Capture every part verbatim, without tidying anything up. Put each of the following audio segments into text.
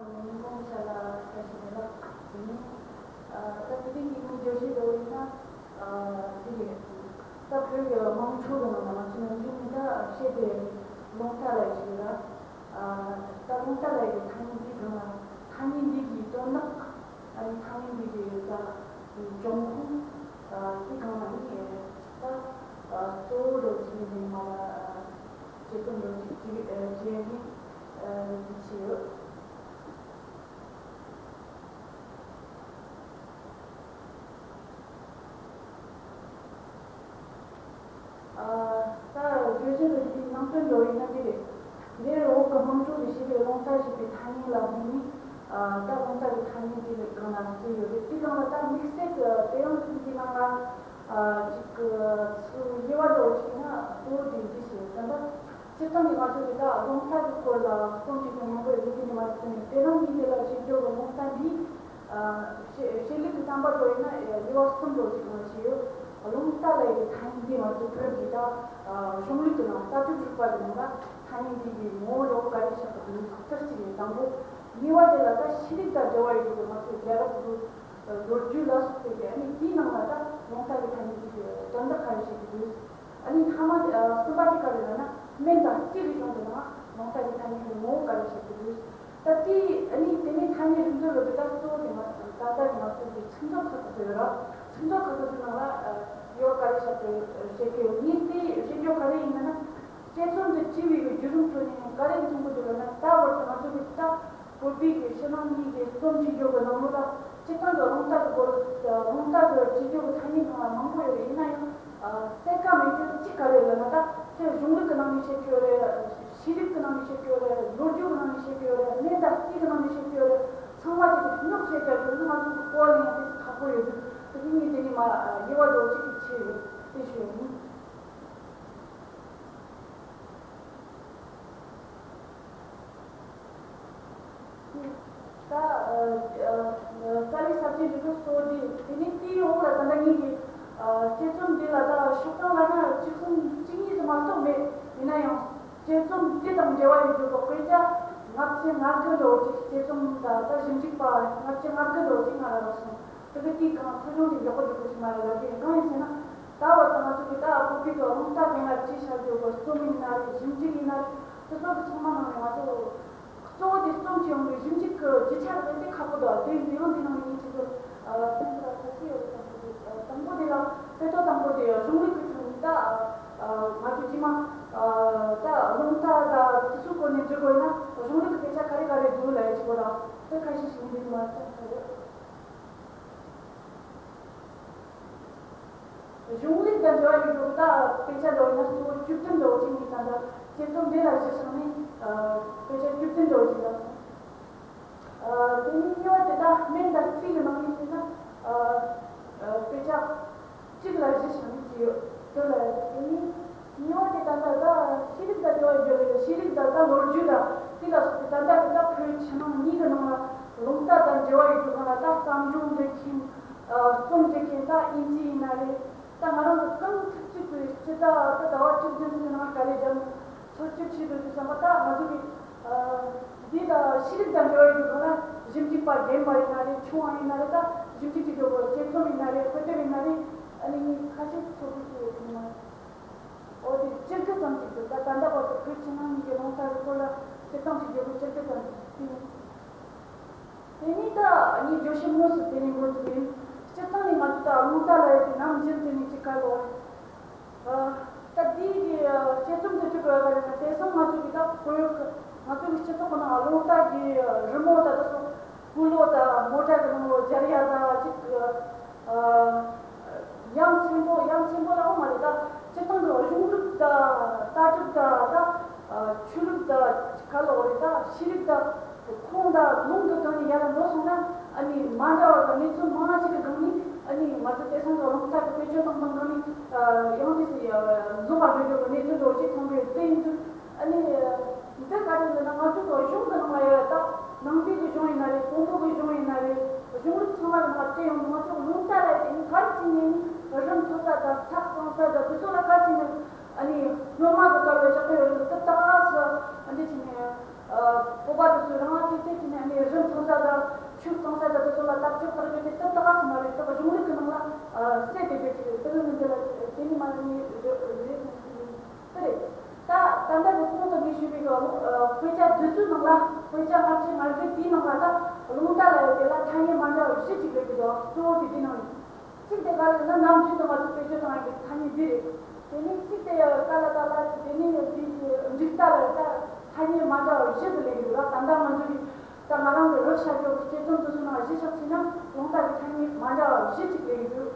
ཉིན་གུང་ཞལ་ལགས་བཀྲ་ཤིས་བདེ་ལེགས། དེ་ནས་ཨ་ད་དེ་རིང་གི་ངའི་བརྗོད་གཞི་འདྲ་བོ་ཡིན་ན། ཨ་དེ་རེད། ད་བོད་ཀྱི་དམངས་ཁྲོད་ཀྱི་ནང་ལ་ང་ཚོ་ནམ་རྒྱུན་ནས་ད་བཤད་པའི་རླུང་རྟ་ལབ་ཡག་ཅིག་ཡོད་ར། ཨ་ད་རླུང་རྟ་ལབ་ཡག་གི་ཐ་སྙད་འདི་སྒང་ལ་ཐ་སྙད་འདི་གི་དོན་དག་ཨ་ནི་ཐ་སྙད་འདི་གི་ད་འབྱུང་ཁུངས་ཨ་དེ་སྒང་ལ་ནི་ད་ཨ་གཙོ་བོ་འདྲ་བོ་ཅིག་ཡིན་ནའི་མ་ལ་དཔྱད་རྩོམ་འདྲ་བོ་ཅིག་བྲིས་ཨ་བྲིས་ཡག་གི་ཨ་འདི་བྱས་ཡོད། ཨ་ད་བརྗོད་གཞི་འདི་འདིའི་ནང་དོན་འདྲ་བོ་ཡིན་ན་འདི་རེད། འདིར་འོག་གི་དམངས་ཁྲོད་དུ་བྱས་པའི་རླུང་རྟ་ཞེས་པའི་ཐ་སྙད་ལ་དམིགས་ནས། ཨ་ད་རླུང་རྟ་གི་ཐ་སྙད་འདི་སྒང་ལ་བརྩིས་ཡོད་རེད། དེ་སྒང་ལ་ད་དམིགས་བསལ་གྱི་དེ་རིང་འདི་ནང་ལ་ཨ་ཅིག་གི་ཚུར་དབྱེ་བ་འདྲ་བོ་ཅིག་ཡིན་ན་གཙོ་བོ་དེ་འདི་ཞིག་རེད། ད་ལྟ་སྤྱིར་བཏང་གི་ང་ཚོ་གི་ད་རླུང་རྟ་གི་སྐོར་ལ་རྩོམ་བྲིས་མཁན་མང་པོ་ཡོད་དེ་ནི་མ་ཟད་ནས་དེ་རིང་གི་དེ་ལ་བྱེད་རྒྱུ་གི་རླུང་རྟ་འདི། ཨ་ཤེས་ཤེས་ལུགས་ཀྱི་བསམ་པ་འགྲོ་ཡིན་ན་དབྱེ་བ་གསུམ་འགྲོ་ཅིག་མ་ཞིག་ཡོད། རླུང་རྟ་ལབ་ཡག་གི་ཐ་སྙད་འདི་ང་ཚོ་བོད་ཀྱི་ད་གཞུང་ལུགས་ཀྱི་ནང་ལྟ་གྲུབ་རིག་པ་གི་ནང་ལ་ཐ་སྙད་འདི་གི་ངོ་བོ་འདྲ་བོ་ག་རེ་བཞག་གི་འདུག་ཟེར་ཅིག་ཡིན། དང་པོ་གཉིས་པ་དེ་ལ་ད་ཤེས་རིག་དང་འབྲེལ་བ་ཡོད་རྒྱུ་གི་ང་ཚོའི་རྒྱལ་རབས་ཀྱི་ལོ་རྒྱུས་ལ་སོགས་པའི་གི་ཨ་ནི་དེའི་ནང་ལ་ད་རླུང་རྟ་གི་ཐ་སྙད་འདི་གི་དོན་དག་ག་རེ་བཤད་ཀྱི་འདུག་ཨ་ནི་ཐ་མ་དེ་ཨ་གསུམ་པ་དེ་ག་རེ་ལབ་ན་སྨན་དང་རྩིས་ཀྱི་གཞུང་གི་ནང་རླུང་རྟ་གི་ཐ་སྙད་ཀྱི་ངོ་བོ་ག་རེ་བཤད་ཀྱི་འདུག་ད་དེ་ཨ་ནི་དེ་ནས་ཐ་སྙད་རིག་མཛོད་ལབ་པའི་ད་གཙོ་བོ་དེ་ང་ད་ལྟ་ང་ཚོ་གི་ཚིག་མཛོད་ཁག་ཏུ་ཡོད་ར། ཚིག་མཛོད་ཁག་ཏུ་དེ་ནང་ལ་ཡོད་ག་རེ་བཤད་ཀྱི་བཤད་ཀྱི་ཡོད། ངས་དེ་བཤད་རྒྱུ་ག་རེ་ཡིན་ན་ན། དཔྱད་རྩོམ་དེ་བྲིས་པའི་གི་བརྒྱུད་རིམ་ཁྲོད་ནས་ག་རེ་མཐོང་གི་འདུག་ལབ་ན། ད་བར་དུ་ང་ཚོ་གི་ད་བོད་པའི་གི་ཕྱི་ནང་གཉིས་ཀྱི་རྩོམ་བྲིས་རྒྱུ་གི་ནང་ལོགས་ལ་སྤྱིར་བཏང་གི་རླུང་རྟ་གི་སྐོར་རླུང་རྟ་གི་བྲིས་རྒྱུ་གི་ཐ་སྙད་སྒང་ལ་མང་པོ་ཡོད་རེད། ཡིན་ན་ཡང་གསལ་ཁ་མེད་རྒྱུ་གཅིག་ག་རེ་ལབ་ན། ད་དེ་གཞུང་ལུགས་ཀྱི་ནང་ནས་བཤད་ཀྱི་ཡོད་རེད། ཤེས་རིག་གི་ནང་ནས་བཤད་ཀྱི་ཡོད་རེད། ལོ་རྒྱུས་ཀྱི་ནང་ནས་བཤད་ཀྱི་ཡོད་རེད། སྨན་དང་རྩིས་ཀྱི་ནང་ནས་བཤད་ཀྱི་ཡོད་རེད། ཚང་མ་དེ་ཚོ་རྙོག་བཤད་རྒྱག་རྒྱུ་ནི་ང་ཚོ་གི་གོ་བ་ལེན་ཡག་དེ་ཁག་པོ་ཡོད་དུས། དེ་ནི་ངས་དེ་ནས་མ་དབྱེ་བ་འདྲ་བོ་གཅིག་གི་ཆེད་ཡོད་དེ་ཞུ་ཡ་ཡིན། ད་ཨ་ཨ་རྩ་བའི་ས་བཅད་འདི་ཚོ་གཙོ་བོ་འདི། དེ་ནས་དེའི་འོག་ལ་ད་ལྟ་ངེད་ཀྱི་ཨ་དཔྱད་རྩོམ་འདི་ལ་ད་ཤོག་གྲངས་ལབ་ན་བཅུ་གསུམ་བཅུ་གཉིས་སུ་མ་གཏོགས་མེད། ཡིན་ན་ཡང་དཔྱད་རྩོམ་འདི་དང་འབྲེལ་བ་ཡོད་རྒྱུ་གི་དཔེ་ཆ་ལྔ་བཅུ་ང་དགུ་འདྲ་བོ་ཅིག་དཔྱད་རྩོམ་དང་ད་ཞིབ་འཇུག་པ་ལྔ་བཅུ་ང་དགུ་འདྲ་བོ་ཅིག་ང་ལ་རག་སོང་། དེ་གི་དེའི་སྒང་ཚོ་ཆུང་དེ་མགྱོགས་པོ་མགྱོགས་པོ་ཞིག་མ་རེད་ལབ་ཀྱི་ཡིན། གང་ཡིན་ཟེར་ན། ད་བར་དུ་ང་ཚོ་གི་ད་བོད་པའི་གི་རླུང་རྟ་སྒང་ལ་བྲིས་བཞག་རྒྱུ་གི་རྩོམ་ཡིན་ན་རེད། ཞིབ་འཇུག་ཡིན་ན་རེད། དེ་ཚོ་གི་ཚང་མ་ནང་ནས་ང་ཚོ་གཙོ་བོ་དེ་རྩོམ་བྱེད་ཡོང་གི་ཞིབ་འཇུག་གི་རྒྱུ་ཆ་རེད། དེ་ཁག་པོ་འདུག་དེ་འདི་ཡང་འདི་ནང་ནས་ངས་ཁྱེད་ཚོར་ཨ་སྟོན་ཐུབ་པ་ཐུགས་སུ་ཡོད་དམ་པོ་དེ། ཨ་དང་པོ་དེ་ལ་དཔེ་ཐོ་དང་པོ་དེ་གཞུང་ལུགས་ཀྱི་ཁྲོད་ནས་ད་ཨ་ང་ཚོ་སྤྱི་མ་ཨ་ད་རླུང་རྟ་ད་དེ་ཚོའི་སྐོར་ནས་འབྲི་དགོས་ན་གཞུང་ལུགས་ཀྱི་དཔེ་ཆ་ག་རེ་ག་རེ་འདུག་ལབ་ཡ་གཅིག་པོ་ར། དེ་ཁ་ཤས་ཤིག་ངས་འདི་ནས་མར་སྟོན་ཐུབ་ཡོད། གཞུང་ལུགས་དང་འབྲེལ་བ་ཡོད་རྒྱུ་ད་དཔེ་ཆ་འདྲ་བོ་ཡིན་ན་གཙོ་བོ་བཅུ་བདུན་འདྲ་བོ་ཅིག་ངས་ད་ལྟ་དཔྱད་རྩོམ་འདི་ལ་གཞི་བཞག་ནས་ཨ་དཔེ་ཆ་བཅུ་བདུན་འདྲ་བོ་ཅིག་ལ་སོང་། ཨ་དེ་ནས་གཉིས་པ་དེ་ད་སྨན་དང་རྩིས་ཀྱི་ནང་ནས་བཤད་ན་ཨ་ཨ་དཔེ་ཆ་གཅིག་ལ་གཞི་བཞག་ནས་བྲིས་ཡོད། དེ་ལ་དེ་ནས་གཉིས་པ་དེ་ད་ལྟ་ད་ཤེས་རིག་དང་འབྲེལ་བ་ཡོད་རེད། ཤེས་རིག་དང་ད་ལོ་རྒྱུས་དང་དེ་ལ་སོགས་པའི་ད་ལྟ་གི་ད་བོད་ཕྱི་ནང་གཉིས་ཀྱི་ནང་ལ་རླུང་རྟ་དང་འབྲེལ་བ་ཡོད་རྒྱུ་སྒང་ལ་ད་བརྩམས་སྒྲུང་འབྲི་མཁན། ཨ་རྩོམ་འབྲི་མཁན་ད་དབྱིན་ཇི་ཡིན་ན་རེད། ད་ང་རང་གི་རྐང་ཐུབ་ཅིག་གི་སྤྱི་ཟླ་ད་ཟླ་བ་བཅུ་བདུན་ཚོད་ནང་དཀའ་ལས་བརྒྱབ་ནས་འཚོལ་ཞིབ་བྱེད་དུ་འདུག་བསམ་པ། ད་ང་ཚོ་གི་ཨ་འདི་ད་ཤེས་རིག་དང་འབྲེལ་བ་ཡོད་པའི་སྒང་ལ་ཞིབ་འཇུག་པ་རྒན་པ་ཡིན་ན་རེད། ཆུང་བ་ཡིན་ན་རེད། ད་ཞིབ་འཇུག་བྱེད་རྒྱུ་དཔྱད་རྩོམ་ཡིན་ན་རེད། དཔེ་དེབ་ཡིན་ན་རེད། ཨ་ནི་ངས་ཁ་ཤས་ཚོད་དཔག་བྱས་ཡོད་དེ་ནི་མ་རེད། འོ་དེ་སྤྱིར་བཏང་ཅིག་འདུག་ད་ད་ལྟ་བར་དུ་བོད་ཕྱི་ནང་གཉིས་ཀྱི་རླུང་རྟ་གི་སྐོར་ལ་སྤྱིར་བཏང་ཅིག་བརྗོད་པ་སྤྱིར་བཏང་ཅིག་དེ་ཡིན། དེ་ནས་ད་ངས་བརྗོད་གཞི་དངོས་སུ་དེ་ནས་འགོ་འཛུགས་ཡིན། སྤྱིར་བཏང་ནས་ང་ཚོ་ད་རླུང་རྟ་ལབ་ཡག་དེ་ནམ་རྒྱུན་དུ་ནས་ཅིག་ག་ལོ་རེད། ཨ་ད་དེའི་གི་དཔྱད་རྩོམ་དུ་བྲིས་དགོས་ཡག་ག་རེ་ན། དེང་སང་ང་ཚོ་གི་ད་གོ་ཡག་གི་ང་ཚོ་གི་སྤྱི་ཚོགས་ཀྱི་ནང་རླུང་རྟ་གི་རི་མོ་ད་ད་སོ་ཀུ་ལོ་ད་མོ་ཊ་གི་ནང་ལོ་སྦྱར་ཡག་ད་ཅིག་ཨ་ཡ་མཚན་པོ་ཡ་མཚན་པོ་ལ་འོ་མ་རེད། ད་སྤྱིར་བཏང་གི་གཞུང་ལུགས་ད་ལྟ་གྲུབ་ད་ད་ཆོས་ལུགས་ད་ག་ལོ་རེད། ད་ཤེས་རིག་ད་ཁུངས་དང་ལུང་གི་སྒང་ནས་ཡར་འགྲོ་སོང་ན། ཨ་ནི་མ་འདྲ་བ་དང་གནས་ཚུལ་མང་ང་ཅིག་གི་སྒང་ནས། ཨ་ནི་ང་ཚོ་དེང་སང་གི་རླུང་རྟ་གི་དཔེ་སྐྱོན་དང་དང་སྒང་ནས་ཡང་དེ་སུ་ལོག་པར་འགྲོ་རྒྱུ་གི་གནས་ཚུལ་འདྲ་བོ་ཅིག་མཐོང་གི་ཡོད། དེ་ཡིན་དུས་ཨ་ནི་འདི་ག་རེ་ཟེར་ན། ང་ཚོ་གི་གཞུང་གི་ནང་ལ་ཡ་ད་ནང་པའི་གི་གཞུང་ཡིན་ན་རེད། བོན་པོ་གི་གཞུང་ཡིན་ན་རེད། གཞུང་ལུགས་ཚང་མ་གི་ནང་ལ་བལྟས་ཡོང་དུས་ང་ཚོ་རླུང་རྟ་ལབ་དེ་ནི་ག་རེ་བྱས་ནས་ནི་རི་མཐོ་ས་དང་ས་གཙང་ས་དང་དེ་ཚོ་ལ་ག་རེ་བྱས་ནས། ཨ་ནི་སྔོན་མ་གི་སྐབས་ལ་བཞག་གི་ཡོད་རེད། འདི་ད་ག་སེ་ཨ་འདི་བྱས་ནས། སྤོབས་པ་དེ་ཚོས་རང་ལ་ཐེབས་ཐེབས་བྱས་ནས་ནི་རི་མཐོ་ས་དང་ཆུ་གཙང་ས་དང་དེ་ཚོ་ལ་བརྟག་དཔྱད་ཕར་བྱས་ཏེ་དེ་ཏག་ཏག་ཙམ་མ་རེད། ད་གཞུང་ལུགས་ཀྱི་ནང་ལ་གསལ་དེ་བེད་ཀྱི་རེད། དེ་ནི་མི་འདི་ལ་དེ་ནི་མ་རེད་ནི་རེད་ནི་ཞིག་ཡིན། དེ་རེད། ད་ད་ལྟ་གི་གོང་དུ་ངས་ཞུས་པའི་གི་དཔེ་ཆ་བསྡུས་ཚུལ་ནང་ལ། དཔེ་ཆ་ལྔ་བཅུ་ང་དགུ་དེའི་ནང་ལ་ད་རླུང་རྟ་ལབ་ཡོད་དེ་ལ་ཐ་སྙད་མ་འདྲ་བ་བཞི་ཅིག་སླེབས་ཀྱི་འདུག་གཙོ་བོ་དེ་དེའི་ནང་ནས། གཅིག་དེ་ག་རེ་ལབ་ན་ནམ་རྒྱུན་དུ་ང་ཚོ་བེད་སྤྱོད་གཏོང་ཡག་གི་ཐ་སྙད་འདི་རེད། དེ་ནས་གཅིག་དེ་ཀ་ལ་ད་ལ་དེ་ནས་འདི་འབྲུག་རྟ་ལ་ད་ཐ་སྙད་མ་འདྲ་བ་བཞི་ཙམ་སླེབས་ཀྱི་འདུག་ལ། ད་ལྟ་ང་ཚོ་གི་ད་ང་རང་གི་རོགས་བྱ་རྒྱུ་གི་དཔྱད་རྩོམ་དེ་ཚོ་ནང་གཞི་བཞག་བྱས་ན་རླུང་རྟ་གི་ཐ་སྙད་མ་འདྲ་བ་བཞི་ཅིག་སླེབས་ཀྱི་འདུག་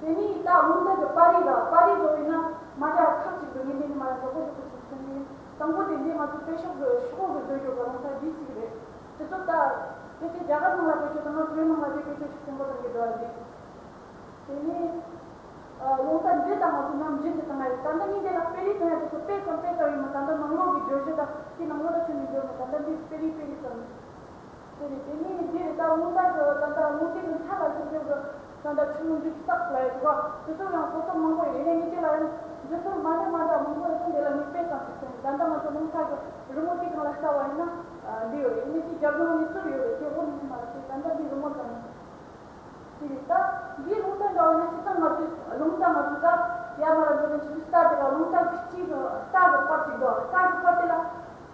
དེ་ནས་ད་རླུང་རྟ་གི་པར་རིས་ལ་པར་རིས་བཟོ་བས་ན་མ་འདྲ་ཁག་ཅིག་འདུག་ངས་འདི་ནས་མ་ལ་མགྱོགས་པོ་མགྱོགས་པོ་ཞིག་གསུང་གི་ཡིན། དང་པོ་དེ་འདི་ང་ཚོ་དཔེ་ཤོག་གི་ཤོག་གུ་བཟོ་རྒྱུ་གི་རླུང་རྟ་འདི་གཅིག་རེད། དེ་ཚོ་ད་ཕལ་ཆེར་རྒྱ་གར་ནང་ལ་བེད་སྤྱོད་བཏང་ན་བོད་ནང་ལ་དེ་བེད་སྤྱོད་ཤུགས་ཆེན་པོ་གཏོང་གི་འདུག་ཨ་ཟེར། དེ་ནས་ཨ་རླུང་རྟ་འདི་དང་ང་ཚོ་ནམ་རྒྱུན་དུ་བཏང་ཡ་རེད། ད་ལྟ་ངས་འདི་ལ་དཔེ་རིས་སྟོན་ཡ་དེ་ཚོ་དཔེ་ཙམ་དཔེ་ཙམ་ཡིན་མོད། ད་ལྟ་ནང་ལོགས་ཀྱི་བརྗོད་གཞི་དང་དེ་ནང་ལོགས་ལ་ཁྱོན་ནས་འགྲོ་མོད། ད་ལྟ་འདི་དཔེ་རིས་དཔེ་རིས་ཙམ། དེ་རེད། དེ་ནས་འདི་རེད། ད་རླུང་རྟ་གི་ད་ལྟ་རླུང་རྟའི་གི་མཐའ་ལ་ཞུགས་རྒྱུ་གི་ད་ལྟ་ཆུ་རླུང་འཇུག་རྟགས་ལ་ཡོད་རེད་བ། དེ་ཚོ་ཡང་གོ་རྟོགས་མང་པོ་ཡོད་རེད། ངས་འདི་ལ་ཡང་འདི་ཚོ་མ་འདྲ་མ་འདྲ་མང་པོ་ཡོད་ཙང་འདི་ལ་ངས་དཔེ་ཙམ་ཞིག་བསྟན། ད་ལྟ་ང་ཚོ་རླུང་རྟ་གི་རི་མོ་དེ་སྒང་ལ་ལྟ་བ་ཡིན་ན་འདི་ཡོད་རེད། ངས་དེ་རྒྱབ་ལྗོངས་ནས་བཙུར་ཡོད་རེད། དེ་འོ་ནི་མ་རེད། དེ་ད་ལྟ་འདི་རི་མོ་ཙམ་ཡིན། དེ་རེད། ད་འདིའི་རླུང་རྟ་འདྲ་བ་ཡིན་ན་སྤྱིར་བཏང་ང་ཚོས་རླུང་རྟ་ང་ཚོ་ད་ཡར་མར་འགྲོ་དུས་ཆུ་ཚོད་རྟ་དེ་ལ་རླུང་རྟ་གི་གཅིག་གི་རྟ་གི་པར་གཅིག་འདུག་རྟ་གི་པར་དེ་ལ་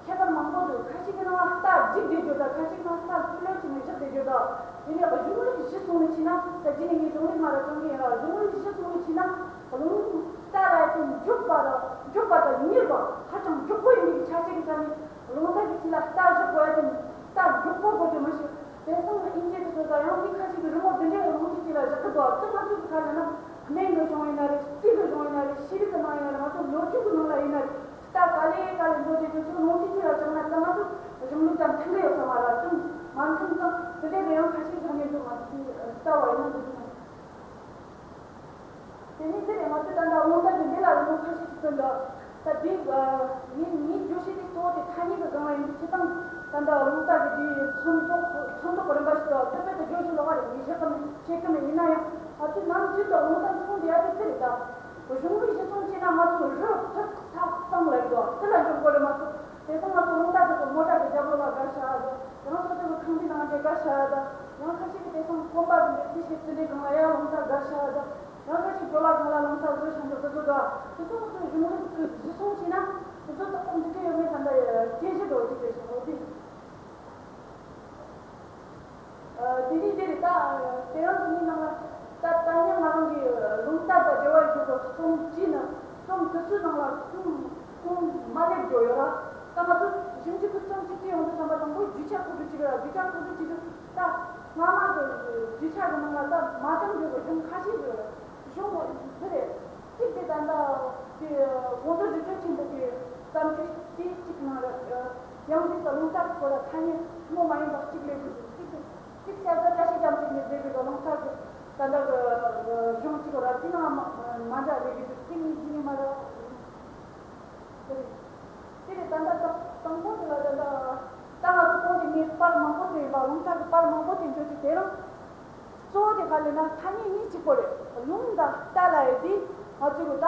ཁྱད་པར་མང་པོ་འདུག་ཁ་ཤས་ཀྱི་ནང་ལ་རྟ་འཇིག་བསྡད་རྒྱུ་དང་ཁ་ཤས་ཀྱི་ནང་ལ་རྟ་ལྷོད་ལྷོད་བྱས་ནས་བཞག་བསྡད་རྒྱུ་དང་། དེ་ནས་གཞུང་ལུགས་གཞི་བཟུང་ནས་བྱས་ན། ད་རྗེས་ནས་ངས་གཞུང་ལུགས་མ་ར་སྟོན་གྱི་ཡིན་ལ། གཞུང་ལུགས་གཞི་བཟུང་ནས་བྱས་ན་རླུང་རྟ་ལ་དེ་མགྱོགས་པ་དང་མགྱོགས་པ་དང་མྱུར་བ་ཧ་ཅང་མགྱོགས་པོ་ཡིན་པའི་ཆ་ཤས་ཀྱི་ཆ་ནས་རླུང་རྟ་གི་དཀྱིལ་ལ་རྟ་བཞག་དགོས་ཡ་དེ་རྟ་མགྱོགས་པོ་དགོས་རྒྱུ་མི་ཤེས། དེང་སང་དབྱིན་ཇི་དེ་ཚོ་དང་ཡང་དེ་ཁ་ཤས་ཀྱིས་རི་མོ་འདི་འདྲའི་རླུང་རྟའི་དཀྱིལ་ལ་བཞག་གི་འདུག་དེ་ང་ཚོ་གི་ཁ་ལ་ན་སྨན་གྱི་གཞུང་ཡིན་ན་རེད། རྩིས་ཀྱི་གཞུང་ཡིན་ན་རེད། ཤེས་རིག་གི་ནང་ཡིན་ན་རེད། ང་ཚོ་ལོ་རྒྱུས་ཀྱི་ནང་ལ་ཡིན་ན་རེད། རྟ་ག་ལེ་ག་ལེ་འགྲོ་བྱེད་དུས་ཚོ་རླུང་རྟའི་དཀྱིལ་ལ་བཞག་ན་ད་ང་ཚོ་གཞུང་ལུགས་དང་མཐུན་གི་ཡོད་ས་མ་རེད། མཐུན་མ་མཐུན་ཙང་དེ་འདྲའི་གི་ཡང་ཁ་ཤས་བཞག་ནས་འདུག་ང་ཚོ་དེ་ལྟ་བ་ཡིན་ན་འདུག་ན། དེ་ནས་དེ་ནས་ང་ཚོས་ད་ལྟ་རླུང་རྟ་གི་འདི་ལ་རི་མོ་ཁ་ཤས་ཤིག་བཏོན་འདུག་ད་འདི་ངའི་ངའི་བརྗོད་གཞི་དེ་གཙོ་བོ་དེ་ཐ་སྙད་ཀྱི་སྒང་ལ་ཡིན་དུས་སྤྱིར་བཏང་ད་ལྟ་རླུང་རྟ་གི་དེའི་མཚོན་ཐོག་མཚོན་ཐོག་གི་རིམ་པ་ཞིག་འདུག་དེ་དཔེ་དེ་བརྗོད་གཞི་ལོགས་ཀ་རེད། ངས་བཤད་གི་མེད། བཤད་གི་མེད། ཡིན་ན་ཡང་ང་ཚོས་ནམ་རྒྱུན་དུ་རླུང་རྟ་མཚོན་བསྡད་ཡ་དེ་དེ་རེད། ད་གཞུང་ལུགས་གཞི་བཟུང་བྱས་ན་ང་ཚོ་རི་ཕུ་ས་གཙང་ལ་ཡོད་དོ་དེ་ལ་འཇོག་དགོས་རེད་མ་གཏོགས། དེང་སང་ང་ཚོ་རླུང་རྟ་དེ་ཚོ་མོ་ཊ་གི་རྒྱབ་ལོགས་ལ་བཀལ་བཞག་ཡ་དང་། ཡང་སོ་སོ་གི་ཁང་པའི་ནང་འདྲེ་བཀལ་བཞག་ཡ་དང་། ཡང་ཁ་ཤས་ཀྱིས་དེང་སང་གོམ་པ་དེ་འདྲ་རྩིས་བྱེད་རྩིས་འདྲའི་སྒང་ལ་ཡར་རླུང་རྟ་བཀལ་བཞག་ཡ་དང་། ཡང་ཁ་ཤས་ཇོ་ལ་སྒང་ལ་རླུང་རྟ་བཟོས་བཞག་འདུག་དེ་ཚོ་དང་དེ་ཚོ་ང་ཚོ་གཞུང་ལུགས་ཀྱི་གཞི་བཟུང་བྱས་ན་དེ་ཚོ་ཏག་ཏག་འགྲིག་གི་ཡོད་མེད་ད་ལྟ་དཔྱད་གཞི་འགྲོ་གི་རེད་ཤག་འོ་དེ། ཨ། དེ་རིང་འདིར་ད་དེ་རིང་འདི་ནང་ལ་ད་ད་ཉམས་ང་རང་གི་རླུང་རྟ་དང་འབྲེལ་བ་ཡོད་པའི་རྩོམ་བྲིས་ན་རྩོམ་དེ་ཚོའི་ནང་ལ་ཁུངས་ཁུངས་མ་སླེབས་རྒྱུ་ཡོད་ར། ད་ང་ཚོ་ཞིབ་འཇུག་གི་རྩོམ་ཅིག་བྲིས་ཡོང་དུས་ཙམ་པ་དང་པོ་རྒྱུ་ཆ་ཁོ་ཚོ་གཅིག་ར། རྒྱུ་ཆ་ཁོ་ཚོ་གཅིག་ར། ད་སྔ་མ་གི་རྒྱུ་ཆ་གི་ནང་ལ་ད་མ་འདང་རྒྱུ་གི་གཞུང་ཁ་ཤས་ཡོད་ར། གཞུང་འདི་རེད། གཅིག་དེ་ད་ལྟ་དེ་དགོངས་དོན་རི་ཁྲོད་ཆེན་པོ་གི་བརྩམས་ཆོས་དེ་གཅིག་ནང་ར། ཡང་དེ་ས་རླུང་རྟ་གི་སྐོར་ལ་ཐ་སྙད་ཐུན་མོང་མ་ཡིན་པ་གཅིག་སླེབས་དགོས་འདུག་གཅིག་དེ་གཅིག་བྱས་ཙང་བཀྲ་ཤིས་རྒྱ་མཚོ་ནས་མཛད་པའི་རླུང་རྟ་གི་ད་ལྟ་གི་གཞུང་གཅིག་ར། དེ་ནང་མ་མ་འདྲ་སླེབས་ཀྱི་འདུག་དེ་ངས་གཞི་ནས་མ་ར། དེ་རེད། དེ་རེད། ད་ལྟ་ད་དང་པོ་དེ་ལ་ད་ལྟ་ད་ང་ཚོ་གོང་དེ་ངས་པར་མང་པོ་བཏོན་པ། རླུང་རྟ་གི་པར་མང་པོ་བཏོན་རྒྱུ་དེ་དེ་རང་གཙོ་བོ་དེ་ག་ལབ་ན་ཐ་སྙད་གཉིས་གཅིག་པོ་རེད། རླུང་དང་རྟ་ལབ་ཡས་དེ་ང་ཚོ་གི་ད་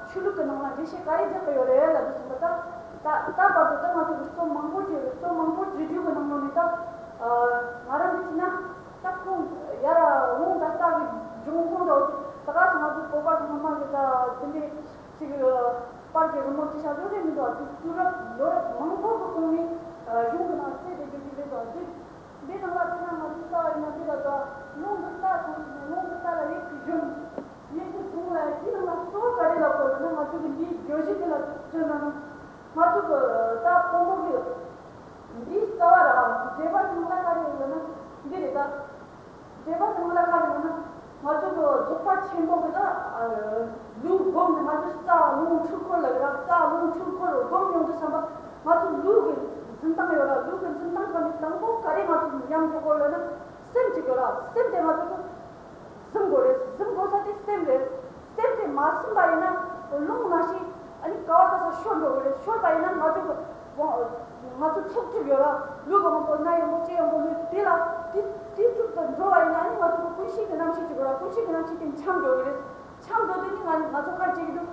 ཆོས་ལུགས་ཀྱི་ནང་ལ་འགྲེལ་བཤད་ག་རེ་རྒྱག་གི་ཡོད་རེད་ལབ་དུས་ཙམ་པ། ད་ད་ད་བར་དུ་ད་ང་ཚོ་གི་རྩོམ་མང་པོ་བྲིས་རེད། རྩོམ་མང་པོ་བྲིས་རྒྱུ་གི་ནང་ལོགས་ནས་ད་ང་རང་གི་བྱས་ན་ད་ཁོང་ཡར་རླུང་དང་རྟ་གི་འབྱུང་ཁུངས་འདྲ་བོ་ཅིག་ད་ག་སོང་ང་ཚོ་བོད་པ་ཚོ་སྔོན་མ་གི་ད་དེ་འདྲའི་ཅིག་པར་གྱི་རི་མོ་ཅིག་བཞག་རྒྱུ་རེད་མི་འདུག་དུས་རབས་ལོ་རབས་མང་པོ་གི་གོང་ནས་གཞུང་གི་ནང་གསལ་བསྡད་རྒྱུ་ཅིག་རེད་དོ། འདི་འདི་ནང་ལ་དཔེར་ན་ང་ཚོས་ལྟ་བ་ཡིན་ན་འདི་ལ་དོ། རླུང་གི་རྟ་ཐོན་ཟིན་ནས་རླུང་གི་རྟ་ལ་ཡིག་གི་རྒྱུན། ཡིག་གི་རྒྱུན་ལ་འདི་ནང་ལ་གཙོ་བོ་ག་རེ་ལབ་དགོས་ལབ་ན། ང་ཚོ་གི་འདིའི་བརྗོད་གཞི་འདི་ལ་བརྩོན་ན་ན། ང་ཚོ་གི་ད་བོན་པོ་གི་འདིའི་རྩ་བ་ར་འགྲེལ་པ་ནང་ལ་ག་རེ་ཡོད་ལབ་ན་འདི་རེད་ད། འགྲེལ་པ་དེ་ནང་ལ་ག་རེ་ཡོད་ན། ང་ཚོ་གི་རྫོགས་པ་ཆེན་པོ་གི་ད་ལུགས་བསྒོམས་ནས། ང་ཚོ་རྩ་རླུང་འཁྲུལ་འཁོར་ལ་ར། རྩ་རླུང་འཁྲུལ་འཁོར་བསྒོམས་ཡོང་དུས་ཙམ་པ། ང་ཚོ་ལུགས་ཀྱི་འཛིན་སྟངས་ཡོད་ར། ལུགས་ཀྱི་འཛིན་སྟངས་ཁ་ནས་དང་པོ་ག་རེ་ང་ཚོ་ཉམས་འགྲོ་དགོས་ལབ་ན། སེམས་ཅིག་ཡོད་ར། སེམས་དེ་ང་ཚོ་གི་གཟིམ་དགོས་རེད། གཟིམ་དགོས་ས་དེ་སེམས་རེད། སེམས་དེ་མ་གཟིམ་པ་ཡིན་ན་རླུང་མ་ཤི། ཨ་ནི་ག་བ་ག་ས་ཤོར་འགྲོ་གི་རེད། ཤོར་བ་ཡིན་ན་ང་ཚོ་གི་ང་ཚོ་ཚོགས་སྒྲིབ་ཡོད་ར། ལུས་ཀྱི་དབང་པོ། སྣ་ཡི་དབང་པོ། ལྕེ་ཡི་དབང་པོ། ལུས། དེ་ལ་དེ་དེ་དྲུག་ཏུ་འགྲོ་བ་ཡིན་ན། ཨ་ནི་ང་ཚོ་གི་ཀུན་གཞི་གི་རྣམ་ཤེས་ཅིག་ཡོད་ར། ཀུན་གཞི་གི་རྣམ་ཤེས་དེ་འཁྱམས་འགྲོ་གི་རེད། འཁྱམས་འགྲོ་དུས་ནི་ང་ང་ཚོ་ག་རེ་བྱེད་ཀྱི་འདུག་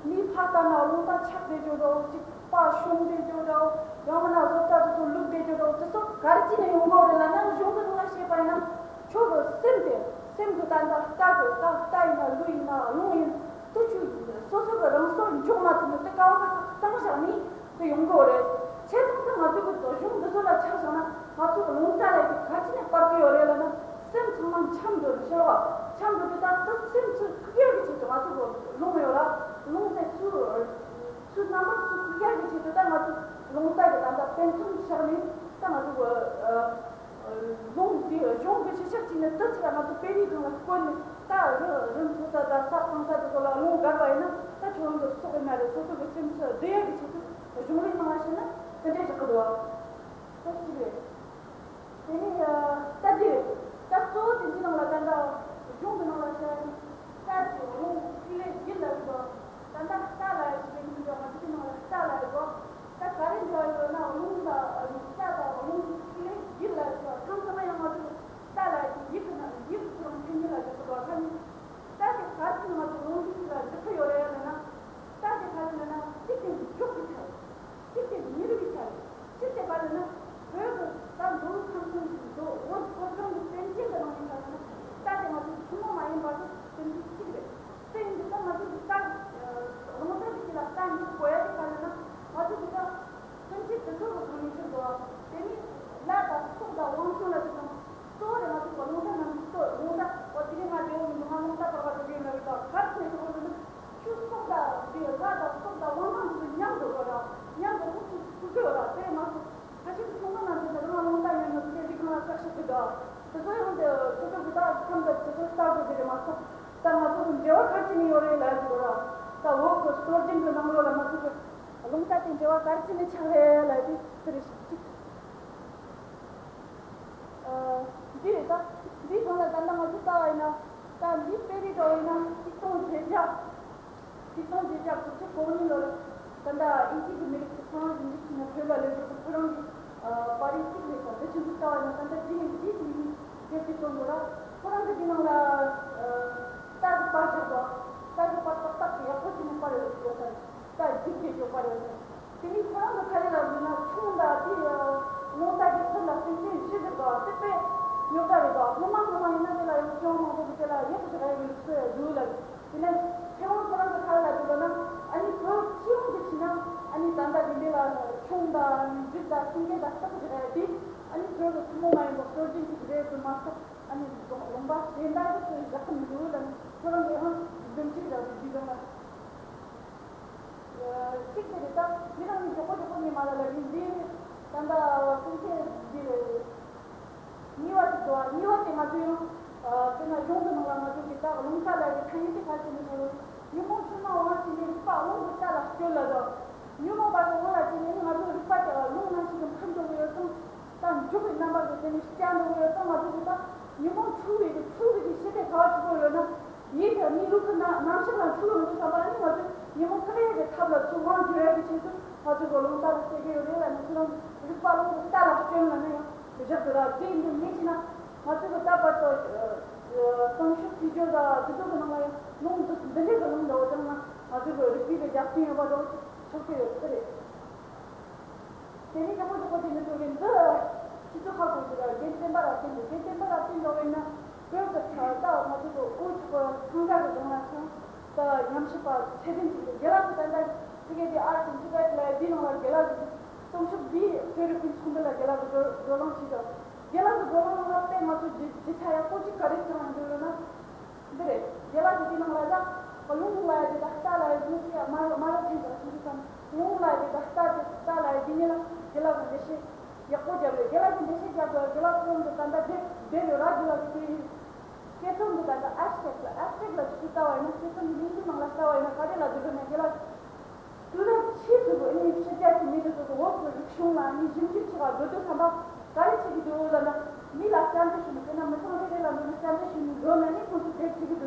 མིག་ཕར་ལྟ་ན་རླུང་རྟ་ཆག་བསྡད་ཀྱི་འདུག་ཅིག་པ་བྱུང་བསྡད་རྒྱུ་འདྲ་བོ། ཡང་མིན་ན་བཟོ་ལྟ་དེ་ཚོ་ལུག་བསྡད་རྒྱུ་འདྲ་བོ། དེ་ཚོ་ག་རེ་བྱས་ནས་ཡོང་གི་ཡོད་རེད་ལབ་ན། གཞུང་གི་ནང་ལ་བཤད་པ་ཡིན་ན། ཁྱོད་ཀྱི་སེམས་དེ། སེམས་ཀྱི་ད་ལྟ་རྟ་གི་ད་རྟ་ཡིན་ན་ལུག་ཡིན་ན་རླུང་ཡིན། དེ་ཁྱོད་སོ་སོ་གི་རང་སོར་འཇོག་མ་ཐུབ་ནས་དེ་ག་བ་ག་ས་བཏང་བཞག་ནས་དེ་ཡོང་གི་ཡོད་རེད། བྱས་ཙང་དེ་ང་ཚོ་གི་གཞུང་འདི་ཚོ་ལ་ཆ་བཞག་ན། ང་ཚོ་གི་རླུང་རྟ་ལབ་དེ་ག་རེ་བྱས་ནས་སྤར་གི་ཡོད་རེད་ལབ་ན། སེམས་ཚང་མ་འཁྱམས་འགྲོ་ནས་ཤེས་བ། འཁྱམས་འགྲོ་དུས་ད་དེ་སེམས་ཚུར་ཁུག་ཡག་གི་ཆེད་དུ་ང་ཚོ་གི་རླུང་ཡོད་ར། རླུང་དེ་ཚུར་ཚུར་རྣམ་པ་ཚུར་ཁུག་ཡག་གི་ཆེད་དུ་ད་ང་ཚོ་རླུང་རྟ་གི་ད་ལྟ་བརྟན་ཐུང་ཆགས་ནས། ད་ང་ཚོ་གི་རླུང་འདི་གཞུང་གི་གཞི་ཆགས་ཅིག་ནི་དེ་ཚོ་ལ་ང་ཚོ་དཔེ་རིས་སྒང་ལ་བཀོད་ནས། ད་རི་རི་མཐོ་ས་དང་ས་གཙང་ས་དེ་ཚོ་ལ་རླུང་བསྒར་བ་ཡིན་ན། ད་ཁྱོད་རང་གི་སྲོག་ཡིན་ན་རེད། སོ་སོ་གི་སེམས་ཚུར་བདེ་ཡག་གི་ཆེད་དུ་གཞུང་ལུགས་ནང་ལ་བཤད་ན་དེ་འདྲས་བཞག་གི་འདུག་བ། ད་གཅིག་རེད། དེ་ནས་ད་འདི་རེད། ད་གཙོ་བོ་དེ་འདི་ནང་ལ་ད་ལྟ་གཞུང་གི་ནང་ལ་བཤད་ན། རྟ་དེ་རླུང་ཐིག་ལེ་བཞི་ལ་ཡོད་པ། ད་ལྟ་རྟ་ལ་ཡོད་པའི་མིང་དུ་ང་ཚོ་འདི་ནང་ལ་རྟ་ལ་ཡོད་པ། ད་ག་རེ་འབྲེལ་བ་ཡོད་ན། རླུང་དང་རྟ་དང་རླུང་ཐིག་ལེ་བཞི་ལ་ཡོད་པ། མཚམས་མཚམས་ཡང་ང་ཚོ་རྟ་ལ་ཡོད་པའི་ཡིག་གི་ནང་ཡིག་གི་ཁོ་རང་མཚན་ཉིད་ལ་འཇོག་གི་འདུག་བ། ཁ་ནས་རྟ་དེ་ག་རེ་བྱས་ནས་ང་ཚོ་རླུང་ཐིག་ལེ་ལ་འཇོག་གི་ཡོད་རེད་ལབ་ན། རྟ་དེ་ག་རེ་ལབ་ན་ཅི་སྟེ་མགྱོགས་པའི་ཆ་རེད། ཅི་སྟེ་མྱུར་བའི་ཆ་རེད། ཅི་སྟེ་ག་ལབ་ན། བོད་ཀྱི་ད་མདོ་དབུས་ཁམས་གསུམ་གྱི་མདོ་བོད་བོད་ལྗོངས་ཀྱི་དོན་ཆེན་གྱི་ནང་ནས་ག་ལབ་ན། རྟ་དེ་ང་ཚོ་ཐུན་མོང་མ་ཡིན་པ་ཞིག་དོན་ཆེན་གཅིག་རེད། དེ་ཡིན་དུས་ད་ང་ཚོ་གི་རྟ་རླུང་རྟ་དེ་གཅིག་ལ་རྟ་འཇུག་དགོས་ཡ་དེ་ག་ལབ་ན། ང་ཚོ་གི་ད་དོན་ཆེན་དེ་ཚོ་གི་སྒང་ནས་ཕྱིར་འགྲོ་བ། དེ་ནས་ལས་དང་སྲོག་དང་དབང་ཤེད་ལ་གཅིག་དང་། གཙོ་བོ་རེད། ང་ཚོ་གི་རླུང་རྟ་ནང་གི་གཙོ་རླུང་རྟ། འོ་དེ་རིང་ང་བདེ་བོ་མི་འདུག་ང་རླུང་རྟ་སྤར་བ་འགྲོ་གི་ཡོད་ན་རེད། ད་ག་རེ་བྱས་ནས་འགྲོ་གི་ཡོད་ན། ཆུ་སྲོག་དང་དེ་ལྷ་དང་སྲོག་དང་དབང་ཐང་དེ་ཚོ་མཉམ་དུ་འགྲོ་ར། མཉམ་དུ་ཁུག་ཁུག་ཁུག་གི་ཡོད་ར། དེ་མ་གཏོགས་ཁ་ཤས་ཀྱི་ཚོང་པ་ནང་དུ་ད་རང་རླུང་རྟ་ཉོས་ནས་དེ་རིགས་མ་བསགས་ཤོག་གི་འདུག་དེ་ཚོ་ཡང་དེ་སོ་སོ་གི་ད་ཁམས་དང་དེ་ཚོ་ལྟ་དགོས་ཀྱི་རེད་མ་གཏོགས། ད་ང་ཚོ་གི་འབྲེལ་བ་ག་རེ་བྱས་ནས་ཡོད་རེད་ལབ་ཀྱི་འདུག་ར། ད་བོད་ཀྱི་སྲོལ་རྒྱུན་གྱི་ནང་ལོགས་ལ་ང་ཚོ་གི་རླུང་རྟ་དེ་འབྲེལ་བ་ག་རེ་བྱས་ནས་ཆགས་རེད་ལབ་དུས་དེ་རེད་ཤག་གཅིག་འདི་རེད། ད་འདིའི་སྒང་ལ་ད་ལྟ་ང་ཚོ་ལྟ་བ་ཡིན་ན། ད་འདི་དཔེ་རིས་འདྲ་བོ་ཡིན་ན་ཆིག་སྟོང་བརྒྱད་བརྒྱ། ཆིག་སྟོང་བརྒྱད་བརྒྱ་དགུ་བཅུ་གོ་གཉིས་ལོར་ད་ལྟ་དབྱིན་ཇི་གི་མི་རིགས་ཀྱི་ཚོང་ར་ཞིབ་འཇུག་ཅིག་ནས་བོད་ལ་སླེབས་རྒྱུ་ཁོ་རང་གི་པར་རིས་གཅིག་རེད། ད་འདི་ཆུང་ཆུང་ལྟ་བ་ཡིན་ན། ད་ལྟ་འདི་ནས་འདི་ཞིག་ཡིན་ཞེས་ཅིག་གསུངས་འདུག་ར། ཁོ་རང་གི་འདི་ནང་ལ་རྟ་གི་པར་བཞག་འདུག་རྟ་གི་པར་ཏག་ཏག་གི་ཡག་པོ་བྱས་ནས་པར་ཡོད་ཡོད་ས་རེད། ད་འཇིགས་བསྡད་རྒྱུ་པར་ཡོད་ས་རེད། དེ་ནས་ཁོ་རང་གི་ཁ་ལས་ལ་ཟེར་ན། ཆུང་མདའ་དེ་རླུང་རྟ་གི་ཚུར་ལ་སེམས་ཅན་བཞི་ཟེར་བ་དེ་དཔེ་རྙོག་དྲ་རེད་བ། སྔོན་མ་སྔོན་མ་ཡིན་ན་དེ་ལ་ཡང་སྐྱོན་མང་པོ་གི་དེ་ལ་ཡག་པོ་ཞིག་ཡོད་པའི་ལུགས་སྲོལ་འདུག་ལ། དེ་ནས་མཁས་དབང་ཁོ་རང་གི་ཁ་ལས་ལ་ཟེར་བ་ན། ཨ་ནི་བོད་སྤྱི་ཡོངས་ཀྱི་ཕྱི་ན་ཨ་ནི་ད་ལྟ་དེ་འདྲ་ལ་ཆུང་མདའ་ཨ་ནི་འབྲུག་དང་སེང་གེ་དང་སྟག་ཞིག་ཡོད་དེ། ཨ་ནི་བོད་ཀྱི་ཐུན་མོང་མ་ཡིན་པ་སྲོལ་རྒྱུན་ཞིག་རེད་ཟེར་མ་གཏོགས། ཨ་ནི་ལུང་པ་གཞན་དག་གི་ཚོས་བཞག་གི་མི་འདུག་ལ། ཁོ་རང་གི་ཡང་འདོན་ཆིག་རག་དེ་འདི་དང་ལ། གཅིག་དེ་རེད། ད་འདི་རང་ནི་མགྱོགས་པོ་མགྱོགས་པོ་ངས་མ་ལ་ལབ་ཡིན། འདི་ད་ལྟ་ཀུན་མཁྱེན་འདི་རེད། གཉིས་པ་ཞིག་འདུག་གཉིས་པ་དེ་ང་ཚོ་ཡང་དཔེར་ན་གཞུང་གི་ནང་ལ་ང་ཚོ་གི་ད་རླུང་རྟ་ལབ་ཡག་གི་ཐ་སྙད་དེ་ག་རེ་བྱས་ནས་བྱུང་རེད། ཉོན་མོངས་ཆུང་མ་དབང་བྱས་ནས་རིག་པ་རླུང་གི་རྟ་ལ་བསྐྱོད་ལབ་དང་། ཉོན་མོངས་པ་དེ་དབང་ལ་བྱས་ནས་ནི་ང་ཚོ་རིག་པ་དེ་རླུང་ནང་བཞིན་གྱི་འཕུར་འགྲོ་གི་ཡོད་ཙང་། ད་མགྱོགས་པའི་རྣམ་པ་དེ་དེ་ནས་བསྐྱལ་འགྲོ་གི་ཡོད་ཙང་། ང་ཚོ་གི་ད་ཉོན་མོངས་འཁྲུགས་པའི་གི་འཁྲུགས་པའི་གི་ཞི་བདེ་ག་བ་ཆུད་པོ་ཡོད་ན། ཡིད་དང་གནས་ལུགས་ཀྱི་རྣམ་རྣམ་གཞག་ལ་འཁྲུལ་ཡོང་དུས་ཙམ་པ། ཨ་ནི་ང་ཚོས་ཉོན་མོངས་སེལ་ཡག་གི་ཐབས་ལ་ཚུར་དབང་བསྒྱུར་ཡག་གི་ཆེད་དུ་ང་ཚོས་གི་རླུང་རྟ་ལ་བསྐྱལ་གི་ཡོད་རེད་ལབ་ནས། ཁོ་རང་རིག་པ་རླུང་གི་རྟ་ལ་བསྐྱོན་ལབ་ནས་ཡང་བཞག་འདུག་ར། དེ་ཡིན་དུས་ངས་བྱས་ན་ང་ཚོས་གི་ད་བར་དུ་གཏམ་ཤུགས་ཕྱི་སྦྱོར་དང་འདི་ཚོ་གི་ནང་ལ་ཡང་རླུང་འདི་འདི་འདྲའི་གི་རླུང་འདྲ་བོ་བཏང་ན། ང་ཚོས་གི་རིག་པའི་གི་རྒྱབ་རྟེན་ཡོད་པ་འདྲ་བོ་ཆགས་ཀྱི་ཡོད་ས་རེད། དེ་ནས་ཡག་པོ་ཡག་པོ་བྱས་ནས་འགྲོ་གི་འདུག་སྤྱི་ཚོགས་ཁག་གོ་རྒྱུ་ར། རྒན་བསྟན་པ་ར་བསྟན་འདུག་རྒན་བསྟན་པ་ར་བསྟན་འགྲོ་བས་ན། བོད་ཀྱི་ད་ལྟ་ང་ཚོ་གི་དབུ་ཆོག་པ་ཚང་ག་གི་གདོང་ལ་ཚང་ད་ཉམས་ཞིབ་པ་ཚད་ལྡན་ཅིག་འདུག་རྒན་ལགས་ཀྱི་ད་ལྟ་ཕ་གི་དེ་ཨར་ཊི་ཨེན་ཌི་ཀལ་ཅར་ལབ་འདི་ནང་ལ་རྒན་ལགས་ཀྱི་སྟོང་ཤུགས་འདི་བོད་རིག་པའི་ཚོགས་འདུ་ལ་རྒན་ལགས་ཀྱི་བགྲོ་བགྲོ་གླེང་བྱས་འདུག་རྒན་ལགས་ཀྱི་བགྲོ་གླེང་ནང་ལ་དཔེ་ང་ཚོ་བརྗོད་བརྗོད་བྱ་ཡག་པོ་ཅིག་ག་རེ་བྱུང་ཡོད་འདུག་ལབ་ན། འདི་རེད། རྒན་ལགས་ཀྱིས་འདི་ནང་ལ་ད་རླུང་ལབ་ཡག་དེ་དང་རྟ་ལབ་ཡག་དེ་ཚོ་ཡང་མ་ར་མ་ར་ཐེན་ཙམ་ཞིག་འདུག་བསམ། རླུང་ལབ་ཡག་དེ་དང་རྟ་དེ་རྟ་ལབ་ཡག་དེ་གཉིས་ལ་རྒན་ལགས་ཀྱིས་འགྲེལ་བཤད་ཡག་པོ་བརྒྱབ་རེད། རྒན་ལགས་ཀྱིས་འགྲེལ་བཤད་བརྒྱབ་དགོས། རྒན་ལགས་ཁོ་རང་གི་ད་ལྟ་དེབ་དེབ་ཡོད་ར། རྒན་ལགས་ཀྱི་དེ་ཡིན། དཔྱད་རྩོམ་འདི་ད་ལྟ་ཨེབ་སི་ཊེག་ལ་ཨེབ་སི་ཊེག་ལ་ཅིག་ལྟ་བ་ཡིན་ན། དཔྱད་རྩོམ་འདི་གླེང་སྟེགས་ནང་ལ་ལྟ་བ་ཡིན་ན་ག་རེ་ལབ་འདུག་ཟེར་ན། རྒན་ལགས་དུས་རབས་ཕྱིས་སུ་ཨ་ནི་ཕྱི་རྒྱལ་གྱི་མི་དེ་ཚོ་གི་བོད་ཀྱི་རིག་གཞུང་ལ་ཨ་ནི་ཞིབ་འཇུག་བྱེད་པར་འགྲོ་དུས་ཙམ་པ་ག་རེ་བྱེད་ཀྱི་འདུག་ལབ་ན། མི་ལ་སྐྱབས་འཇུག་ཞུས་ནས། དཔེར་ན་མི་ཚང་རེ་རེ་ལ་འགྲོ་ནས་སྐྱབས་འཇུག་ཞུས་ནས་འགྲོ་ན་ནི་ཁོང་ཚོས་དེབ་བྲིས་ཀྱི་འདུག་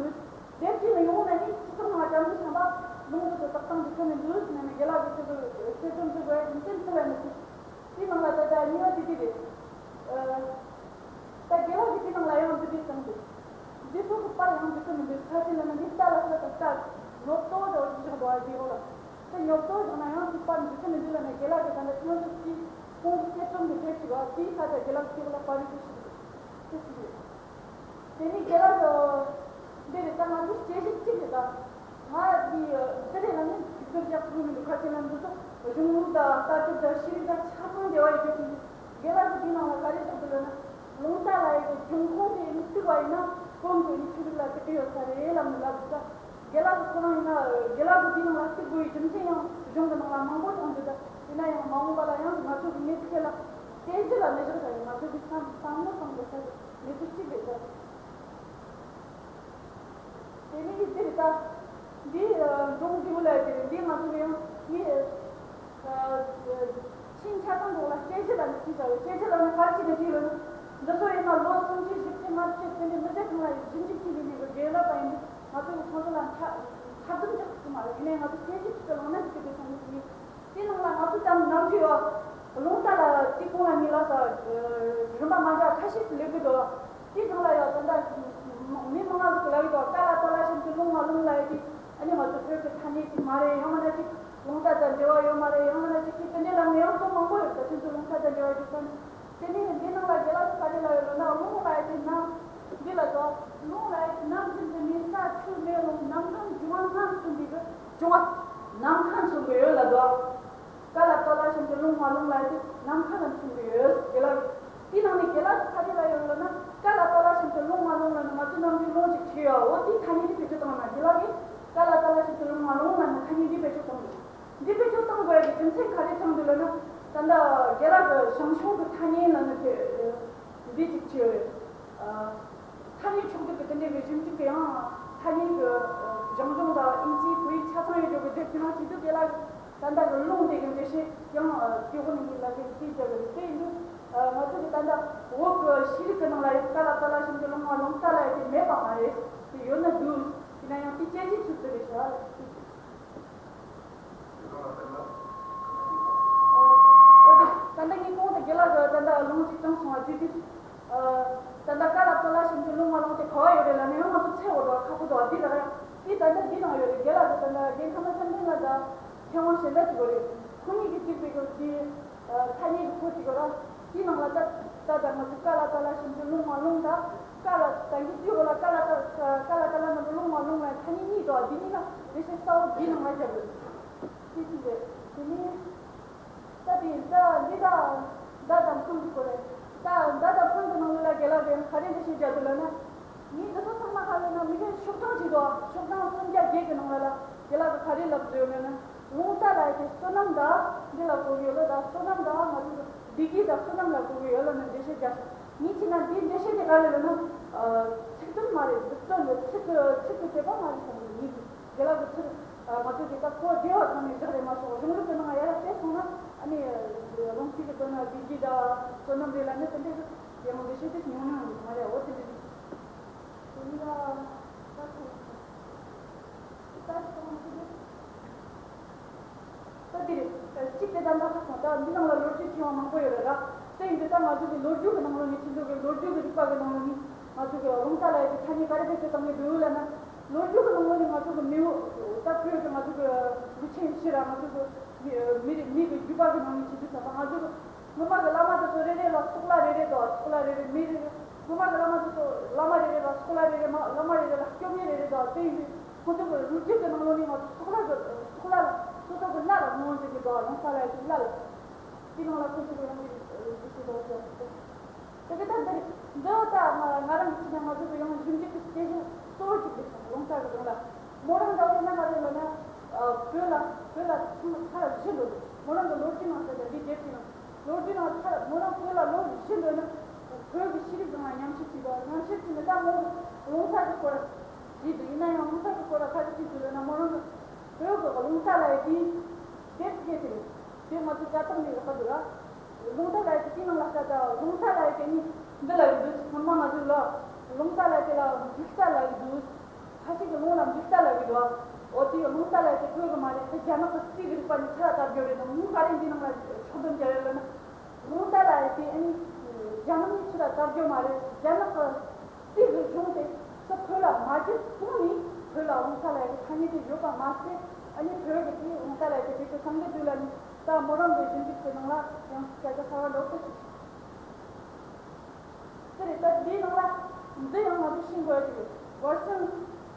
དེབ་བྲིས་ནས་ཡོང་ན་ནི་སྤྱི་ཚོགས་ནང་ལ་སྐྱབས་འཇུག་བྱས་པ་རླུང་འདི་ཚོ་ཏག་ཏག་འགྲིག་གི་མི་འདུག་ཟེར་ནས། རྒན་ལགས་ཀྱིས་ཁྱོད་ཚོ་དཔྱད་རྩོམ་འབྲི་དགོས་ཡ་རྒྱུ་མཚན་དེ་ལ་ནི་ཐུག་དེའི་ནང་ལ་ད་ལྟ་གཉིས་པ་དེ་དེ་རེད། ཨ། ད་རྒན་ལགས་ཀྱིས་དེའི་ནང་ལ་ཡང་འདི་འདྲས་གསུངས་འདུག་འདི་ཚོ་གི་པར་ཡང་འགྲིག་གི་མི་འདུག་ཁ་ཅིག་ལ་ནི་འདི་རྟ་ལ་ས་དང་རྟ་ནོར་ཏོ་འདྲ་བོ་ཅིག་བཞག་འདུག་ཨ། འདིའི་འོག་ལ། ད་ཉོབ་ཏོ་བཞག་ན་ཡང་ཅིག་པར་འཇིག་གི་མི་འདུག་ལབ་ནས་རྒན་ལགས་ཀྱིས་ད་ལྟ་ཐེངས་གཅིག་གིས་ཁོང་གི་སྐད་སྒྲོན་གྱི་འགྲེལ་བྱས་པ་དེའི་ཁ་ད་རྒན་ལགས་སྐྱེས་བུ་ལ་པར་རིས་ཞིག་ཞུ་གི་འདུག་དེ་ནས་རྒན་ལགས་ཀྱིས་འདི་རེད། ད་ང་ཚོ་སྐད་ཆ་གཅིག་རེད། ད་ང་འདི་འདི་རེད་ལབ་ནས་འཇིག་རྟེན་རྒྱ་ཆེ་མི་འདུག་ཁ་ཆེ་ལ་འདི་ཚོ་གཞུང་ལུགས་དང་ལྟ་གྲུབ་དང་ཤེས་རིག་དང་ཆ་ཚང་འབྲེལ་བ་ཡོད་རྒྱུ་དེ་འདུག་རྒན་ལགས་ཀྱིས་འདི་ནང་ལ་ག་རེ་གསུངས་འདུག་ལབ་ན། རླུང་རྟ་ལ་ཡི་གི་འབྱུང་ཁུངས་དེ་ནི་གཏུག་པ་ཡིན་ན་གོང་དུ་ནི་ཆོས་ལུགས་ལ་གཏུག་གི་ཡོད་ས་རེད་ལབ་ནས་ལབ་འདུག་རྒན་ལགས་ཀྱིས་ཁོ་རང་ཡིན་ན་རྒན་ལགས་ཀྱིས་འདི་ནང་ལ་གཏུག་དགོས་ཡི་རྒྱུ་མཚན་ཡང་གཞུང་གི་ནང་ལ་མང་པོ་གསུངས་འདུག་ད་ཡིན་ན་ཡང་མ་འོངས་པ་ལ་ཡང་ང་ཚོ་གི་གནས་ཚུལ་ལ་བསྟན་གཞི་ལ་མི་བཞག་ས་ཡིན། ང་ཚོ་གི་བསམ་བསམ་བློ་གཏོང་དགོས་ས་གནས་ཚུལ་གཅིག་རེད་ད། དེ་ནས་ཀྱི་ཚེ་རེ་ད། འདི་འབྲོང་རྒྱུག་ལ་དེ་རེད། འདི་ང་ཚོ་གི་ཡང་མི་ཆིན་ཆ་ཚང་འགོག་ལ་སྐྱེ་ཤི་ལ་ནི་ཆིན་བྱ་བའི་སྐྱེ་ཤི་ལ་ནི་གར་ཅི་ནས་ཅི་ལོ་ནི། འདི་ཚོ་ཡིན་ན་ལོ་སུམ་ཅུ་བཞི་བཅུ་ལྔ་བཅུ་དེ་འདྲའི་མི་ཚེ་ཐུང་ལ་ཡི་ཞིབ་འཇུག་བྱེད་ལས་ནི་གི་རྒན་ལགས་པ་ཡིན་འདི་ང་ཚོ་གི་ཁོང་ཚོ་ལ་འཁྲབ་འཁྲབ་སྡུམ་རྒྱག་ཐུབ་ཀྱི་མ་རེད། ཡིན་ནའི་ང་ཚོ་སྐྱེ་ཤི་ཅིག་གི་ལངས་ན་ཅིག་གི་དེ་སོང་གི་ཡིན། དེ་ནང་ལ་ང་ཚོ་ཙམ་ནམ་རྒྱུན་ཡོད། རླུང་རྟ་ལ་གཅིག་གོང་ལ་གཉིས་ལ་ས་རིམ་པ་མ་འདྲ་ཁ་ཤས་སུ་སླེབས་ཀྱི་འདུག་དེ་ནང་ལ་ཡང་ད་ལྟ་མི་མང་ང་ཚོ་ལ་ཡོད་ཀ་ལ་ཏ་ལ་ཞིམ་གྱི་རླུང་མ་རླུང་ལ་ཡོད་དེ། ཨ་ནི་ང་ཚོ་བོད་ཀྱི་ཐ་སྙད་ཅིག་མ་རེད། ཡང་མིན་ན་ཅིག་རླུང་རྟ་དང་འབྲེལ་བ་ཡོད་མ་རེད། ཡང་མིན་ན་ཅིག་གི་དེ་འདྲའི་ལམ་ནས་ཡང་ཚོ་མང་པོ་ཡོད། ད་ཁྱེད་ཚོ་རླུང་རྟ་དང་འབྲེལ་བ་ཡོད་ས་ནི། དེ་ནས་འདི་ནང་ལ་རྒན་ལགས་ཀྱིས་ག་རེ་ལབ་ཡོད་ལབ་ན། རླུང་ལ་ཡོད་དེ་ནམ། འདི་ལ་དོ། རླུང་ལ་ཡོད་དེ་ནམ་རྒྱུན་དུ་མེ་ས་ཆུ་མེ་རླུང་ནམ་མཁའ་འབྱུང་བ་ལྔ་མཚོན་པའི་གི་འབྱུང་བ་ནམ་མཁའ་མཚོན་གྱི་ཡོད་ལབ་དོ། ཀ་ལ་ཏ་ལ་ཞིམ་གྱི་རླུང་མ་རླུང་ལ་ཡོད་དེ་ནམ་མཁའ་ལ་མཚོན་གྱི་ཡོད། རྒན་ལགས་ཀྱིས་དེའི་ནང་ནས་རྒན་ལགས་ཀྱིས་ག་རེ་ལབ་ཡོད་ལབ་ན། ཀ་ལ་ཏ་ལ་ཞིམ་གྱི་རླུང་མ་རླུང་ལབ་ན་ང་ཚོ་ནམ་རྒྱུན་རླུང་ཅིག་ཁྱེར་ཡོད། འོ་དེའི་ཐ་སྙད་དེ་བེད་སྤྱོད་བཏང་ན། རྒན་ལགས་ཀྱིས་ཀ་ལ་ཏ་ལ་ཞིམ་གྱི་རླུང་མ་རླུང་ལབ་ན་ཐ་སྙད་དེ་བེད་སྤྱོད་བཏང་དགོས། འདི་བེད་སྤྱོད་གཏོང་དགོས་ཀྱི་རྒྱུ་མཚན་ག་རེ་ཚང་འདུག་ལབ་ན། ད་ལྟ་རྒན་ལགས་ཀྱིས་ཞང་ཞུང་གི་ཐ་སྙད་ལབ་ནི་དེ་འདི་གཅིག་བྱས། ཐ་སྙད་ཕྱོགས་བསྡུས་ཀྱི་དེ་འདྲའི་གི་ཞིབ་འཇུག་གི་ཡང་ཐ་སྙད་ཀྱི་ཞང་ཞུང་དང་ཨིན་ཇི་བོད་ཡིག་ཆ་ཚང་ཡོད་རྒྱུ་གི་དེབ་ཀྱི་ནང་གཅིག་འདུག་རྒན་ལགས་ཀྱིས་ད་ལྟ་གི་རླུང་དེ་གི་འགྲེལ་བཤད་ཡང་དེ་གོ་ནས་ངས་ལབ་གི་དེ་རྒྱབ་གི་དེ་ཡིན་དུས་ང་ཚོ་གི་ད་ལྟ་བོད་ཀྱི་ཤེས་རིག་གི་ནང་ལ་ཡང་ཀ་ལ་ཏ་ལ་ཞིམ་གྱི་རླུང་མ་རླུང་རྟ་ལ་ཡང་དེ་མེད་པ་མ་རེད། དེ་ཡོད་ན་འདུག་ཡིན་ན་ཡང་དེ་དཔྱད་གཞི་ཚུད་ཚོད་རེད་ཤག་འོ་དེ་ད་ལྟ་ངས་གོང་དུ་རྒན་ལགས་ཀྱིས་ད་ལྟ་ལུང་གཅིག་དྲངས་སོང་བ་དེ་དེ། ད་ལྟ་ཀ་ལ་ཏ་ལ་ཞིམ་གྱི་རླུང་མ་རླུང་དེ་ག་བ་ཡོད་རེད་ལབ་ན་ཡང་ང་ཚོ་ཚེ་འོ་དོ་ཁ་ཕོ་དོ་འདི་ལ་ར་དེ་ད་ལྟ་འདི་ནང་ཡོད་རེད། རྒན་ལགས་ཀྱིས་ད་ལྟ་རྒན་ཁ་མ་ཚན་ལྡན་ལགས་དང་མཁས་དབང་གཞན་དག་ཅིག་ཡོད་རེད། ཁོ་གཉིས་ཀྱིས་གཅིག་པའི་གི་དེ། ཐ་སྙད་ཀྱི་སྐོར་ཅིག་ཡོད་ར། དེའི་ནང་ལ་ད་ད་ད་ང་ཚོ་ཀ་ལ་ཏ་ལ་ཞིམ་གྱི་རླུང་མ་རླུང་དང་། ཀ་ལ་ད་གི་དེའི་འོག་ལ་ཀ་ལ་ཏ་ཀ་ལ་ཏ་ལ་ནང་གི་རླུང་མ་རླུང་ལ་ཐ་སྙད་གཉིས་འདུག་དེ་གཉིས་ལ་འགྲེལ་བཤད་གསལ་བོ་འདིའི་ནང་ལ་བརྒྱབ་ཡོད། དེ་གཅིག་རེད། དེ་ནས་ད་དེ་ད་འདི་ད་ད་དང་ཕུང་གི་སྐོར་རེད། ད་ད་དང་ཕུང་གི་ནང་ལ་རྒན་ལགས་ཀྱིས་ག་རེ་འགྲེལ་བཤད་བརྒྱབ་འདུག་ལབ་ན། ངས་འདི་ཚོ་ཚང་མ་ཧ་ལས་ན་མི་གཞན་ཤོག་གྲངས་བྲིས་འདུག་ཤོག་གྲངས་སུམ་བརྒྱ་བརྒྱད་ཀྱི་ནང་ལ་ལ་རྒན་ལགས་ཀྱིས་ག་རེ་ལབ་འདུག་ལབ་ན། རླུང་རྟ་ལ་ཡི་གེ་བསོད་ནམས་དང་འདི་ལ་གོ་གི་ཡོད་ལ་དང་བསོད་ནམས་དང་ང་ཚོ་གི་བདེ་སྐྱིད་དང་བསོད་ནམས་ལ་གོ་གི་ཡོད་ལ་ནི་འགྲེལ་བཤད་རྒྱག་སོང་། ངས་བྱས་ན་འདིའི་འགྲེལ་བཤད་དེ་ག་རེ་ལབ་ན། ཚིག་དོན་མ་རེད། འདི་དོན་འདི་ཚིག་གི་ཚིག་གི་དེ་པ་མ་རེད་བསམ་གི་ངས་རྒན་ལགས་ཀྱི་ཚིག་ང་ཚོ་གི་ད་གོ་བདེ་བ་གང་ནས་བཞག་རེད་མ་གཏོགས་གཞུང་ལུགས་ཀྱི་ནང་ཡར་བལྟས་སོང་ན་ཨ་ནི་རླུང་རྟ་གི་དོན་ན་བདེ་སྐྱིད་དང་བསོད་ནམས་རེད་ལ་ནི་དེ་འདྲའི་གི་ཡང་འགྲེལ་བཤད་དེ་ཉུང་ཉུང་ཡོད་མ་རེད། འོ་དེ་འདྲ་རེད། དེ་ནི་ལ་ད་ཐུག་ད་ཐུག་ཐུག་ད་དེ་རེད། གཅིག་དེ་ད་ལྟ་ཧ་སོང་། ད་འདི་ནང་ལ་ལོ་རྒྱུས་ཆེ་བ་མང་པོ་ཡོད་རེད་ར། དེ་ཡིན་དུས་ད་ང་ཚོ་གི་ལོ་རྒྱུས་ཀྱི་ནང་ལོགས་ནས་ཁྱེད་ཚོ་གི་ལོ་རྒྱུས་ཀྱི་རིག་པ་གི་ནང་ལོགས་ནས་ང་ཚོ་གི་རླུང་རྟ་ལ་ཡི་གེ་ཐ་སྙད་ག་རེ་བེད་སྤྱོད་གཏོང་གི་འདུག་ལབ་ན། ལོ་རྒྱུས་ཀྱི་ནང་ལོགས་ནས་ང་ཚོ་གི་མི་བོ་ད་བོད་ཀྱི་ང་ཚོ་གི་ལུས་ཆེན་ཕྱིར་ར་ང་ཚོ་གི་མི་རིགས་མི་གི་རྒྱུད་པ་གི་ནང་ནས་ཁྱེད་ཚོ་ད་ང་ཚོ་གི་སྔོན་མ་གི་བླ་མ་དེ་ཚོ་རེ་རེ་ལ་སོག་ལ་རེ་རེ་དང་སོག་ལ་རེ་རེ་མི་རེ་རེ། སྔོན་མ་གི་བླ་མ་དེ་ཚོ་བླ་མ་རེ་རེ་ལ་སོག་ལ་རེ་རེ་མ་བླ་མ་རེ་རེ་ལ་སྐྱོབ་གནས་རེ་རེ་དང་དེ་ཡིན་དུས་ཁོ་ཚོ་གི་ལོ་རྒྱུས་ཀྱི་ནང་ལོགས་ནས་ང་ཚོ་སོག་ལ་གི་སོག་ལ་ལ་སོ་སོ་གི་བླ་ལ་ངོ་བོ་འཛིན་གི་འདུག་རླུང་རྟ་ལ་ཡི་གེ་བླ་ལ། དེ་ནང་ལ་ཁོ་ཚོ་གི་རང་གི་རྒྱུ་ཆེ་དང་ཟེར་ཏེ། དེ་གི་ད་འདི་རེད། འདི་ད་ང་ང་རང་གི་ཆེད་ནས་ང་ཚོ་གི་ཡང་ཞིབ་འཇུག་གི་སྐད་ཆ་གཙོ་བོ་གཅིག་རེད་སོང་རླུང་རྟ་གི་སྒང་ལ། མོ་རང་འདྲ་བོ་ཡིན་ན་ག་རེ་ལབ་ན། བོད་ལ་བོད་ལ་ཚང་མ་ཚར་བཞི་འགྲོ་འདུག་མོ་རང་གི་ལོ་རྒྱུས་ནང་ཟེར་ཏེ་འདི་དེབ་ཀྱི་ནང་ལོ་རྒྱུས་ནང་ཚར་མོ་རང་བོད་ལ་ལོ་བཞི་འགྲོ་ན་བོད་ཀྱི་ཤེས་རིག་སྒང་ལ་ཉམས་ཞིབ་བྱས་པ་ཉམས་ཞིབ་བྱས་ནས་ད་མོ་རླུང་རྟ་གི་སྐོར་བྲིས་འདུག་ཡིན་ན་ཡང་རླུང་རྟ་གི་སྐོར་ལ་ག་རེ་བྲིས་འདུག་ལབ་ན་མོ་རང་གི་བོད་ཀྱི་རླུང་རྟ་ལ་ཡི་གེ་དེབ་སྐད་དེ་རེད། དེ་ང་ཚོ་དྲ་ཐོག་ནས་ལབ་པ་འདུག་ལ། རླུང་རྟ་ལ་ཡི་གེ་དེའི་ནང་ལ་ལྟ་ད་རླུང་རྟ་ལ་ཡི་གེ་ནི་འདི་ལ་ཡི་འདུག་སྔོན་མ་ང་ཚོ་ལ་རླུང་རྟ་ལ་ཡི་གེ་ལ་འབྲུག་རྟ་ལ་ཡི་འདུག་ཁ་ཤས་ཀྱིས་རླུང་ལ་འབྲུག་རྟ་ལ་ཡི་འདུག་འོ་དེ་རླུང་རྟ་ལ་ཡི་གེ་བོད་ཀྱི་མ་རེད། དེ་རྒྱ་ནག་གི་རྩིས་ཀྱི་རིག་པ་ནས་ཚུར་ལ་དར་རྒྱུ་རེད་དང་ངོ་ག་རེ་འདི་ནང་ལ་ཕྱོགས་བསྡོམས་བརྒྱབ་ཡོད་ལབ་ན། རླུང་རྟ་ལ་ཡི་གེ་ཨ་ནི་རྒྱ་ནག་ནས་ཚུར་ལ་དར་རྒྱུ་མ་རེད། རྒྱ་ནག་གི་རྩིས་ཀྱི་གཞུང་དེ་སུ་བོད་ལ་མ་བསྒྱུར་གོང་ནས་ བོད་ལ་རླུང་རྟ་ལ་ཡི་གེ་ཐ་སྙད་དེ་ཡོད་པ་མ་ཟད། ཨ་ནི་བོད་ཀྱི་དེའི་རླུང་རྟ་ལ་ཡི་གེ་དེ་ཚོ་སངས་རྒྱས་དུས་ལ་ནི་ད་མོ་རང་གི་ཞིབ་འཇུག་གི་ནང་ལ་ཡང་སྐད་ཆ་གསར་བ་འདྲ་བོ་ཞིག་དེ་རེད། ད་འདིའི་ནང་ལ་འདི་ཡང་ང་ཚོ་ཤེས་དགོས་ཡ་ཅིག་རེད། བར་སེང་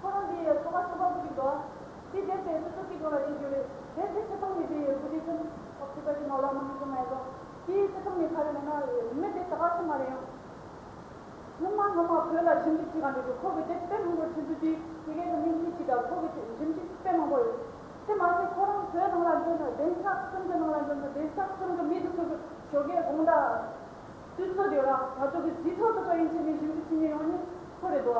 ཁོ་རང་གི་ཐོག་ཁ་ཚོགས་པ་བུ་ཅིག་འདུག་དེ་རྗེས་དེ་སོ་སོ་གི་སྒང་ལ་ཡིན་རྒྱུ་རེད། དེ་དེ་ཚེ་ཐང་ནས་དེ་བུ་དེ་ཚོ་ཨོ་ཚོད་པ་ཅིག་ནང་ལ་མ་ཡིན་ཙམ་མ་ཡིན་ཙམ་དེའི་ཚེ་ཐང་ནས་ག་རེ་ལབ་ན་མི་དེ་ད་ག་སེ་མ་རེད་ཡང་། སྔོན་མ་སྔོན་མ་བོད་ལ་ཞིབ་འཇུག་བྱེད་ག་འགྲོ་དུས་ཁོ་གི་དེབ་དཔེ་མང་པོ་ཁྱེད་ཚོ་དེ་དེ་གའི་གི་མིང་མི་གཅིག་དང་ཁོ་གི་དེ་ཞིབ་འཇུག་དཔེ་མང་པོ་ཡོད། དེ་མ་ཟད་ཁོ་རང་བོད་ནང་ལ་འགྲོ་ན་གདན་ས་གསུམ་གི་ནང་ལ་འགྲོ་ན་གདན་ས་གསུམ་གི་མི་དེ་ཚོ་གི་ཞོགས་ཀའི་དགོང་དག་དུས་ཚོད་ཡོད་ར། ང་ཚོ་གི་གཟིགས་ཚོད་དེ་ཚོ་ཡིན་ཕྱིན་ནས་ཞིབ་འཇུག་བྱེད་མཁན་ཡོང་ནི་ཁོ་རེད་འདུག་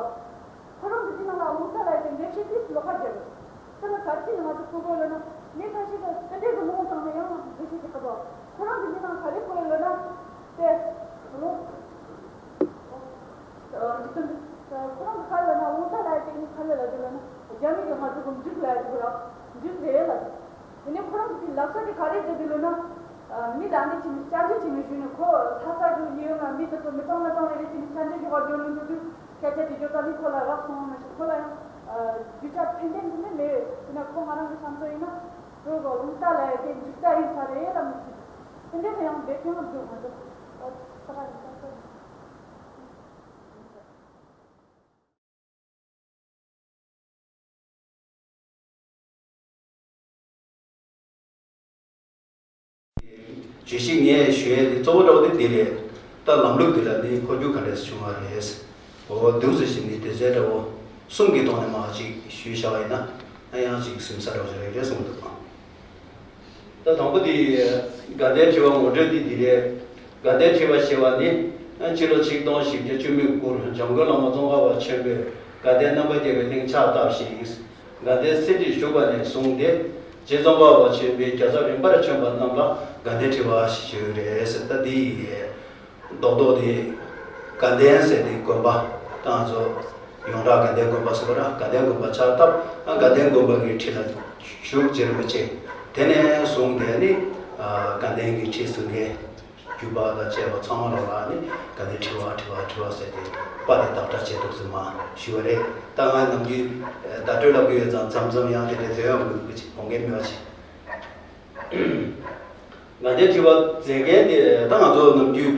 ཁོ་རང་གི་དེ་ནང་ལ་རླུང་རྟ་ལ་ཡི་གེ་འགྲེལ་བཤད་ཏིས་ལོགས་ཀ་བརྒྱབ་ཡོད། དེ་ལ་ག་ཅི་ནས་ང་ཚོ་ཕྲུ་གུ་ལ་ན་མི་ཁ་ཤས་ཀྱིས་དེ་འདྲའི་གི་མང་བཏང་ནས་ཡང་འགྲེལ་བཤད་ཀྱི་ཁ་དོག་ཁོ་རང་གི་མི་ནང་ག་རེ་ཁོ་ལ་ན་དེ་རླུང་ཁོ་རང་གི་ཁ་ལ་ན་རླུང་རྟ་ལ་ཡི་གེ་ནི་ཁ་ལ་ལ་དེ་ལ་ན་རྒྱ་མི་གི་ང་ཚོ་གི་འབྲུག་ལ་ཡི་གེ་ར་འབྲུག་རེད་ལ། དེ་ནས་ཁོ་རང་གི་ལབ་ས་དེ་ག་རེ་རེད་དེ་ལ་ན་མི་ལ་འདི་ཅི་ནི་བཅར་འདྲི་ཅི་ནི་ཞུས་ནས་ཁོ་ལྷ་ས་གི་ཡིན་ན་མི་དེ་ཚོ་མི་གཙང་མ་གཙང་རེད་རེད་ཅི་ནི་བཅར་འདྲི་ཞུ་བར་འགྲོ་ནི་འདུག་དུས། སྐད་ཆ་དེ་ཚོ་ད་ནི་ཁོ་ལ་རག་སོང་མ་ཤེས། ཁོ་ལ་ཡང་རྒྱུ་ཆ་ཚད་ལྡན་དེ་ནི་མེད། དེ་ན་ཁོ་ང་རང་གི་བསམ་ཚུལ་ཡིན་ན་ཁོ་གི་རླུང་རྟ་ལ་ཡི་གེ་འཇིག་རྟ་ཡིན་ས་རེད་ལ་མི་ཤེས། དེ་འདྲ་ཡང་འདེབས་མཁན་འདུག་ང་ཚོ་ད་ད་ག་ཡིན་བསམ་ཚུལ། བརྗོད་གཞི་ངས་ཞུ་ཡས་དེ་གཙོ་བོ་འདྲ་བོ་དེ་འདི་རེད། ད་ལམ་ལུགས་འདི་ལ་ནི་འཕོ་འགྱུར་ག་འདྲས་བྱུང་བ་རེད། འོ་འདུག་ཟེར་བཞིན་ནི་དེ་ཚོའི་འདྲ་བོ་གསུམ་གྱི་ཐོག་ནས་མར་ཅིག་ཞུས་བཞག་པ་ཡིན་ན་ཨ་ཡང་ཅིག་ཟིན་ས་འདྲ་བོ་ཞིག་རེད་རེད་གསུངས་འདུག་ད་དང་པོ་དེ་དགའ་ལྡན་ཁྲི་པ་ངོ་སྤྲོད་དེ་འདི་རེད། དགའ་ལྡན་ཁྲི་པ་ཞེས་པ་ནི་ཕྱི་ལོ་ཆིག་སྟོང་བཞི་བརྒྱ་བཅུ་མེད་དགུར་འཇམ་མགོན་བླ་མ་ཙོང་ཁ་པ་ཆེན་པོས་དགའ་ལྡན་རྣམ་པར་རྒྱལ་བའི་གླིང་ཕྱག་བཏབ་ཤིང་། དགའ་ལྡན་གསེར་ཁྲིར་བཞུགས་པ་ནས་བཟུང་སྟེ་རྗེ་ཙོང་ཁ་པ་ཆེན་པོས་རྒྱལ་ཚབ་རིམ་པར་བྱོན་པ་རྣམས་ལ་དགའ་ལྡན་ཁྲི་པ་ཞེས་ཞུས་རེད་ཟེར། ད་འདི་ཡི་རྡོག་རྡོག་དེ་དགའ་ལྡན་ཟེར་དེ་དགོན་པ་ད་ང་ཚོ་ཡོངས་གྲགས་དགའ་ལྡན་དགོན་པ་ཟེར་བ་ར། དགའ་ལྡན་དགོན་པ་ཕྱག་བཏབ། ཨ་དགའ་ལྡན་དགོན་པ་གི་ཁྲི་ལ་བཞུགས། རྗེ་རིན་པོ་ཆེ་དེ་ནས་བཟུང་སྟེ་ནི་དགའ་ལྡན་གྱི་ཁྲི་ཟུར་མཁན། བརྒྱུད་པ་དང་བཅས་པ་ཚང་མ་ལོག་ལ་ནི་དགའ་ལྡན་ཁྲི་པ་ཁྲི་པ་ཁྲི་པ་ཟེར་ཏེ་པ་དེ་བདག་སྒྲ་བྱས་འདུག་ཟེར་མ་ཞུ་བ་རེད། ད་ང་ནམ་རྒྱུན་བརྡ་སྤྲོད་ལབ་གི་ཡོད་ཙང་མཚམས་མཚམས་ཡང་དེ་འདྲའི་དོན་ཡོང་གི་འདུག་གི་ཅིག་དགོངས་འགལ་མེད་པ་ཅིག་དགའ་ལྡན་ཁྲི་པ་མཛད་མཁན་དེ་ད་ང་ཚོ་ནམ་རྒྱུན་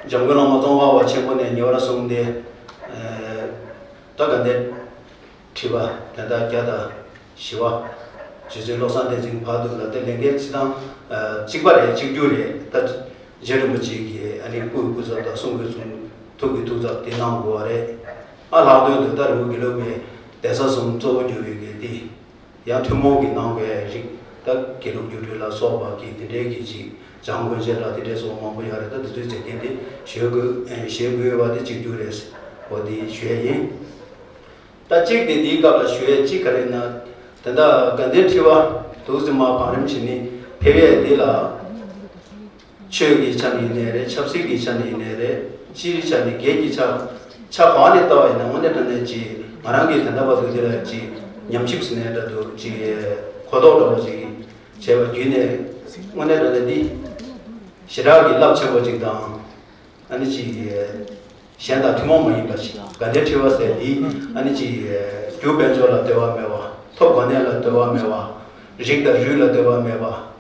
འཇམ་མགོན་བླ་མ་ཙོང་ཁ་པ་ཆེན་པོ་ནས་ཉེ་བར་བཟུང་སྟེ་ད་དགའ་ལྡན་ཁྲི་པ་དོན་དག་བརྒྱ་དང་བཞི་པ། རྗེ་བཙུན་བློ་བཟང་བསྟན་འཛིན་བར་དུ་ལ་དེ་ལས་འགན་བྱེད་སྟངས་གཅིག་པ་རེད། གཅིག་གྱུར་རེད། ད་རྗེ་རིན་པོ་ཆེ་གིས་ཨ་ནི་སྐུའི་སྐུ་ཚབ་དང་གསུང་གི་གསུང་ཐུགས་ཀྱི་ཐུགས་ཚབ་དེ་གནང་དགོས་པ་རེད། ཨ་ལྷག་དོན་དུ་ད་རི་བོ་དགེ་ལུགས་པའི་གདན་ས་གསུམ་གཙོ་བོ་གྱུར་བའི་གི་དེ་ཡང་ཐུན་མོང་གི་གནང་བའི་རིགས་ད་དགེ་ལུགས་སྒྱུ་འཕྲུལ་ལ་སོགས་པ་གི་དེ་འདྲའི་གི་ཅིག་བྱམས་མགོན་ཆེན་ལ་དེ་འདྲའི་སོགས་མང་པོ་ཡོད་རེད། ད་དེ་ཚོའི་མཛད་འགན་དེ་བཞེས་དགོས་བཞེས་དགོས་པ་དེ་གཅིག་གྱུར་རེད། འོ་དེ་ཞུ་ཡས་ཡིན། ད་གཅིག་དེ་འདིའི་སྐབས་ལ་ཞུ་ཡས་གཅིག་ག་རེ་ན། དེ་འདྲ་དགའ་ལྡན་ཁྲི་པ་འདུག་ཟེར་མ་བང་རིམ་བྱས་ནས་ཕེབས་ཡས་འདི་ལ། ཆོས་ཀྱི་ཆ་ནས་ཡིན་ནའི་རེད། ཆབ་སྲིད་ཀྱི་ཆ་ནས་ཡིན་ནའི་རེད། སྤྱིའི་ཆ་ནས་སྒེར་གྱི་ཆ་ཆ་གང་ནས་ལྟ་བ་ཡིན་ན་དངོས་གནས་དྲང་གནས་ཀྱི་ང་རང་གིས་ད་ལྟ་བར་དུ་འདི་ལ་ཅིག་ཉམས་ཞིབ་ཟེར་ནའི་འདྲ་འདུག་ཅིག་གོ་རྟོགས་འདྲ་བོ་ཅིག་བྱས་པ་བརྒྱུད་ནས་དངོས་གནས་དྲང་གནས་འདི་ཞེ་དྲག་གི་རླབས་ཆེན་པོ་ཅིག་དང་ཨ་ནི་ཅིག་གཞན་དང་ཐུན་མོང་མ་ཡིན་པ་ཞིག་དགའ་ལྡན་ཁྲི་པ་ཟེར་འདི་ཨ་ནི་ཅིག་རྒྱུ་དཔལ་འབྱོར་ལ་འདོད་པ་མེད་པ། ཐོབ་གོ་གནས་ལ་འདོད་པ་མེད་པ། རིགས་དང་རུས་ལ་འདོད་པ་མེད་པ།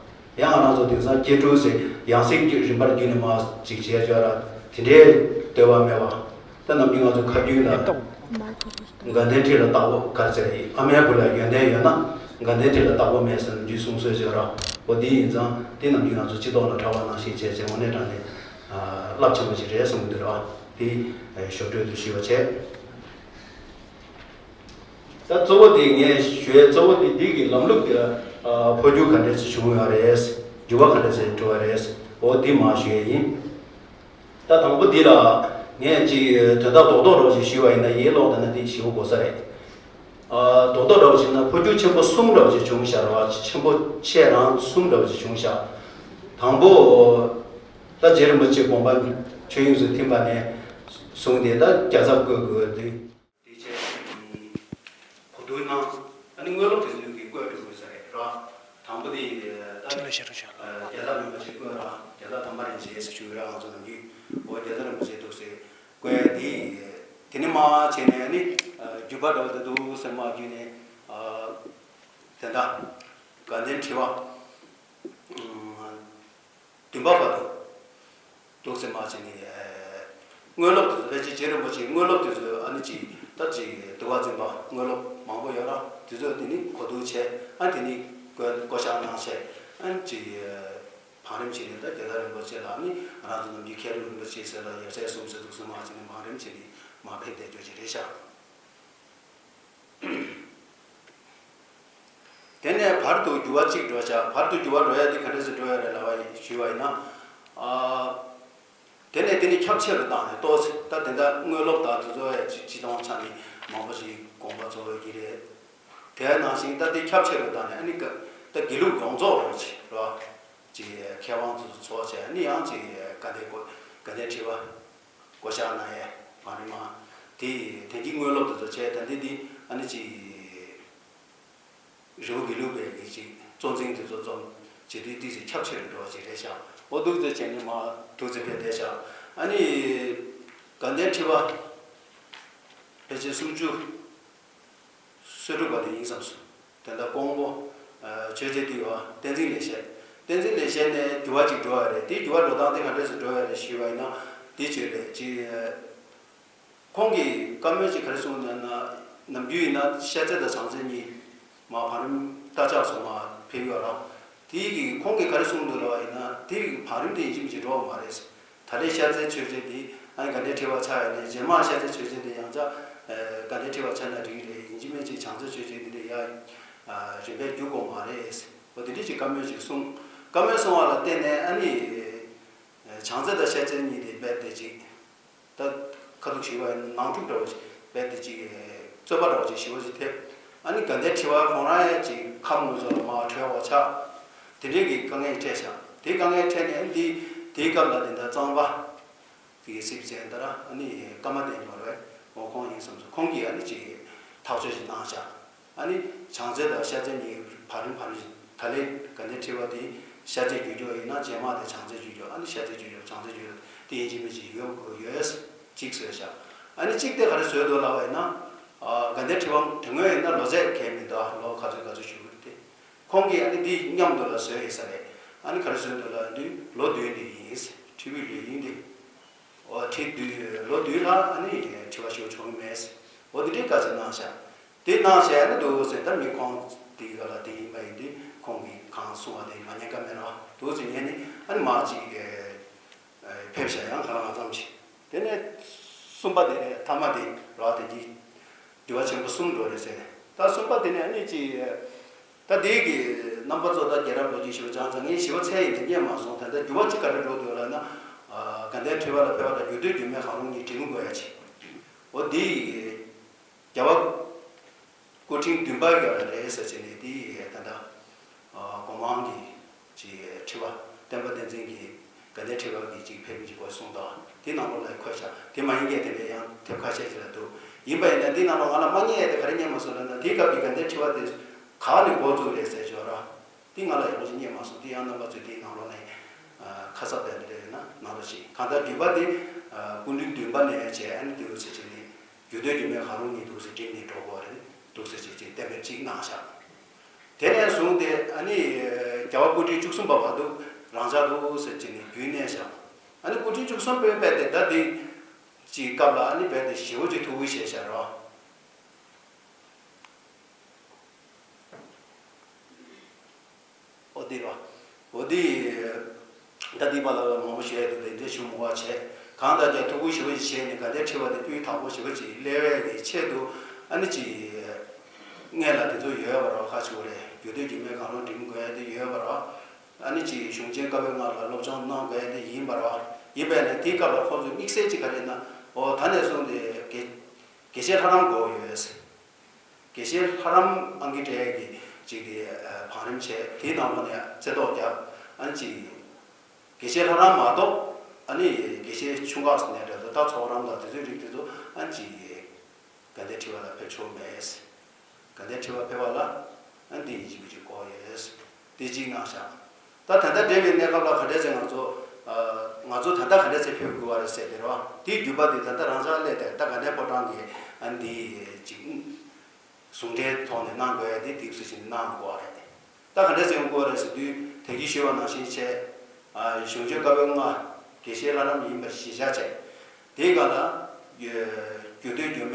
ཡང་ང་རང་ཚོ་དེང་སང་སྐྱེ་དྲུག་ཟེར་ཡང་སྲིད་ཀྱི་རིམ་པར་བརྒྱུད་ནས་མར་ཅིག་བྱས་བྱས་ར་དེ་འདྲའི་འདོད་པ་མེད་པ། ད་ནམ་རྒྱུན་ང་ཚོ་ཁ་རྒྱུན་ལ་དགའ་ལྡན་ཁྲི་ལ་བདག་པོ་ག་རེ་ཟེར་ཡིན། ཨ་མའི་བུ་ལ་ཡོན་ཏན་ཡོད་ན་དགའ་ལྡན་ཁྲི་ལ་བདག་པོ་མེད་ཟེར་ནས་རྒྱུན་གསུང་སྲོལ་བྱས་ར། འོ་འདི་ཡིན་ཙང་དེ་ནམ་རྒྱུན་ང་ཚོ་སྤྱི་ཚོགས་ལ་གྲགས་པ་ནང་བཞིན་བྱས་བྱས་དངོས་གནས་དྲང་གནས་རླབས་ཆེན་པོ་ཞིག་རེད་གསུང་གི་འདུག་ར། དེ་ཞོར་འཕྲོས་དུ་ཞུས་པ་བྱས། ད་གཙོ་བོ་དེ་ངས་ཞུ་ཡས་གཙོ་བོ་དེ་འདི་གི་ལམ་ལུགས་དེ་ལ་འཕོ་འགྱུར་ག་འདྲས་ཅིག་བྱུང་ཡོད་རེད། འགྱུར་བ་ག་འདྲས་ཅིག་འགྲོ་བ་རེད། འོ་འདི་མར་ཞུ་ཡས་ཡིན། ད་དང་པོ་འདི་ལ་ངས་ཅིག་དོན་དག་རྡོག་རྡོག་རོགས་ཅིག་ཞུས་པ་ཡིན་ན་ཡིད་ལོག་ད་ན་འདི་ཞེ་པོ་གོ་ས་རེད། རྡོག་རྡོག་རོགས་ཅིག་ན་འཕོ་འགྱུར་ཆེན་པོ་གསུམ་རོགས་ཅིག་བྱུང་ཤག་ར། ཆེན་པོ་ཆེ་རང་གསུམ་རོགས་ཅིག་བྱུང་ཤག་དང་པོ་ད་རྗེ་རིན་པོ་ཆེ་དགོངས་པ་ཆོས་དབྱིངས་སུ་ཐིམ་པ་ནས་བཟུང་སྟེ་ད་རྒྱལ་ཚབ་བསྐོས་དགོས་དུས། དེ་བྱས་གོ་བསྡུར་གནང་། ཨ་ནི་དངོས་སློབ་དེ་ཚོའི་གི་བཀོད་སྒྲིག་དགོས་ས་རེད་ར། དང་པོ་དེ་ད་ཁྲི་ལ་ཤར་རུ་བྱ་ལ། རྒྱལ་ཚབ་རིན་པོ་ཆེ་བསྐོས་ར། རྒྱལ་ཚབ་དམ་པ་རིན་ཆེན་ཟེར་ཞུ་གི་ར། ང་ཚོ་ནམ་རྒྱུན་འོ་རྒྱལ་ཚབ་རིན་པོ་ཆེ་འདུག་ཟེར་བསྐོས་དེ། དེ་ནས་མར་བྱས་ནས་ཨ་ནི་ བརྒྱུད་པ་འདྲ་བོ་དེ་འདུག་སེ་མར་བརྒྱུད་ནས། ཨ། དེ་འདྲ་དགའ་ལྡན་ཁྲི་པ་བདུན་པ་བར་དུ་འདུག་སེ་མར་བྱས་ནས། ཨ། དངོས་སློབ་དེ་ཚོ་ཕལ་ཆེར་རྗེ་རིན་པོ་ཆེའི་དངོས་སློབ་དེ་ཚོ་ཨ་ནི་ཅིག་ད་ཅིག་འདུལ་བ་འཛིན་པ་དངོས་སློབ་མང་པོ་ཡོད་ར། དེ་ཚོ་དེ་ནི་གོ་བསྡུར་བྱས། ཨ། དེ་ནི་བཀོད་བཀོད་བཞག་གནང་བྱས། ཨ་ནི་ཅིག་བང་རིམ་བྱས་ནས། ད་རྒྱལ་བ་རིན་པོ་ཆེ་ལ་ནི་ང་རང་ཚོ་ནམ་རྒྱུན་མཁས་གྲུབ་རིན་པོ་ཆེ་ཟེར་ལ་ཡབ་སྲས་གསུམ་ཟེར་འདུག་སེ་མར་བྱས་ནས་བང་རིམ་བྱས་ནས་མར་ཕེབས་བསྡད་རྒྱུ་ཅིག་རེད་ཤག་དེ་ནས་བར་དུ་འགྱུར་བ་གཅིག་འགྲོ་བྱ། བར་དུ་འགྱུར་བ་འགྲོ་ཡ་དེ་ག་འདྲ་སེ་འགྲོ་ཡ་རེད་ལབ་པ་ཞུས་པ་ཡིན་ན། ཨ། དེ་ནས་དེ་ནི་ཁྱབ་ཆེ་རུ་བཏང་ནས། ཏོག་ཙམ་ད་དེ་འདྲ་དངོས་སློབ་དང་དེ་ཚོ་ཡ་སྤྱི་སྤྱི་དང་ཆ་ནས་མང་པོ་ཞིག་དགོངས་པ་རྫོགས་ཡོད་ཀྱི་རེད། དེ་ནང་བཞིན་ད་དེ་ཁྱབ་ཆེ་རུ་བཏང་ནས། ཨ་ནི་ཀ་ད་དགེ་ལུགས་ཡོངས་རྫོགས་རོགས་ཅིག་རོགས་ཅིག་མཁས་དབང་ཚོ་ཚོགས་བྱས། ཨ་ནི་ཡང་ཅིག་དགའ་ལྡན་གོ་དགའ་ལྡན་ཁྲི་པ་བསྐོ་བཞག་གནང་ཡས་བང་རིམ་མ་དེ་དེང་གི་དངོས་སློབ་དེ་ཚོ་བྱས། ད་འདི་འདི་ཨ་ནི་ཅིག་རི་བོ་དགེ་ལུགས་པའི་གི་ཅིག་གཙོ་འཛིན་དེ་ཚོ་འཛོམས་བྱེད་དུས་ཏོག་ཙམ་ཁྱབ་ཆེ་རུ་འགྲོ་བ་ཅིག་རེད་ཤག་འོ་འདུག་ཙེ་བྱས་ནས་མར་འདུག་ཙེ་ཕེབས་བསྡད་ཤག་ཨ་ནི་དགའ་ལྡན་ཁྲི་པ་ཕལ་ཆེར་སུམ་ཅུ་སོ་དྲུག་པ་དེ་ཡིན་བསམ་སོང་། དེ་འདྲ་ཀོང་པོ། ཨ། ཆོས་རྗེ་འདུས་པ་བསྟན་འཛིན་ལེགས་བཤད། བསྟན་འཛིན་ལེགས་བཤད་ནས་འགྱུར་བ་ཅིག་འགྲོ་བ་རེད། དེ་འགྱུར་བ་འགྲོ་སྟངས་དེ་ག་འདྲས་སེ་འགྲོ་བ་རེད་ཞུས་པ་ཡིན་ན། དེ་ཅིག་རེད། ཅིག་ཁོང་གིས་བཀའ་མོལ་ཅིག་ག་རེ་གསུངས་ན་ན། ནམ་རྒྱུན་ཡིན་ན་ཤར་རྩེ་དང་བྱང་རྩེ་གཉིས་མར་བང་རིམ་རྟ་ལྕག་སོགས་མར་ཕེབས་ཡོད་ར། དེ་གི་ཁོང་གིས་ག་རེ་གསུངས་འདུག་ལབ་པ་ཡིན་ན། དེ་གི་བང་རིམ་དེ་ཡིན་གཅིག་མིན་གཅིག་འགྲོ་བ་མ་རེད། ད་ལན་ཤར་རྩེ་ཆོས་རྗེ་དེ་ཨ་ནི་དགའ་ལྡན་ཁྲི་པ་ཆགས་ཡོད་ནས། རྗེས་མ་ཤར་རྩེ་ཆོས་རྗེ་དེ་ཡང་བསྐྱར། ཨ། དགའ་ལྡན་ཁྲི་པ་ཆགས་ན་འགྲིག་གི་རེད། ཡིན་གཅིག་མིན་གཅིག་བྱང་རྩེ་ཆོས་རྗེ་འདི་འདྲ་ཡར། ཨ། རིམ་པས་བསྒྱུར་དགོས་མ་རེད། འོ་དེ་འདྲ་ཅིག་བཀའ་མོལ་ཅིག་གསུངས། བཀའ་མོལ་གསུངས་པ་ལ་བརྟེན་ནས་ཨ་ནི། ཨ། བྱང་རྩེ་དང་ཤར་རྩེ་གཉིས་དེ་རྦད་དེ་ཅིག་ད་ཁ་ཐུག་ཞུས་པ་ཡིན་ན་ནང་འཁྲུག་འདྲ་བོ་ཞིག་རྦད་དེ་ཅིག་རྩོད་པ་འདྲ་བོ་ཅིག་ཞེ་པོ་ཅིག་ཐེབས། ཨ་ནི་དགའ་ལྡན་ཁྲི་པ་ཁོང་རང་ཡང་ཅིག་ཁམས་ངོས་ཕྱོགས་ལ་མར་བྲོས་པ་ཆགས། དེ་འདྲའི་གི་དཀའ་ངལ་འཕྲད་ཤག་དེ་དཀའ་ངལ་འཕྲད་ནས་འདི་དེའི་སྐབས་ལ་དེ་འདྲ་གཙང་པ་དེ་གི་སྲིད་ཚན་ལྟར། ཨ་ནི་ཀརྨ་བསྟན་སྐྱོང་རེད། འོ་ཁོང་ཡིན་བསམ་སོང་། ཁོང་གིས་ཨ་ནི་ཅིག་ཐག་གཅོད་ཅིག་གནང་ཤག་ཨ་ནི་བྱང་རྩེ་དང་ཤར་རྩེ་གཉིས་བར་རིམ་བར་རིམ། ད་ལན་དགའ་ལྡན་ཁྲི་པ་དེ་ཤར་རྩེ་བསྒྱུར་རྒྱུ་ཡིན་ན་རྗེས་མ་དེ་བྱང་རྩེ་བསྒྱུར་རྒྱུ། ཨ་ནི་ཤར་རྩེ་བསྒྱུར་རྒྱུ། བྱང་རྩེ་བསྒྱུར་རྒྱུ་དེ་ཡིན་གཅིག་མིན་གཅིག་ཡོད་དགོས་ཡོད། གཅིག་བཟོས་ཤག་ཨ་ནི་གཅིག་དེ་ག་རེ་བཟོས་འདུག་ལབ་པ་ཡིན་ན། ཨ། དགའ་ལྡན་ཁྲི་པ་དེ་སྔོན་ཡིན་ན་ལོ་ཚད་གང་ཡང་མི་འདུག་ལོ་ག་ཚོད་ག་ཚོད་བཞུགས་ཡོད་དེ། ཁོང་གིས་ཨ་ནི་འདི་མཉམ་དུ་ལ་བཟོས་ཡོད་ས་རེད། ཨ་ནི་ག་རེ་བཟོས་འདུག་ལབ་དུས་ལོ་བདུན་དེ་ཡིན། ཁྲི་པའི་ལོ་ཡིན་དེ། འོ། ཁྲི་བདུན། ལོ་བདུན་ལ་ཨ་ནི་ཁྲི་པ་ཞུ་ཆོག་གི་མེད། འོ་དེ་འདྲའི་བཀའ་ཆད་གནང་ཤག་དེ་གནང་བྱས་ཨ་ནི་འདུག་ཟེར། ད་མི་ཁོང་དེའི་སྒང་ལ་དེ་ཡིན་པ་ཡིན་དུས་ཁོང་གིས་གང་གསུང་བ་དེ་ང་ཉན་ཀ་མེད་ར། འདུག་ཟེར་ཉན་ནས་ཨ་ནི་མར་ཅིག་ཕེབས་ཤག་ཡང་ཁ་ལག་ང་ཙམ་ཅིག་དེ་ནས་གསུམ་པ་དེ་རེད། ཐ་མ་དེ་ར། དེ་གི་འགྱུར་བ་ཆེན་པོ་གསུམ་འགྲོ་རེད་ཟེར། ད་གསུམ་པ་དེ་ནས་ཨ་ནི་ཅིག་ད་དེའི་གི་རྣམ་པ་ཚོ་ད་རྒྱལ་རབས་ལོ་རྒྱུས་ཞེ་པོ་སྦྱངས་ཙང་། ངས་ཞེ་པོ་ཚད་ཡིན་དེ་རྙེད་མ་སོང་། ད་ལྟ་འགྱུར་བ་ཅིག་ག་འདྲ་འགྲོ་འདུག་ལབ་ན། ཨ། དགའ་ལྡན་ཁྲི་པ་ལ་ཕེབས་པ་དང་རྒྱུད་སྟོད་རྒྱུད་སྨད་གང་རུང་གཉིས་འགྲིམ་དགོས་ཡ་ཅིག་འོ་དེ་ཡི་རྒྱལ་བ་སྐུ་ཕྲེང་བདུན་པ་ག་ལ་རེད་ཟེར་བྱས་ནས། དེ་ཡི་ད་ལྟ། ཨ། གོང་མའི་གི་ཅིག་ཁྲི་པ་བསྟན་པ་བསྟན་འཛིན་གྱི་དགའ་ལྡན་ཁྲི་པ་གི་ཅིག་ཕེབས་ཀྱི་གོ་གསུངས་དང་། དེ་ནང་ལོགས་ལ་འཁོད་ཤག་དེ་མ་ཡིན་མཁན་དེ་འདྲ་ཡང་ཐེབས་ཁ་ཤས་ཅིག་ལ་འདུག་ཡིན་པ་ཡིན་ན་དེ་ནང་ལོགས་ང་ལ་མ་རྙེད་ཡ་དེ་ག་རེ་རྙེད་མ་སོང་ལབ་ན། དེའི་སྐབས་ཀྱི་དགའ་ལྡན་ཁྲི་པ་དེ་ག་ནས་འགོ་བཙུགས་རེད་ཟེར་ཞོར་ར། དེ་ང་ལ་ཡག་པོ་ཞིག་རྙེད་མ་སོང་། དེ་ཡང་རྣམ་པ་ཚོས་དེའི་ནང་ལོགས་ནས། ཨ། ཁ་གསབ་དེ་འདྲ་ཡོད་ན་གནང་རོགས་བྱེད། གང་ལྟར་འགྱུར་བ་དེ། ཨ། སྐུ་ཕྲེང་བདུན་པ་ནས་བྱས། ཨ་ནི་དེ་འདྲ་ཟེར་བྱས་ནས་རྒྱུད་སྟོད་རྒྱུད་སྨད་གང་རུང་གཉིས་འདུག་ཟེར་འགྲིམ་ནས་འགྲོ་དགོས་རེད་འདུག་ཟེར་བྱས་བྱས་གཏན་འབེབས་ཅིག་གནང་ཤག་དེ་ནས་བཟུང་སྟེ་ཨ་ནི་རྒྱལ་བ་སྐུ་ཕྲེང་བཅུ་གསུམ་པ་བར་དུ་རང་འཇགས་འདུག་ཟེར་བྱས་ནས་རྒྱུན་གནས་ཤག་ཨ་ནི་སྐུ་ཕྲེང་བཅུ་གསུམ་པའི་བར་དེ་ད་དེ་ཅིག་སྐབས་ལ་ཨ་ནི་རྦད་དེ་ཞེ་པོ་ཅིག་ཐུགས་ཁུར་བཞེས་ཤག་རོ། འོ་དེ་རོ། འོ་དེ། ད་དེ་བར་ལ་མང་པོ་བཤད་འདུག་དེ་འདྲ་ཞུ་མི་དགོས་པ་བྱས། གང་ལྟར་ཀྱང་ཐུགས་ཁུར་ཞེ་པོ་ཞིག་བཞེས་ནས་དགའ་ལྡན་ཁྲི་པ་དེ་སྤུས་དག་པོ་ཞེ་པོ་ཅིག་སླེབས་པའི་གི་ཆེད་དུ། ཨ་ནི་ཅིག་སྔོན་ལ་དེ་ཚོ་ཡོད་པ་རོ། ཁ་ཆེ་བོ་རེད། རྒྱུད་སྟོད་རྒྱུད་སྨད་གང་རུང་འགྲིམ་དགོས་ཡ་དེ་ཡོད་པ་རོ། ཨ་ནི་ཅིག་གཞུང་ཆེན་བཀའ་པོད་ལྔ་ལ་སློབ་སྦྱོང་གནང་དགོས་ཡ་དེ་ཡིན་པ་རོ། ཡིན་པས་ན་དེའི་སྐབས་ལ་ཁོང་ཚོས་དམིགས་བསལ་ཅིག་ག་རེ་ན། འོ་ད་ནས་བཟུང་སྟེ་དགེ་དགེ་བཤེས་ལྷ་རམས་དགོས་ཡོད། དགེ་བཤེས་ལྷ་རམས་ཨང་ཀི་སྤྲད་ཀྱི་ཅིག་དེ། ཨ། བང་རིམ་བྱས། དེའི་ནང་ལོགས་ནས་རྩེ་ཏོག་བརྒྱབ། ཨ་ནི་ཅིག་དགེ་བཤེས་ལྷ་རམས་མ་གཏོགས། ཨ་ནི་དགེ་བཤེས་ཆུང་ཁག་ཟེར་ནའི་འདྲ་འདུག་ད་ཚོགས་རམས་དང་དེ་ཚོའི་རིགས་དེ་ཚོ་ཨ་ནི་ཅིག་དགའ་ལྡན་ཁྲི་པ་ལ་ཕེབས་ཆོག་མེད། དགའ་ལྡན་ཁྲི་པ་ཕེབས་པ་ལ་ཨ་ནི་འདི་ཡིན་གཅིག་མིན་གཅིག་དགོས་ཡོད། དེ་གཅིག་གནང་ཤག་ད་ད་ལྟ་འདས་པའི་གནས་སྐབས་ལ་ག་འདྲས་ཟེར་ང་ཚོ། ང་ཚོ་ད་ལྟ་ག་འདྲ་ཚེ་ཕེབས་དགོས་བ་རེད་ཟེར་དེ་རེད་བ། དེའི་རྒྱུད་པ་དེ་ད་ལྟ་རང་ཅག་སླེབས་དེ་ད་ག་འདྲའི་ཕོ་བྲང་གི་ཨ་འདི་ཅིག་ཟུང་འབྲེལ་ཐོག་ནས་གནང་དགོས་ཡ་དེ་དེ་སུ་ཞིག་ནས་གནང་དགོས་བ་རེད། ད་ག་འདྲ་ཟེར་དགོས་བ་རེད་ཟེར་དུས་ད་གིན་ཞུས་པ་ནང་བཞིན་བྱས། གཞུང་ཆེན་བཀའ་པོད་ལྔ་དགེ་བཤེས་ལྷ་རམས་ཡིན་པ་གཞི་བཞག་བྱས། དེའི་སྒང་ལ་རྒྱུད་སྟོད་རྒྱུད་སྨད་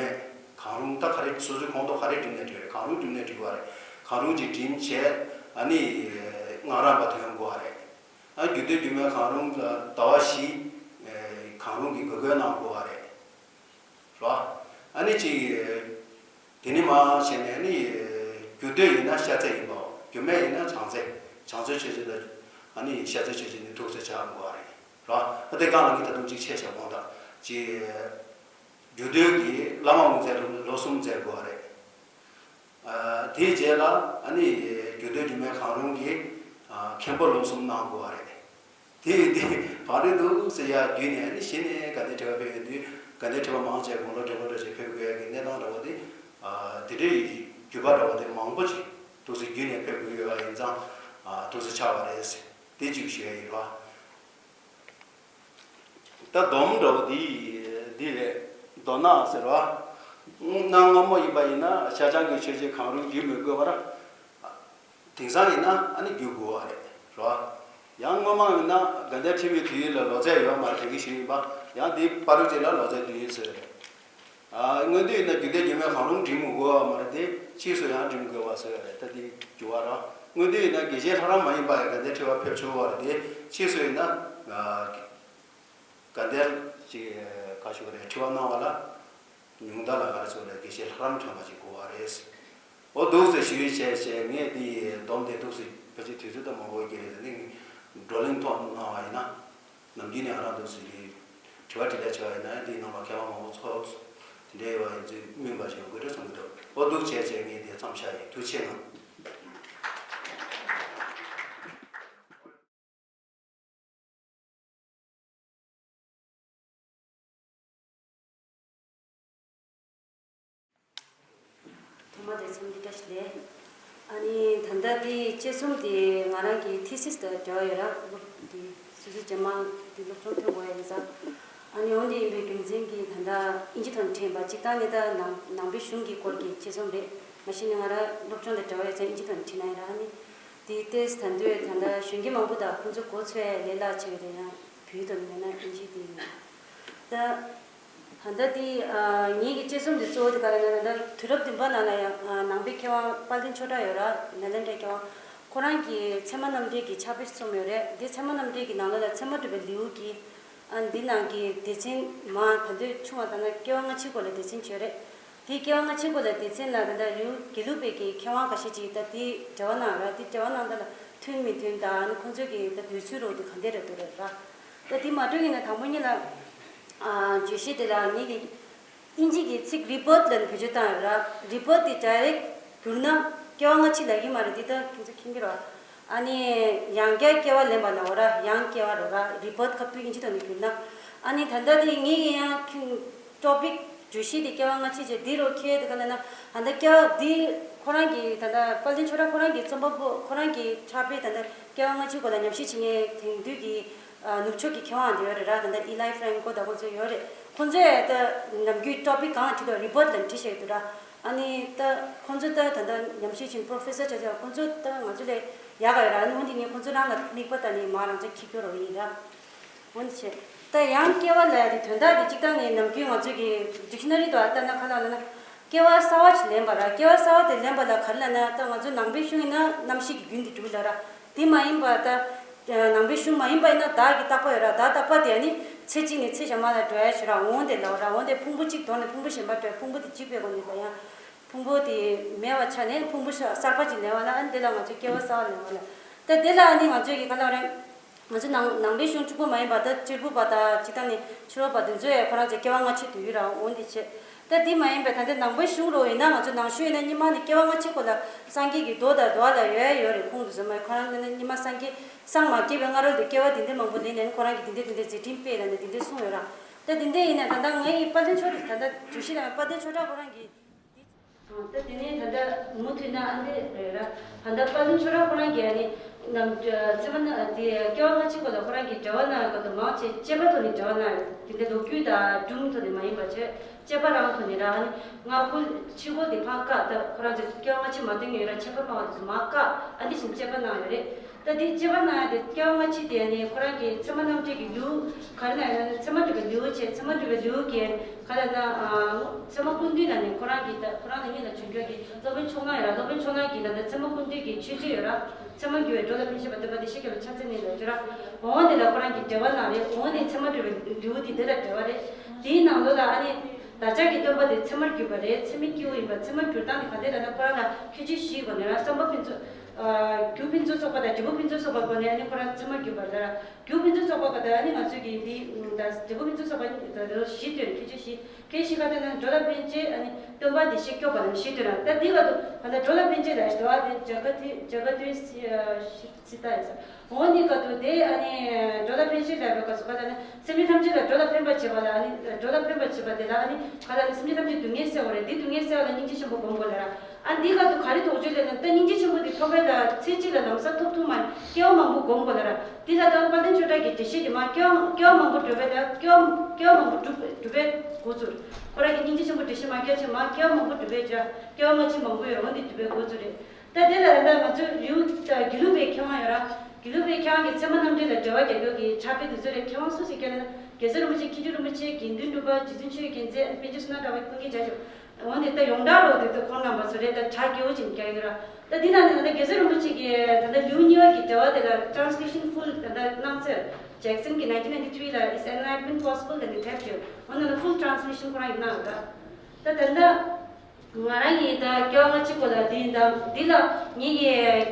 གང་རུང་ད་ག་རེ་སོ་སོའི་ཁོངས་གཏོགས་ག་རེ་བསྒྲིམས་ནས་འགྲིག་རེད། གང་རུང་བསྒྲིམས་ནས་འགྲིག་པ་རེད། གང་རུང་ཅིག་བསྒྲིམས་བྱས་ཨ་ནི་སྔགས་རམས་པ་ཐོན་དགོས་བ་རེད། ཨ་རྒྱུད་སྟོད་རྒྱུད་སྨད་གང་རུང་ལ་ཟླ་བ་བཞི་གང་རུང་གི་དགོས་མཁོ་གནང་དགོས་བ་རེད། རོ། ཨ་ནི་ཅིག་དེ་ནི་མ་བྱས་ནས་ནི་རྒྱུད་སྟོད་ཡིན་ན་ཤར་རྩེ་ཡིན་པའོ། རྒྱུད་སྨད་ཡིན་ན་བྱང་རྩེ། བྱང་རྩེ་ཆོས་རྗེ་དང་ཨ་ནི་ཤར་རྩེ་ཆོས་རྗེ་ནི་ཐུགས་སྲས་ཆགས་དགོས་བ་རེད། རོ། ཨ་དེ་གང་ལ་ངས་ད་དུང་ཅིག་ཆེ་ཞག་དགོངས་དག་ཅིག་རྒྱུད་སྟོད་ཀྱི་བླ་མ་དབུ་མཛད་ལོ་གསུམ་མཛད་དགོས་བ་རེད། དེའི་རྗེས་ལ་ཨ་ནི་རྒྱུད་སྟོད་རྒྱུད་སྨད་གང་རུང་གི་མཁན་པོ་ལོ་གསུམ་གནང་དགོས་བ་རེད། དེ་དེ་བང་རིམ་འདུག་ཟེར་ཡ་བརྒྱུད་ནས་ནི་གཞི་ནས་དགའ་ལྡན་ཁྲི་པ་ཕེབས་ཡོང་དུས་དགའ་ལྡན་ཁྲི་པ་མང་ཆེ་དགུང་ལོ་བགྲེས་པོ་འདྲ་ཞིག་ཕེབས་དགོས་ཡ་གི་གནས་སྟངས་འདྲ་བོ་དེ། དེ་འདྲའི་རྒྱུད་པ་འདྲ་བོ་དེ་མང་པོ་ཅིག་འདུག་ཟེར་བརྒྱུད་ནས་ཕེབས་དགོས་ཡོད་པ་ཡིན་ཙང་འདུག་ཟེར་ཆགས་པ་རེད་ཟེར་དེ་གཅིག་ཞུ་ཡ་ཡིན་རོ། ད་སྡོམ་འདྲ་བོ་འདི་འདི་རེད། མདོ་སྔགས་ཟེར་བ། གནའ་སྔ་མོ་ཡིན་པ་ཡིན་ན་ཤར་བྱང་གི་ཆོས་བརྒྱུད་གང་རུང་བརྒྱུད་མི་དགོས་པར། དེང་སང་ཡིན་ན་ཨ་ནི་བརྒྱུད་དགོས་བ་རེད་རོ། ཡང་སྔོན་མ་ཡིན་ན་དགའ་ལྡན་ཁྲི་པའི་དུས་ཡུན་ལ་ལོ་ཚད་ཡོད་མ་རེད་དེ་གི་ཞུ་ཡིན་པ། ཡང་དེའི་བར་དུ་ཅིག་ལ་ལོ་ཚད་དུས་ཡུན་ཟེར་རེད། ཨ་སྔོན་དུས་ཡིན་ན་རྒྱུད་སྡེ་རྒྱུད་སྨད་གང་རུང་འགྲིམ་མི་དགོས་བ་མ་རེད་དེ་ཕྱིས་སུ་ཡང་འགྲིམ་དགོས་བ་ཟེར་བ་རེད། ད་དེ་འགྱུར་བ་རོ། སྔོན་དུས་ཡིན་ན་དགེ་བཤེས་ལྷ་རམས་མ་ཡིན་པ་ཡང་དགའ་ལྡན་ཁྲི་པ་ཕེབས་ཆོག་བ་རེད་དེ་ཕྱིས་སུ་ཡིན་ན། དགའ་ལྡན་ཅིག་ག་ཞུ་གི་རེད། ཁྲི་པ་གནང་བ་ལ་ཉུང་མཐའ་ལ་ག་རེ་ཟེར་རེད། དགེ་བཤེས་ལྷ་རམས་ཐོན་པ་ཅིག་དགོས་བ་རེད། འོ་འདུག་ཟེར་ཞུས་བྱས་བྱས་ངས་འདི་སྡོམ་དེ་འདུག་ཟེར་ཕལ་ཆེར་དུས་ཚོད་ད་མང་པོ་སྐྱེལ་རེད། དེ་ནི་བགྲོ་གླེང་ཐོག་གནང་བ་ཡིན་ན་ནམ་རྒྱུན་ནས་ང་རང་འདུག་ཟེར་གྱི་དྲི་བ་དྲིས་ལན་བྱས་པ་ཡིན་ན་འདིའི་ནང་ལ་མཁས་པ་མང་པོ་ཚོགས་དེ་འདྲའི་ཡོད་པ་ཡིན་ཚུལ་སྨིན་པ་ཞིག་ཡོང་གི་རེད་བསམ་གྱི་འདུག་འོ་འདུག་བྱས་བྱས་ངས་འདི་མཚམས་བཞག་ཡིན། ཐུགས་རྗེ་གནང་། ཐོག་མ་དེ་འཚམས་འདྲི་བཀྲ་ཤིས་བདེ་ལེགས། ཨ་ནི་ད་ལྟ་དེ་དཔྱད་རྩོམ་དེ་ང་རང་གི་ཐི་སིས་དང་འབྲེལ་བ་ཡོད་ར། སློབ་དེ་སོ་སོའི་རྗེས་མ་དེ་སློབ་སྦྱོང་ཐོན་དགོས་ཡ་ཡིན་ཙང་། ཨ་ནི་འོན་ཏེ་ཡིན་པའི་རྒྱུ་མཚན་གྱིས་ད་ལྟ་ཨིན་ཇི་ཐོག་ནས་བྲིས་ཡིན་པ། གཅིག་ད་ནི་ད་ནང་ནང་པའི་གཞུང་གི་སྐོར་གྱི་དཔྱད་རྩོམ་རེད། མ་གཞི་ནས་ང་རང་སློབ་སྦྱོང་དང་འབྲེལ་བ་ཡོད་ཙང་ཨིན་ཇི་ཐོག་ནས་བྲིས་ན་ཡང་ཨ་ནི་དེ་ཏོག་ཙམ་ད་དུང་ད་ལྟ་གཞོན་སྐྱེས་མང་པོ་དང་ཁོང་ཚོ་གོ་ཚོད་ལས་སླ་ཆེ་བ་རེད། ཡང་བོད་ཡིག་ཐོག་ནས་མེད་ན་ཨིན་ཇི་དེ་ཡིན་ད། ད་ལྟ་དེ་ངེད་ཀྱི་དཔྱད་རྩོམ་དེ་གཙོ་བོ་དེ་ག་རེ་ན་ད་ལྟ་དུས་རབས་བདུན་པ་ནང་ལ་ཡང་ནང་པའི་མཁས་དབང་དཔལ་ལྡན་ཆོས་གྲགས་ཡོད་ར། ནཱ་ལེནྡྲའི་མཁས་དབང་ཁོ་རང་གིས་ཚད་མ་རྣམ་འགྲེལ་གྱི་ཕྱག་དཔེ་རྩོམ་ཡོད་རེད། དེ་ཚད་མ་རྣམ་འགྲེལ་གྱི་ནང་ལོགས་ལ་ཚད་མ་གྲུབ་པའི་ལེའུ་གི་ཨ་འདི་ནང་གི་སྡེ་ཚན་མ་ད་དུང་ཆུང་བ་ལྟར་ན་སྐྱེ་བ་སྔ་ཕྱིའི་སྐོར་ལ་སྡེ་ཚན་བྱས་ཡོད་རེད། དེའི་སྐྱེ་བ་སྔ་ཕྱིའི་སྐོར་ལ་སྡེ་ཚན་ལ་ད་ལྟ་ལེའུ་དགེ་ལུགས་པའི་གི་མཁས་དབང་ཁ་ཤས་ཅིག་ད་དེའི་འགྲེལ་བ་གནང་ཡོད་ར། དེ་འགྲེལ་བ་གནང་ད་ལ་མཐུན་མི་མཐུན་དང་ཨ་ནི་ཁོང་ཚོའི་གི་ད་འདོད་ཚུལ་རོགས་དེ་ག་འདྲ་རེད་འདུག་རེད་ར། ད་དེ་མ་གཏོགས་ཡིན་ན་དང་པོ་ཉིད་ལ་ཨ་བརྗོད་གཞི་དེ་ལ་ངེད་ཀྱི་ཨིན་ཇི་གི་ཚིག་rebirth ལབ་ནས་བེད་སྤྱོད་བཏང་ཡོད་ར། rebirth དེ་direct བསྒྱུར་ན་སྐྱེ་བ་སྔ་ཕྱི་ལབ་ཀྱི་མ་རེད། འདི་ད་ཁྱེད་ཚོ་མཁྱེན་གྱི་རེད་བ། ཨ་ནི་ཡང་བསྐྱར་སྐྱེ་བ་ལེན་པ་ལབ་པ་ར། ཡང་སྐྱེ་བ་རོ་ར། rebirth ཁ་ཐུག་ཨིན་ཇི་ཐོག་ནས་བསྒྱུར་ན། ཨ་ནི་ད་ལྟ་དེ་ངེད་ཀྱི་ཡང་topic བརྗོད་གཞི་དེ་སྐྱེ་བ་སྔ་ཕྱི་བྱས་འདི་རོ་ཁྱེད་དེ་ག་ལབ་ན་ད་ལྟ་སྐྱེ་བ་འདི་ཁོ་རང་གི་ད་ལྟ་དཔལ་ལྡན་ཆོས་གྲགས་ཁོ་རང་གི་རྩོམ་པ་པོ་ཁོ་རང་གི་ཕྱག་དཔེ་ད་ལྟ་སྐྱེ་བ་སྔ་ཕྱི་སྐོར་ལ་ཉམས་ཞིབ་བྱེད་མཁན་དེང་དུས་ཀྱི་ནུབ་ཕྱོགས་ཀྱི་མཁས་དབང་དེ་ཡོད་རེད་ར། ད་ལྟ་ཨི་ལའི་ཧྥ་རན་ཀོ་དང་ཁོང་ཚོ་ཡོད་རེད། ཁོང་ཚོས་ད་ནམ་རྒྱུན་topic གང་ལ་བྲིས་འདུག་rebirth ལབ་བྲིས་བཞག་གི་འདུག་ར། ཨ་ནི་ད་ཁོང་ཚོ་ད་ད་ལྟ་ཉམས་ཞིབ་བྱེད་professor ཆ་ཆ་ཁོང་ཚོ་ད་ང་ཚོ་ལས་ཡག་ག་ཡོད་ར། ཨ་ནི་འོན་ཏེ་ངས་ཁོང་ཚོ་རང་ལ་དམིགས་པ་ལྟ་ནས་མ་རང་ཚོ་ཁྱི་སྐྱོ་རོགས་ཡིན་ར། འོན་ཏེ་ད་ཡང་སྐྱེ་བ་ལ་དེ་དོན་དག་དེ་གཅིག་ད་ནས་ནམ་རྒྱུན་ང་ཚོ་གི་dictionary དུ་ལྟ་ན་ག་ལ་ལ་ན་སྐྱེ་བ་གསར་བ་ཞིག་ལེན་པ་ར། སྐྱེ་བ་གསར་བ་དེ་ལེན་པ་ལ་ག་རེ་ལབ་ན་ད་ང་ཚོ་ནང་པའི་གཞུང་ཡིན་ན་རྣམ་ཤེས་ཀྱི་རྒྱུན་དེ་གྲུབ་ལ་ར། དེ་མ་ཡིན་པ་ད། ནང་པའི་གཞུང་མ་ཡིན་པ་ཡིན་ན་བདག་གི་བརྟག་པ་ཡོད་ར། བདག་བརྟག་པ་དེ་ནི་ཚེ་གཅིག་ནས་ཚེ་གཞན་མ་ལ་འགྲོ་ཡ་ཞིག་ར། འོན་ཏེ་ལབ་ར། འོན་ཏེ་ཕུང་པོ་གཅིག་དོར་ནས་ཕུང་པོ་གཞན་པ་འགྲོ་ཡ། ཕུང་པོ་དེ་གཅིག་པའི་སྒོ་ནས་ལ་ཡང་ཕུང་པོ་དེ་མེད་པ་ཆ་ནས་ཕུང་པོ་གསར་པ་ཅིག་ལེན་པ་ལ་ཨ་ནི་དེ་ལ་ང་ཚོས་སྐྱེ་བ་གསར་པ་ལེན་པ་ལ། ད་དེ་ལ་ཨ་ནི་ང་ཚོས་ཀྱི་ག་ལབ་རེད། ང་ཚོ་ནང་ནང་པའི་གཞུང་གཅིག་པོ་མ་ཡིན་པ་ད་གཅེར་བུ་པ་དང་སྤྱིར་བཏང་ནས་ཕྱི་རོལ་པ་དེ་ཚོས་ཁོ་རང་ཚོའི་སྐྱེ་བ་སྔ་ཕྱི་དུ་ཡོད་ར། འོན་ཏེ་བྱས། ད་འདི་མ་ཡིན་པའི་ད་ལྟའི་ནང་པའི་གཞུང་རོ་ཡིན་ན་ང་ཚོ་ནང་ཆོས་ཡིན་ན་སྔོན་མ་ནས་སྐྱེ་བ་སྔ་ཕྱི་སྐོར་ལ་སངས་རྒྱས་ཀྱི་མདོ་དང་མདོ་ལ་ཡོད་ཡོད་རེད། ཁུངས་དུ་ཟེར་མ་ཁོ་རང་ནི་སྔོན་མ་སངས་རྒྱས་སངས་མ་རྒྱས་པའི་སྔ་རོལ་དུ་སྐྱེ་བ་འདི་འདྲ་མང་པོ་ལེན་ནས་ཁོ་རང་གིས་འདི་འདྲ་འདི་འདྲ་མཛད་འཕྲིན་སྤེལ་ལ་ནི་འདི་འདྲ་གསུངས་ཡོད་ར། ད་འདི་འདྲ་ཡིན་ན་ད་ལྟ་ངའི་དཔལ་ལྡན་ཆོས་གྲགས་ད་ལྟ་བརྗོད་གཞི་དང་དཔལ་ལྡན་ཆོས་གྲགས་ཁོ་རང་གིས། ད་དེ་ནས་ད་ལྟ་མུ་མཐུད་ན་ཨ་འདི་རེད་ར། ད་ལྟ་དཔལ་ལྡན་ཆོས་གྲགས་ཁོ་རང་གིས་ཨ་ནི་ ནམ་ཚད་མ་ན་དེ་སྐྱེ་བ་སྔ་ཕྱི་སྐོར་ལ་ཁོ་རང་གིས་འགྲེལ་བ་གནང་ཡོད་སྐབས་དུ་མང་ཆེ་དཔྱད་པ་ཐོག་ནས་འགྲེལ་བ་གནང་ཡོད། དེ་འདྲ་ལོ་རྒྱུས་དང་སྒྲུང་ཐོག་ནས་མ་ཡིན་པ་བྱས་དཔྱད་པ་རང་ཐོག་ནས་ར། ཨ་ནི་སྔ་ཁོ་ཕྱི་ཁོ་དེ་ཕར་བཀག་ད་ཁོ་རང་ཚོས་སྐྱེ་བ་སྔ་ཕྱི་མ་སྟོན་གྱི་ཡོད་ར། ཁྱད་པར་སྨྲ་བ་དེ་ཚོ་མར་བཀག་ཨ་འདི་བཞིན་དཔྱད་པ་གནང་ཡོད་རེད། ད་དེ་དཔྱད་པ་གནང་ཡ་དེ་སྐྱེ་བ་སྔ་ཕྱི་དེ་ནི་ཁོ་རང་གི་ཚད་མ་རྣམ་འགྲེལ་གྱི་ལེའུ་ག་རེ་ན་ཡོད་ན་ཚད་མ་སྒྲུབ་པའི་ལེའུ་བྱས། ཚད་མ་སྒྲུབ་པའི་ལེའུ་གི་ག་རེ་ན་ཚད་མ་ཀུན་བཏུས་ལ་ནི་ཁོ་རང་གི་ད་ཁོ་རང་ལ་གཉིས་ལ་བྱུང་ཆོག་གི་སློབ་དཔོན་ཕྱོགས་སྔ་ཡོད་ར། སློབ་དཔོན་ཕྱོགས་སྔ་གི་ད་ད་ཚད་མ་ཀུན་བཏུས་ཀྱི་མཆོད་བརྗོད་ཡོད་ར། ཚད་མ་བསྒྱུར་བའི་འགྲོ་ལ་ཕན་ཆད་པ་སྟོན་པ་འདི་ཤེས་རྒྱལ་ལོ་ཕྱག་འཚལ་ནས་ལ་བརྗོད་ར། འོང་དེ་ལ་ཁོ་རང་གི་འགྲེལ་པ་གནང་རེད། འོང་ནས་ཚད་མ་སྒྲུབ་པའི་ལེའུ་དེ་འདི་ལ་འགྲེལ་པ་རེད། དེའི་ནང་ལོགས་ལ་ཨ་ནི་བདག་ཅག་གི་སྟོན་པ་དེ་ཚད་མར་གྱུར་པ་རེད། ཚད་མའི་སྐྱེས་བུ་ཡིན་པ། ཚད་མར་གྱུར་སྟངས་དེ་ག་འདྲ་ལབ་ན་ཁོ་རང་ལ་ཁྱད་ཆོས་བཞི་གོ་ནས་ར། བསམ་པ་ཕུན་ཚོགས། རྒྱུ་ཕུན་སུམ་ཚོགས་པ་དང་འབྲས་བུ་ཕུན་སུམ་ཚོགས་པ་སྒོ་ནས་ཨ་ནི་ཁོ་རང་ཚད་མར་གྱུར་པ་རེད་ར། རྒྱུ་ཕུན་སུམ་ཚོགས་པ་ག་ད་ཨ་ནི་ང་ཚོས་ཀྱི་འདི་ད་འབྲས་བུ་ཕུན་སུམ་ཚོགས་པ་ད་བཞི་སྟོན། ཁྱད་ཆོས་བཞི། ཁྱད་ཆོས་བཞི་ག་ད་ན་འགྲོ་ལ་ཕན་ཆད། ཨ་ནི་སྟོན་པ་འདི་ཤེས་སྐྱོབ་པ་ལ་བཞི་སྟོན་ར། ད་འདི་ག་དུ་ག་ད་འགྲོ་ལ་ཕན་ཆད་ལ་ཞི་བ་དེ་བྱ་དགའ་དེ་བྱ་དགའ་དེ་ཤི་ཚི་ད་ཡ་ས། འོ་འདི་ག་དུ་དེ་ཨ་ནི་འགྲོ་ལ་ཕན་ཆད་ལ་བའི་སྐབས་སུ་ག་ད་ནི་སེམས་ཅན་ཐམས་ཅད་ལ་འགྲོ་ལ་ཕན་པ་བྱེད་པ་ལ་ཨ་ནི་འགྲོ་ལ་ཕན་པ་བྱེད་པ་དེ་ལ་ཨ་ནི་ག་ད་ནི་སེམས་ཅན་ཐམས་ཅད་སྡུག་བསྔལ་སེལ་བ་རེད། འདི་སྡུག་བསྔལ་སེལ་བ་ལ་སྙིང་རྗེ་ཆེན་པོ་སྒོམ་དགོས་ལ་ར། ཨ་འདི་ག་དུ་ག་རེ་དོགས་གཅོད་ལས་ན་ད་སྙིང་རྗེ་ཆེན་པོ་འདི་ཐོབ་པའི་ལ་ཚེ་གཅིག་ལ་ལམ་སང་ཐོབ་ཐུབ་མ་རེད། སྐྱེ་བ་མང་པོ་སྒོམ་དགོས་ལ་ར། འདི་ལ་ད་དཔལ་ལྡན་ཆོས་གྲགས་ཀྱི་འགྲེལ་བཤད་འདི་མ་སྐྱེ་བ་སྐྱེ་བ་མང་པོ་འགྲོ་བའི་ལ་སྐྱེ་བ་སྐྱེ་བ་མང་པོ་སྒྲུབ་སྒྲུབ་པའི་འགོ་ཚུགས། ཁོ་རང་གི་སྙིང་རྗེ་ཆེན་པོ་འགྲེལ་བཤད་མ་སྐྱེ་ཆེ་མ་སྐྱེ་བ་མང་པོ་འགྲུབ་པའི་ཆ་སྐྱེ་བ་སྔ་ཕྱི་མང་པོ་ཡོད་འོ་འདི་སྒྲུབ་པའི་འགོ་ཚུགས་རེད། ད་དེ་ལ་ད་ང་ཚོས་ལེའུ་ད་དགེ་ལུགས་པའི་མཁས་དབང་ཡོད་ར། དགེ་ལུགས་པའི་མཁས་དབང་གི་ཚད་མ་རྣམ་འགྲེལ་ལ་འགྲེལ་བ་རྒྱག་རྒྱུ་གི་ཕྱག་དཔེ་འདི་ཚོ་རེད། མཁས་དབང་སུ་ཞིག་སྐྱོན་ན་རྒྱལ་སྲས་རིན་པོ་ཆེ། མཁས་གྲུབ་རིན་པོ་ཆེ། དགེ་འདུན་གྲུབ་པ། རྗེ་བཙུན་ཆོས་ཀྱི་རྒྱལ་མཚན། པཎ་ཆེན་བསོད་ནམས་གྲགས་པ། ཀུན་མཁྱེན་རྒྱ་ཆེ། འོ་འདི་ལྟ་ཡོངས་གྲགས་ལོ་དེ་ཚོ་ཁོང་རྣམ་པ་ཚོ་རེད། ད་གྲ་རྒྱས་པོ་ཅིག་རྒྱག་ཡོད་ར། ད་འདི་ནང་ནས་ད་ལྟ་རྒྱལ་སྲས་རིན་པོ་ཆེ་གི་ད་ལྟ་ལེའུ་གཉིས་པ་གི་འགྲེལ་བ་དེ་ལ་translation full ད་ལྟ་གནང་ཚེ་Jackson གི་nineteen ninety three ལ་Is Enlightenment Possible ལབ་ནས་དེབ་ཅིག་འོ་ན་ལ་full translation ཁོ་རང་གིས་གནང་ཡོད་ར། ད་ད་ལྟ་ང་རང་གིས་ད་སྐྱེ་བ་སྔ་ཕྱི་སྐོར་ལ་འདི་ཡིན་ད་འདི་ལ་ངེད་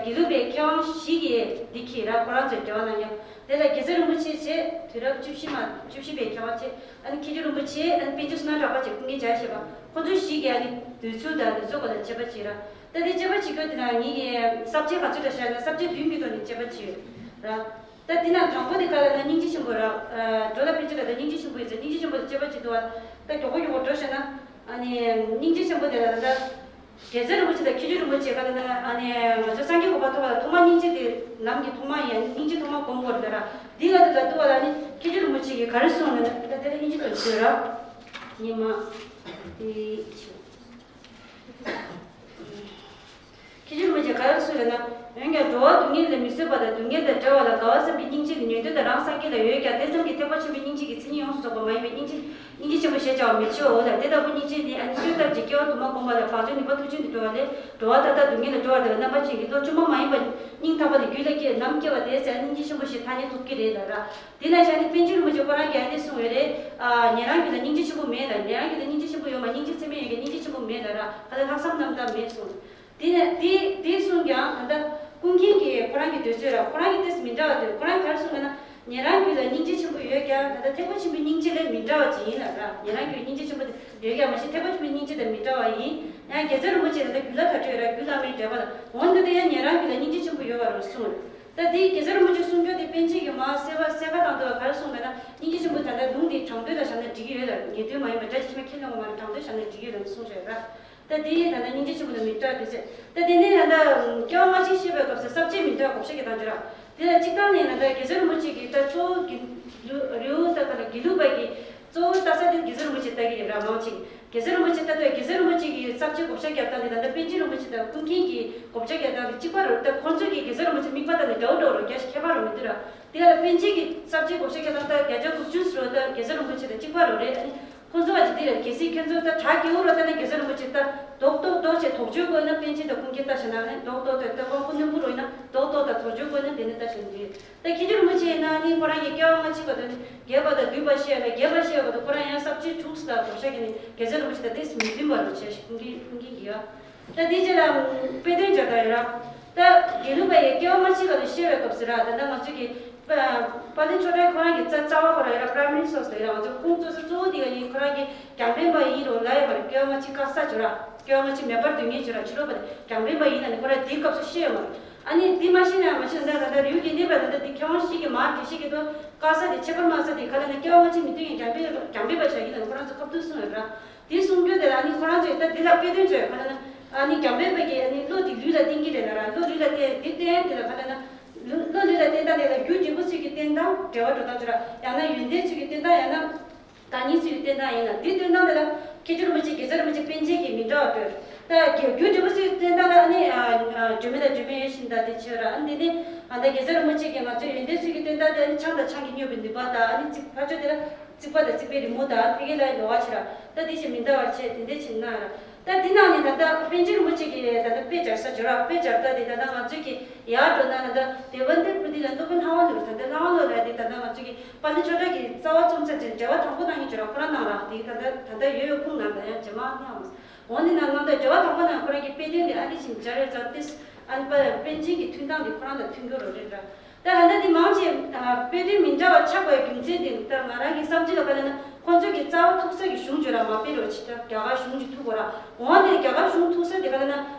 ཀྱི་དགེ་ལུགས་པའི་མཁས་དབང་བཞི་གིས་འདི་འཁྱེར་ར་ཁོ་རང་ཚོས་འགྲེལ་བ་གནང་ཡ། དེ་ལ་རྒྱལ་སྲས་རིན་པོ་ཆེ་བྱས་དུས་རབས་བཅུ་བཞི་མ་བཅུ་བཞི་པའི་མཁས་དབང་བྱས། ཨ་ནི་མཁས་གྲུབ་རིན་པོ་ཆེ། ཨ་ནི་པཎ་ཆེན་བསོད་ནམས་གྲགས་པ་བྱས། ཀུན་མཁྱེན་རྒྱ་ཆེ་བ། ཁོ་ཚོ་བཞི་གིས་ཨ་ནི་འདོད་ཚུལ་དང་འདི་ཚོ་སྐོར་ལ་དཔྱད་པ་བྱས་ར། ད་དེ་དཔྱད་པ་བྱེད་རྒྱུ་དེ་ན་ངེད་ཀྱི་ས་བཅད་ག་ཚོད་འདྲ་བཤད་ན་ས་བཅད་བདུན་གྱི་ཐོག་ནས་དཔྱད་པ་བྱས་ཡོད་ར། ད་དེ་ན་དང་པོ་དེ་ག་ལ་ན་སྙིང་རྗེ་ཆེན་པོ་ར། འགྲོ་ལ་ཕན་ཆད་ལ་ད་སྙིང་རྗེ་ཆེན་པོ་ཡིན་ཙང་སྙིང་རྗེ་ཆེན་པོ་ལ་དཔྱད་པ་བྱེད་དུས་བ་ད་མགྱོགས་པོ་མགྱོགས་པོ་འགྲོ་བཤད་ན། ཨ་ནི་སྙིང་རྗེ་ཆེན་པོ་དེ་ལ་ད་ལྟ་རྒྱལ་སྲས་རིན་པོ་ཆེ་དང་མཁས་གྲུབ་རིན་པོ་ཆེ་ག་ལ་ན་ཨ་ནི་ང་ཚོ་སངས་རྒྱས་གོ་འཕང་ཐོབ་པ་ལ་ཐོག་མར་སྙིང་རྗེ་དེ་ལམ་གྱི་ཐོག་མ་ཡིན། ཨ་ནི་སྙིང་རྗེ་ཐོག་མ་སྒོམ་དགོས་རེད་ད་ར། འདི་ག་དེ་ལ་ལྟོས་པ་ལ་ནི་མཁས་གྲུབ་རིན་པོ་ཆེ་གིས་ག་རེ་གསུངས་ན་ད་དེ་ལ་སྙིང་རྗེ་དང་བཟོས་ར། ཉི་མ་དེ་ཆེ། མཁས་གྲུབ་རིན་པོ་ཆེ་ག་རེ་གསུངས་ཡོད་ན། འོན་ཀྱང་འགྲོ་བ་སྡུག་བསྔལ་ལས་མི་བཟོད་པ་དང་སྡུག་བསྔལ་དང་བྲལ་བ་ལ་དགའ་བ་བསམ་པའི་སྙིང་རྗེ་ནི་ཉན་ཐོས་དང་རང་སངས་རྒྱས་ལ་ཡོད་ཀྱང་དེ་ཙམ་གྱིས་ཐེག་པ་ཆེན་པོའི་སྙིང་རྗེ་གི་མཚན་ཉིད་ཡོངས་སུ་རྫོགས་པ་མ་ཡིན་པའི་སྙིང་རྗེ། སྙིང་རྗེ་ཆེན་པོ་ཞེས་བྱ་བ་མི་མཆིའོ་ལ། དེ་ལྟ་བུ་སྙིང་རྗེ་ནི་ཨ་ནི་གསོལ་ལྟར་གྱི་སྐྱེ་བ་དུ་མར་བསྒོམས་པ་ལས་བག་ཆགས་ནུས་པ་མཐུ་ཆེན་དུ་གྲོལ་བ་ལས་འགྲོ་བ་མཐའ་དག་སྡུག་བསྔལ་ལས་སྒྲོལ་བར་འདོད་པའི་རྣམ་པ་ཅན་གྱི་བློ་བཅོས་མ་མ་ཡིན་པ་སྙིང་ཐག་པ་ནས་རྒྱུད་ལ་སྐྱེས་ནམ་སྐྱེ་བ་དེའི་ཚེ་སྙིང་རྗེ་ཆེན་པོ་ཞེས་ཐ་སྙད་ཐོབ་ཀྱི་རེད་ལ་ར། དེ་ན་བཞག་ནས་པཎ་ཆེན་རིན་པོ་ཆེ་ཁོ་རང་གིས་ཨ་ནི་གསུངས་ཡོད་རེད། ཨ་ཉན་རང་རྒྱུད་ལ་སྙིང་རྗེ་ཆེན་པོ་མེད་ལ། ཉན་རང་རྒྱུད་ལ་སྙིང་རྗེ་ཆེན་པོ་ཡོད་མ་སྙིང་རྗེ་ཚད་མེད་ཡོད་ཀྱང་སྙིང་རྗེ་ཆེན་པོ་མེད་ལ་ར། ཨ་ལ་ལྷག་བསམ་རྣམ་དག་མེད་གསུངས། དེ་ནས་དེ་དེ་གསུངས་ཀྱང་ད་ལྟ་ཀུན་མཁྱེན་གྱིས་ཁོ་རང་གི་འདོད་ཚུལ་ར་ཁོ་རང་གི་ཏོག་ཙམ་མི་འདྲ་བ་འདོད། ཁོ་རང་གིས་ག་རེ་གསུངས་ན་ཉན་རང་རྒྱུད་ལ་སྙིང་རྗེ་ཆེན་པོ་ཡོད་ཀྱང་ད་ལྟ་ཐེག་པ་ཆེན་པོའི་སྙིང་རྗེ་ལས་མི་འདྲ་བ་ཅིག་ཡིན་ལ་ར། ཉན་རང་རྒྱུད་སྙིང་རྗེ་ཆེན་པོ་དེ་ཡོད་ཀྱང་མ་གཞི་ཐེག་པ་ཆེན་པོའི་སྙིང་རྗེ་དང་མི་འདྲ་བ་ཡིན། ཡང་རྒྱལ་སྲས་རིན་པོ་ཆེ་ད་ལྟ་རྒྱུད་ལ་དར་ཁྲོད་ར་རྒྱུད་བླ་མའི་འགྲེལ་པ་ལ་འོན་ཏེ་དེ་ཡང་ཉན་རང་རྒྱུད་ལ་སྙིང་རྗེ་ཆེན་པོ་ཡོད་པ་རུ་གསུངས། ད་དེའི་རྒྱལ་སྲས་རིན་པོ་ཆེ་གསུང་རྒྱུ་དེ་པཎ་ཆེན་གྱིས་མར་གསལ་བ་གསལ་ཁ་བཏང་དུས་ག་རེ་གསུངས་པས་ན་སྙིང་རྗེ་ཆེན་པོ་ད་ལྟ་ལུང་དེ་དྲང་དོན་ལ་བཞག་ན་འགྲིག་གི་ཡོད་ལ། ངེས་དོན་མ་ཡིན་པ་སྒྲ་ཇི་མ་ཁས་ལེན་དགོས་མ་རེད། དྲང་དོན་བཞག་ན་འགྲིག་གི་ཡོད་ལ་གསུངས་རེད་ར། ད་དེ་ཡིས་ད་ལྟ་སྙིང་རྗེ་ཆེན་པོ་ལ་མི་སྐྲག་དུས་ཚོད། ད་དེ་ནས་ད་ལྟ་སྐྱེ་བ་སྔ་ཕྱི་བཤད་པའི་སྐབས་སུ་ས་བཅད་མི་འདྲ་བ་བགོ་བཤའ་རྒྱག་སྟངས་བརྗོད་ར། དེ་ལ་གཅིག་ཐང་ནས་ད་ལྟ་རྒྱལ་སྲས་རིན་པོ་ཆེ་གིས་ད་གཙོ་བོ་དགེ་ལུགས་རི་བོ་ད་ག་ལ་དགེ་ལུགས་པ་གིས་གཙོ་བོ་ལྟ་ས་དེ་རྒྱལ་སྲས་རིན་པོ་ཆེ་ལྟ་གི་རེད་ར། མང་ཆེ་གིས་རྒྱལ་སྲས་རིན་པོ་ཆེ་ལྟ་དུས་རྒྱལ་སྲས་རིན་པོ་ཆེ་གིས་ས་བཅད་བགོ་བཤའ་རྒྱག་སྟངས་དེ་ད་ལྟ་པཎ་ཆེན་རིན་པོ་ཆེ་དང་ཀུན་མཁྱེན་གྱིས་བགོ་བཤའ་རྒྱག་སྟངས་དེ་གཅིག་པ་རེད། ད་ཁོང་ཚོས་ཀྱིས་རྒྱལ་སྲས་རིན་པོ་ཆེ་མིག་དཔེ་ལྟ་ནས་འདྲ་བོ་འདྲ་བོ་རེད། རྒྱ་ཞིག་ཁྱད་པར་རོ་མི་འདུག་ར། དེ་ལ་པཎ་ཆེན་གྱིས་ས་བཅད་བགོ་བཤའ་རྒྱག་སྟངས་ད་བརྒྱ་ཆ་དགུ་བཅུ་ཟེར་བ་ད་རྒྱལ་སྲས་རིན་པོ་ཆེ་དང་གཅིག་པ་རོ་རེད། ཨ་ནི་ཁོང་ཚོ་བ་ཅིག་དེ་ལ་གལ་སྲིད་ཁྱོད་ཚོ་ད་གྲ་རྒྱས་པོ་རོ་ལྟ་ན་རྒྱལ་སྲས་རིན་པོ་ཆེ་ད་རྡོག་རྡོག་རྡོག་བྱས་དོགས་གཅོད་དགོས་ན་པཎ་ཆེན་དང་ཀུན་མཁྱེན་ལྟ་བྱས་ན་ཨ་ནི་རྡོག་རྡོག་ད་ད་དབང་པོ་རྣོན་པོ་རོ་ཡིན་ན་རྡོག་རྡོག་ད་དོགས་གཅོད་དགོས་ན་དེ་ནི་ལྟ་བྱས་ན་འདི། ད་མཁས་གྲུབ་རིན་པོ་ཆེ་ཡིན་ན་ནི་ཁོ་རང་གི་སྐྱེ་བ་སྔ་ཕྱི་བར་དུ་ནི་རྒྱས་པ་དང་བསྡུས་པ་བཤད་ལ་རྒྱས་པ་བཤད་པ་དང་ཁོ་རང་ཡང་ས་བཅད་དྲུག་ལ་བགོ་བཤའ་གི་ནི་རྒྱལ་སྲས་རིན་པོ་ཆེ་དང་ཏོག་ཙམ་མི་མཐུན་པ་རུ་བྱས་ཤིང་ཀུན་མཁྱེན་ཀུན་མཁྱེན་གྱིས་ཡ། ད་དེ་རྗེས་ལ་དཔེ་དོན་སྦྱར་ད་ཡོད་ར། ད་དགེ་ལུགས་པ་ཡི་སྐྱེ་བ་སྔ་ཕྱི་ལ་ནི་བཤད་པའི་སྐབས་སུ་ར། ད་ལྟ་ང་ཚོས་ཀྱི་དཔལ་ལྡན་ཆོས་གྲགས་ཁོ་རང་གི་རྩ་རྩ་བ་ཁོ་རང་ཡོད་ར། པ་རའི་མ་རི་སོར་སི་ལ་ཡོད་ར། ང་ཚོ་ཁོང་གཙོ་ས་གཙོ་བོ་དེ་ག་ཡིན་ཁོ་རང་གི་རྒྱང་འཕེན་པ་ཡིན་རུང་ལ་ཡོད་པར་སྐྱེ་བ་སྔ་ཕྱི་བཀག་ས་བྱོས་ར། སྐྱེ་བ་སྔ་ཕྱི་མེད་པར་སྡུག་བསྔལ་བྱོས་ར། ཕྱི་རོལ་པ་དེ་རྒྱང་འཕེན་པ་ཡིན་ན་ནི་ཁོ་རང་དེའི་སྐབས་སུ་ཤེས་ཡོད་མ་རེད། ཨ་ནི་འདི་མ་ཤེས་ན་ཡང་མ་ཤེས་ན་ད་ལྟ་རིའུ་རྒྱལ་གནས་པ་ད་ལྟ་འདི་མཁས་དབང་ཞིག་གིས་མར་འགྲེལ་བཤད་ཀྱི་ཐོག་བཀག་ས་དེ་ཁྱད་པར་མ་ས་དེ་ག་ལ་ན་སྐྱེ་བ་སྔ་ཕྱི་མི་མཐུན་ཡང་རྒྱང་འཕེན་རྒྱང་འཕེན་པ་བྱ་ཡིན་ལ་ཁོ་རང་ཚོ་ཁ་ཐུག་གསུངས་ཡོད་ར། དེ་གསུང་རྒྱུ་དེ་ལ་ཨ་ནི་ཁོ་རང་ཚོས་ད་འདི་ལ་དཔེ་དོན་བྱས་ག་ལ་ན་ཨ་ནི་རྒྱང་འཕེན་པ་གིས་ཨ་ནི་བློ་དེ་ལུས་ལ་བརྟེན་གྱི་རེད་ལ་ར། བློ་ལུས་ལ་བརྟེན་དེ་བརྟེན་དེ་ལ་ག་ལ་ན་ དེ་ལ་རྒྱུ་འབྲས་བུ་ཚུལ་གྱི་བསྟན་སྟངས་འབྲེལ་བ་འགྲོ་སྟངས་བྱོས་ར། ཡང་ན་ཡོན་ཏན་ཚུལ་གྱི་བསྟན་སྟངས། ཡང་ན་བདག་ཉིད་ཚུལ་གྱི་བསྟན་སྟངས་ཡིན་ན། འདི་བསྟན་སྟངས་དེ་ལ་མཁན་ཆེན་རིན་པོ་ཆེ་དགེ་རྩ་རིན་པོ་ཆེ་པཎ་ཆེན་གྱིས་མི་འདྲ་བ་སྤྲོས། ད་རྒྱུ་རྒྱུ་འབྲས་བུ་ཚུལ་གྱི་བསྟན་སྟངས་ལ་ཨ་ནི་ཨ་ཨ་སྒྲོན་མེ་དང་སྒྲོན་མེ་ཡོད་བཞིན་དང་དེ་བྱོས་ར། ཨ་འདི་ནི་ཨ་ད་དགེ་རྩ་རིན་པོ་ཆེ་གིས་ང་ཚོའི་ཡོན་ཏན་ཚུལ་གྱི་བསྟན་སྟངས་དེ་ཨ་ནི་ཆང་དང་ཆང་གིས་སྨྱོས་པའི་ནུས་པ་དང་། ཨ་ནི་རྩིག་ཕར་ཕྱོགས་དེ་ལ་རྩིག་པ་དང་རྩིག་པའི་རི་མོ་དང་ཕ་གི་ལ་ལོགས་ཀ་བྱེད་ར། ད་དེ་བཞིན་མི་འདྲ་བར་བྱེད། དེ་འདྲ་བྱེད་ན་ར། ད་འདི་ནང་ནས་ད་ལྟ་པཎ་ཆེན་རིན་པོ་ཆེ་གིས་ད་ལྟ་དཔེ་སྦྱར་ས་བྱོས་ར། དཔེ་སྦྱར་ད་དེ་ད་ལྟ་ང་ཚོས་ཀྱི་ཡར་འགྲོ་ན་ད་ལྟ་དེ་བན་དེ་པུ་ཏི་ལ་སློབ་དཔོན་ལྷ་དབང་ནོར། ད་ལྟ་ལྷ་དབང་ནོར་ལ་དེ་ད་ལྟ་ང་ཚོས་ཀྱི་དཔལ་ལྡན་ཆོས་གྲགས་ཀྱི་རྩ་བ་རྩོམ་ས་དེ་འགྲེལ་པ་དང་པོ་ནང་ཡིན་བྱོས་ར། ཁོ་རང་ནང་ར། དེ་ད་ལྟ་ད་ལྟ་ཡོད་ཡོད་ཁུངས་ནང་ད་ཡང་རྗེས་མ་གནང་། འོ་འདི་ནང་ནང་ད་འགྲེལ་པ་དང་པོ་ནང་ཁོ་རང་གི་དཔེ་དོན་དེ་ཨ་ནི་བཞིན་སྦྱར་ཡོད་ཙང་ཏིས། ཨ་ནི་པ་པཎ་ཆེན་གྱི་ཐུན་སྟངས་དེ་ཁོ་རང་དང་མཐུན་གྱི་རོ་རེད་ར། ད་ད་ལྟ་འདི་མང་ཆེ་ཨ་དཔེ་དོན་མི་འདྲ་བ་ཆགས་པའི་རྒྱུ་མཚན་དེ་ད་ང་རང་གི་བསམ་ཚུལ་ལ་ག་ལ་ན། ཁོང་ཚོས་ཀྱི་རྩ་བ་ཐུག་ས་གི་གཞུང་བརྗོད་ར་མ་དཔེ་རོ་ཆེ། ད་རྒྱ་གར་གཞུང་གཅིག་ཐུག་གོ་ར། འོ་འདི་རྒྱ་གར་གཞུང་ཐུག་ས་དེ་ག་ལ་ན།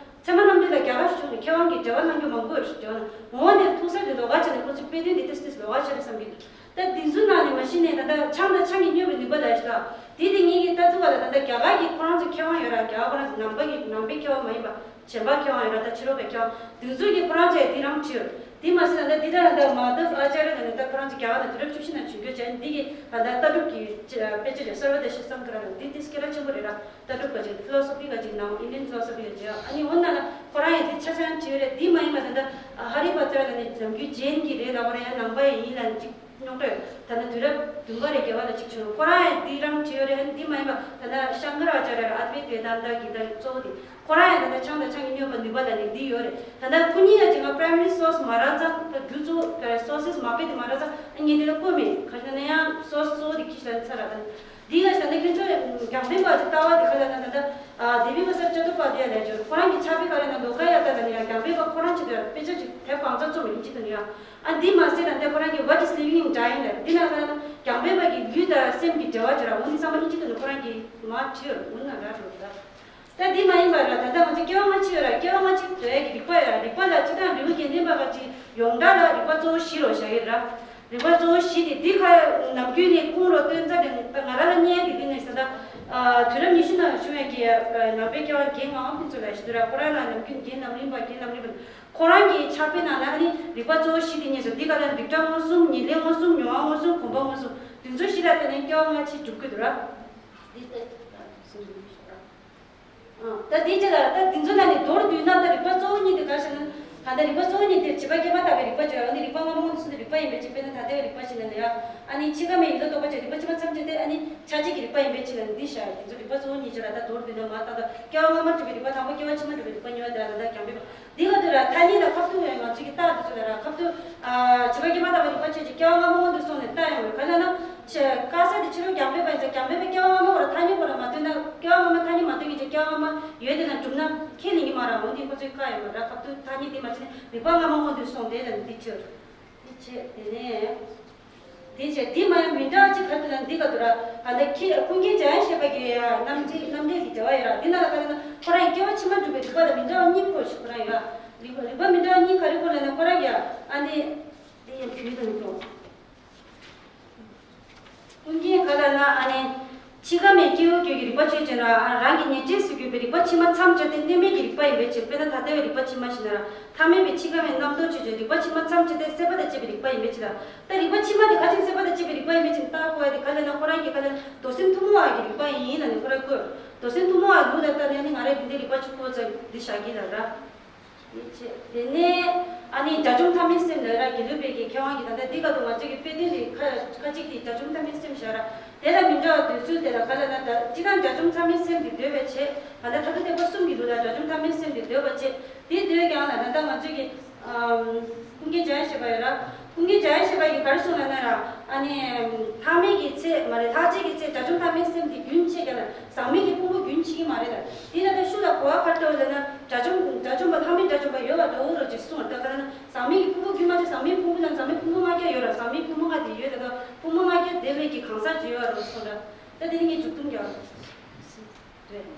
ཚད་མ་རྣམ་འགྲེལ་ལ་རྒྱ་གར་གཞུང་ནས་མཁས་དབང་གི་འགྲེལ་པ་གནང་རྒྱུ་མང་པོ་ཡོད་རེད་བ། འོ་འདི་ཐུག་ས་དེ་ལོགས་ཀ་བྱས་ནས་ཁོང་ཚོའི་དཔེ་དོན་དེ་ཏིས་ཏིས་ལོགས་ཀ་བྱས་རེད་བསམ་གྱི་འདུག་ད་འདི་ཚོ་ནང་ནས་མ་གཞི་ནས་ད་ལྟ་ཆང་དང་ཆང་གིས་སྨྱོས་པའི་ནུས་པ་ལ་ཞིག་ལ། དེ་དེ་ངེད་ཀྱི་ལྟ་ཚུལ་བ་ལ་ད་ལྟ་རྒྱ་གར་གྱི་ཁོ་རང་ཚོ་མཁས་དབང་ཡོད་ར། རྒྱ་གར་ཁོ་རང་ཚོ་ནང་པ་གི་ནང་པའི་མཁས་དབང་མ་ཡིན་པ། གཞན་པ་མཁས་དབང་ཡོད་ར། ད་ཕྱི་རོལ་པའི་མཁས་དབང་དེ་ཚོ་གིས་ཁོ་རང་ཚོས་དེ་རང་བྲིས་ཡོད། དེ་མ་ཟད་ད་ལྟ་འདི་ལྟར་ད་ལྟ་མ་དྷབ་ཨ་ཅཱརྱ་ལ་ནི་ད་ཁོ་རང་ཚོ་རྒྱ་གར་ནས་དུས་རབས་བཅུ་བཞི་ནང་བྱོན་རྒྱུ་བྱས། འདི་གི་ད་ལྟ་ལྟ་གྲུབ་ཀྱི་དཔེ་ཆ་རེད། སརྦ་དེ་ཤ་སངྒ་ར་ལ་འདི་དེ་སྐད་གྲགས་ཆེན་པོ་རེད་ར། ལྟ་གྲུབ་པ་ཅིག་ཕི་ལོ་སོ་ཕི་པ་ཅིག་ནང་ཨིན་ཌི་ཡན་ཕི་ལོ་སོ་ཕི་པ་ཅིག་ཨ་ནི་འོ་ན་ན་ཁོ་རང་ཡང་འདི་ཆ་ཚང་བྲིས་ཡོད་རེད། འདི་མ་ཡིན་པ་ད་ལྟ་ཧ་རི་པ་ཏྲ་ལ་ནི་ནམ་རྒྱུན་ཇེན་གྱི་རེད་ལ། ཁོ་རང་ཡང་ནང་པ་ཡིན་ལ་ཅིག་རྙོག་དྲ་ཡོད། ད་ནི་དུས་རབས་བདུན་པ་རེ་བརྒྱད་པ་ལ་གཅིག་བྱུང་། ཁོ་རང་ཡང་འདི་རང་བྲིས་ཡོད་རེད། ཨ་ནི་འདི་མ་ཡིན་པ་ད་ལྟ་ཤང་ཀ་ར་ཨ་ཅཱརྱ་ར་ཨ་ཏི་བེ་ཏ་ད་ཏ་གི་ད་གཙོ་བོ་དེ། ཁོ་རང་ཡང་ད་ལྟ་ཆང་དང་ཆང་གིས་སྨྱོས་པའི་ནུས་པ་ལ་ནི་འདི་ཡོད་རེད། ད་ལྟ་ཁོ་གཉིས་ཡང་ཅིག་ང་པ་རའི་མ་རི་སོར་སི་མ་རག་ཙང་། ད་རྒྱུ་གཙོ་བོ་སོར་སེ་སི་མ་དཔེ་དེ་མ་རག་ཙང་ཨ་ངས་འདི་ལ་བཀོད་མེད། ག་རེ་ཟེར་ན་ཡང་སོར་སི་གཙོ་བོ་དེ་ཁྱི་ལ་ཚར་ར། ད་འདི་ག་ཞིག་ད་ལྟ་ཁྱོད་ཚོས་རྒྱང་འཕེན་པ་ཅིག་ལྟ་བ་དེ་ག་ལ་ན་ད་ལྟ་ཨ་དེ་བི་བ་སར་ཅ་ཏུ་པ་དི་ཡ་ལས་སྦྱོར་ཁོ་རང་གི་ཕྱག་དཔེ་ག་ལ་ན་ལོ་ཀ་ཡ་ཏ་ལ་ནི་ཡང་རྒྱང་འཕེན་པ་ཁོ་རང་ཅིག་ཏུ་ཡང་དཔེ་ཆ་ཅིག་དེབ་གང་ཚ་བཙུམ་ཡིན་ཅི་ཏུ་ནི་ཡང་། ཨ་འདི་མ་ཟད་ད་ལྟ་ཁོ་རང་གི་What is living in dying ལ་འདི་ན་ག་ལ་ན་རྒྱང་འཕེན་པ་གི་ལུས་དང་སེམས་ཀྱི་འབྲེལ་བ་ཅིག་ར། འོ་འདི་ཚང་མ་ཡིན་ཅི་ཏུ་ནི་ཁོ་རང་གི་མ་བྲིས་ཡོད། འོ་ན་ར་རོ་ད། ད་འདི་མ་ཡིན་པ་ར། ད་ལྟ་ང་ཚོ་སྐྱེ་བ་སྔ་ཕྱི་ཡོད་ར། སྐྱེ་བ་སྔ་ཕྱི་འདོད་ཡ་གི་རིག་པ་ཡོད་ར། རིག་པ་ལ་སྤྱིར་བཏང་རི་བོ་དགེ་ལྡན་པ་ག་ཅིག་ཡོངས་གྲགས་ལ་རིག་པ་གཙོ་བོ་བཞི་རོ་བཞག་གི་ར། རིག་པ་གཙོ་བོ་བཞི་དེ་འདི་ཁ་ནམ་རྒྱུན་ནས་ཁུངས་རོ་སྟོན་རྩ་དེ་ད་ང་རང་ལ་བརྙེས་ཡ་དེ་འདི་ནས་ད་ལྟ་དུས་རབས་ཉི་ཤུ་ནང་བྱུང་ཡ་གི་ནང་པའི་སྐྱེ་བ་རྒན་ངག་དབང་ཕུན་ཚོགས་ལ་ཞིག་འདུག་ར། ཁོ་རང་ལ་ནམ་རྒྱུན་རྒན་ལམ་རིམ་པ་རྒན་ལམ་རིམ་པ། ཁོ་རང་གི་ཕྱག་དཔེ་ནང་ལ་ནི་རིག་པ་གཙོ་བོ་བཞི་དེ་རྙེད་སོང་། འདི་ག་ལ་རིགས་འདྲ་མངོན་སུམ། ཉེར་ལེན་མངོན་སུམ། མྱོང་བ་མངོན་སུམ། གོམས་པ་མངོན་སུམ། དེ་ཚོ་བཞི་ལ་བརྟེན་ནས་སྐྱེ་བ་སྔ་ཕྱི་འཇུག་གི་འདུག་ར། འདི་ལྟ་ད་འདི་ཚོ་ལ་ནི་མདོར་བསྡུས་ན་ད་རིག་པ་གཙོ་བོ་གཉིས་དེ་ག་ཞེ་ན། ད་ལྟ་རིག་པ་གཙོ་བོ་གཉིས་དེ་བྱིས་པ་སྐྱེས་མ་ཐག་པའི་རིག་པ་བརྗོད་ཡ། འདི་རིག་པ་སྔ་མ་སྔོན་དུ་སོང་སྟེ་རིག་པ་ཡིན་པའི་ཕྱིར། དཔེར་ན་ད་ལྟ་བའི་རིག་པ་ཞིག་ལ་ནི་ཡ། ཨ་ནི་འཆི་ཁ་མེད་ཡིན་ལུགས་རྟོགས་པ་བརྗོད། རིག་པ་ཕྱི་མ་མཚམས་བཅད་དེ་ཨ་ནི་ཆ་བྱད་ཀྱི་རིག་པ་ཡིན་པའི་ཕྱིར་ལ་ནི་འདི་བཞག་ཡ། དེ་ཚོ་རིག་པ་གཙོ་བོ་གཉིས་བརྗོད་ལ། ད་མདོར་བསྡུས་ན་མ་ད་ལྟ་སྐྱེ་བ་སྔ་མར་གྲུབ་པའི་རིག་པ་དང་པོ། སྐྱེ་བ་ཕྱི་མར་གྲུབ་པའི་རིག་པ་གཉིས་པ་དེ་ལ་ད་ལྟ་རྒྱང་འཕེན་པ། འདི་ག་དུས་ར་ཐ་སྙད་ལ་ཁ་ཐུག་ཡང་ང་ཚོས་ཀྱི་རྟགས་དེ་ཚོ་ལ་ར་ཁ་ཐུག་ཨ་བྱིས་པ་སྐྱེས་མ་ཐག་པའི་རིག་པ་བྱེད་ཅིག་སྐྱེ་བ་སྔ་མ་སྔོན་དུ་སོང་ནས་རྟགས་ཡོང་བའི་ག་ལ་ན་ཆེ་དཀའ་ས་དེ་ཕྱི་རོལ་རྒྱང་འཕེན་པ་ཡིན་ཙང་རྒྱང་འཕེན་པའི་སྐྱེ་བ་སྔ་མ་བར་ཐ་སྙད་པོ་ར་མ་ཐོན་ན། སྐྱེ་བ་སྔ་མ་ཐ་སྙད་མ་ཐོན་གྱི་ཅིག་སྐྱེ་བ་སྔ་མ་ཡོད་དེ་ན་གྲུབ་ན་ཁས་ལེན་གྱི་མ་ར། འོན་ཏེ་ཁོ་ཚོའི་བཀག་ཡོད་མ་ར། ཁ་ཐུག་ཐ་སྙད་དེ་མ་བྱས་ནས་རིག་པ་སྔ་མ་སྔོན་དུ་སོང་དེ་ལ་འདི་ཕྱིར་འདི་བྱེད་དེ་ནས། དེ་བྱས་འདི་མ་ཡང་མི་འདྲ་ཅིག་ག་དུས་ན་འདི་ག་དུས་ར། ཨ་ནི་ཁྱི་ཀུན་མཁྱེན་འཇམ་དབྱངས་བཞད་པ་གི་རྣམ་འགྲེལ་རྣམ་འགྲེལ་གྱི་འགྲེལ་བ་ཡོད་ར། འདི་ནང་ལ་ག་ལ་ན་ཁོ་རང་ཡི་སྐྱེ་བ་ཕྱི་མ་འགྲུབ་པའི་རིག་པ་ལ་མི་འདྲ་བ་གཉིས་སྐོར་ཞིག་ཁོ་རང་ཡོད་ར། རིག་པ་རིག་པ་མི་འདྲ་བ་གཉིས་ག་རེ་སྐོར་ལ་ན་ཁོ་རང་གི་ཨ་ནི་འདི་ཡང་བུད་དང་འགྲོ། ཀུན་མཁྱེན་ག་ལ་ན་ཨ་ནི། འཆི་ཁ་མེད་སྐྱེ་བོ་ཁྱོད་ཀྱི་རིག་པ་ཆོས་ཅན་ར། རང་གི་ཉེར་སྤྱོད་སུ་གྱུར་པའི་རིག་པ་ཕྱི་མ་མཚམས་སྦྱར་ཏེ་གནས་མལ་གྱི་རིག་པ་ཡིན་པའི་ཕྱིར། དཔེར་ན་ད་ལྟ་བའི་རིག་པ་ཕྱི་མ་ཞིག་ན་ར། ཐ་མལ་པའི་འཆི་ཁ་མེད་རྣམ་རྟོག་ཆོས་ཅན། རིག་པ་ཕྱི་མ་མཚམས་སྦྱར་ཏེ་སྲེད་པ་དང་བཅས་པའི་རིག་པ་ཡིན་པའི་ཕྱིར་ར། ད་རིག་པ་ཕྱི་མ་དེ་ག་ཅིག་སྲེད་པ་དང་བཅས་པའི་རིག་པ་ཡིན་པའི་ཕྱིར་བརྟག་དགོས་ཡ་དེ་ག་ལ་ན་ཁོ་རང་གིས་ག་ལ་ན་མདོ་སེམས་ཐུན་མོང་བ་གི་རིག་པ་ཡིན་ལ་ནི་ཁོ་རང་བཀོད། མདོ་སེམས་ཐུན་མོང་བ་ལུགས་ལ་ལྟ་ནས་ནི་ང་རང་འདི་འདྲའི་རིག་པ་ཆུ་ཁོལ་ཙམ་འདི་བཞག་གི་ལ་ར། དེ་ནས་ཨ་ནི་དགྲ་བཅོམ་ཐ་མའི་སེམས་ལ་ར། དགེ་ལུགས་པའི་གི་མཁས་དབང་གིས་ད་ལྟ་འདི་ག་དུས་ང་ཚོའི་གི་དཔེ་དོན་དེ་ཁ་ཁ་ཅིག་གིས་དགྲ་བཅོམ་ཐ་མའི་སེམས་བཞག་ར། དེ་ལ་མི་འདྲ་བ་འདོད་ཚུལ་དེ་ལ་ག་ལ་ན་ད་སྤྱིར་བཏང་དགྲ་བཅོམ་ཐ་མའི་སེམས་དེ་འདོད་པའི་ཆེད། ད་ལྟ་མཐར་ཐུག་ཐེག་པ་གསུམ་གྱི་ལུགས་ལ་དགྲ་བཅོམ་ཐ་མའི་སེམས་དེ་འདོད་པའི་ཆེད། དེ་འདོད་ཀྱང་ལ་ད་ལྟ་ང་ཚོའི་གི་ཀུན་མཁྱེན་འཇམ་དབྱངས་བཞད་པ་ཡོད་ར། ཀུན་མཁྱེན་འཇམ་དབྱངས་བཞད་པ་ཡིས་ག་རེ་གསུངས་ལ་ན་ར། ཨ་ནི་ཐ་མལ་གྱི་ཚེ་མ་རེད། ལྷག་བཅས་ཀྱི་ཚེ་དགྲ་བཅོམ་ཐ་མའི་སེམས་དེ་རྒྱུན་ཆད་ཀྱང་ལ་ཟག་མེད་ཀྱི་ཕུང་པོ་རྒྱུན་ཆད་ཀྱི་མ་རེད་ལ། དེ་ལ་ད་ཤུགས་ལ་གོ་བ་ག་རེ་འདྲ་བོ་ལབ་ན་དགྲ་བཅོམ་དགྲ་བཅོམ་པ་ལྷག་མེད་དགྲ་བཅོམ་པ་ཡོད་པ་འདྲ་བོ་རོ་ཅིག་གསུངས་ར། ད་ག་ལ་ན་ཟག་མེད་ཀྱི་ཕུང་པོ་རྒྱུན་མ་ཆད་ཟག་མེད་ཕུང་པོ་ལ་ཟག་མེད་ཕུང་པོ་ལྔ་བརྒྱ་ཡོད་ར། ཟག་མེད་ཕུང་པོ་ལྔ་དེ་ཡོད་ད་ག་ཕུང་པོ་ལྔ་བརྒྱ་བདེ་བའི་གི་གང་ཟག་ཅིག་ཡོད་ར་རོ་གསུངས་ར། ད་དེ་ནི་ངས་མཇུག་སྡོམ་རྒྱག་རེད།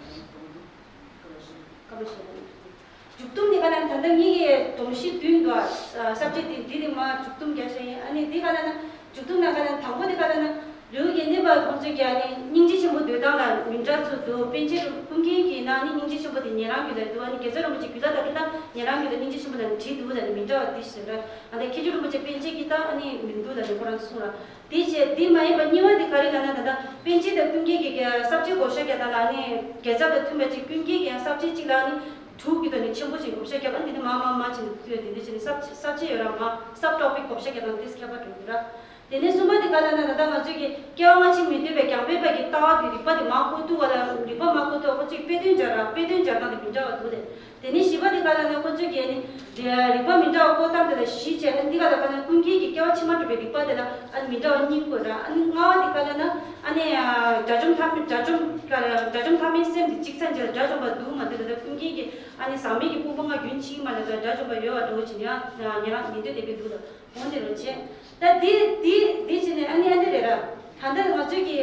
སྐར་མ་ཤར་རེད། མཇུག་སྡོམ་དེ་ག་ལ་ད་ལྟ་ངེད་ཀྱི་སྒྲོམ་གཞི་བདུན་འདུག་ཨ། ས་བཅད་དེ་འདི་ནི་མ་མཇུག་སྡོམ་རྒྱག་བྱས་ཡིན། ཨ་ནི་འདི་ག་ལ་ན་མཇུག་སྡོམ་ན་ག་ལ་དང་པོ་དེ་ག་ལ་ན་ ལེའུ་བརྒྱད་པ་ཁོང་ཚོས་ཀྱང་ནི་སྙིང་རྗེ་ཆེན་པོ་འདོད་སྟངས་ལ་མི་འདྲ་ཚུལ་འདུག་པཎ་ཆེན་ཀུན་མཁྱེན་གྱི་ནང་ནི་སྙིང་རྗེ་ཆེན་པོ་དེ་ཉན་རང་རྒྱུད་ལ་འདུག་ཨ་ནི་རྒྱལ་ཚབ་རིན་པོ་ཆེ་རྒྱུད་ལ་དང་དེ་དག་ཉན་རང་རྒྱུད་ལ་སྙིང་རྗེ་ཆེན་པོ་ལ་བྲིས་འདུག་ལ་ནི་མི་འདྲ་བ་དེ་ཞིག་རེད། ཨ་ནི་མཁས་གྲུབ་རིན་པོ་ཆེ་པཎ་ཆེན་གྱི་ད་ཨ་ནི་མི་འདུག་ལ་ནི་ཁོ་རང་གསུངས་ར། དེ་བྱས་དེ་མ་ཡིན་པ་གཉིས་པ་དེ་ག་རེ་ལབ་ན་ད་ལྟ་པཎ་ཆེན་དང་ཀུན་མཁྱེན་གྱི་ས་བཅད་བགོ་བཤའ་རྒྱག་སྟངས་ལ་ནི་རྒྱལ་ཚབ་དང་མཐུན་པ་ཅིག་ཀུན་མཁྱེན་གྱི་ས་བཅད་གཅིག་ལ་ནི་དྲུག་གི་ཐོག་ནས་ཆེན་པོ་ཅིག་བགོ་བཤའ་རྒྱབ་ཨ་ནི་དེ་ནི་མ་མ་མ་ཅིག་ནི་དེ་འདྲ་ཅིག་ནི་ས་བཅད་ས་བཅད་ཡོད་ར་མ་sub topic བགོ་བཤའ་རྒྱག་སྟངས་དེ་ཁྱད་པར་འགྲོ་གི་ར། དེ་ནས་གསུམ་པ་དེ་ག་ལབ་ན་ད་ལྟ་ང་ཚོས་ཀྱི་སྐྱེ་བ་སྔ་ཕྱི་མི་འདོད་པའི་རྒྱང་འཕེན་པ་གི་ལྟ་བ་དེ་རིགས་པ་དེ་མར་བཀོད་དུས་བ་ལ་རིགས་པ་མར་བཀོད་དུས་ཁོ་ཚོས་དཔེ་དོན་སྦྱར་ར་དཔེ་དོན་སྦྱར་སྟངས་དེ་མི་འདྲ་བ་འདུག་ལས། དེ་ནས་བཞི་པ་དེ་ག་ལབ་ན་ཁོ་ཚོས་ཀྱི་ནི་རིགས་པ་མི་འདྲ་བ་བཀོད་སྟངས་དེ་ལ་བཞི་བྱས་ཨ་ནི་འདི་ག་ལ་ག་ལབ་ན་ཀུན་མཁྱེན་གྱི་སྐྱེ་བ་ཕྱི་མ་གྲུབ་པའི་རིགས་པ་དེ་ལ་ཨ་ནི་མི་འདྲ་བ་གཉིས་བཀོད་ར། ཨ་ནི་ལྔ་པ་དེ་ག་ལབ་ན་ཨ་ནི་དགྲ་བཅོམ་ཐ་མ་དགྲ་བཅོམ་ག་ལ་དགྲ་བཅོམ་ཐ་མའི་སེམས་དེ་གཅིག་ཚན་གཅིག་ལ་དགྲ་བཅོམ་པ་འདུག་མ་འདུག་ལ་ད་ཀུན་མཁྱེན་གྱི་ཨ་ནི་ཟག་མེད་ཀྱི་ཕུང་པོ་ལྔ་རྒྱུན་ཆད་མ་ལ་ད་དགྲ་བཅོམ་པ་ཡོད་བ་འགྲོ་བ་ཅིག་ཡང་ཉེ་རང་མི་འདོད་དེ་བས་འདུག་ལ། འོན་ཏེ་རུ་བྱེད། ད་དེ་དེ་དེ་བྱས་ནས་ཨ་ནི་ཨ་ནི་རེད་ར། ད་ལྟ་ང་ཚོས་ཀྱི་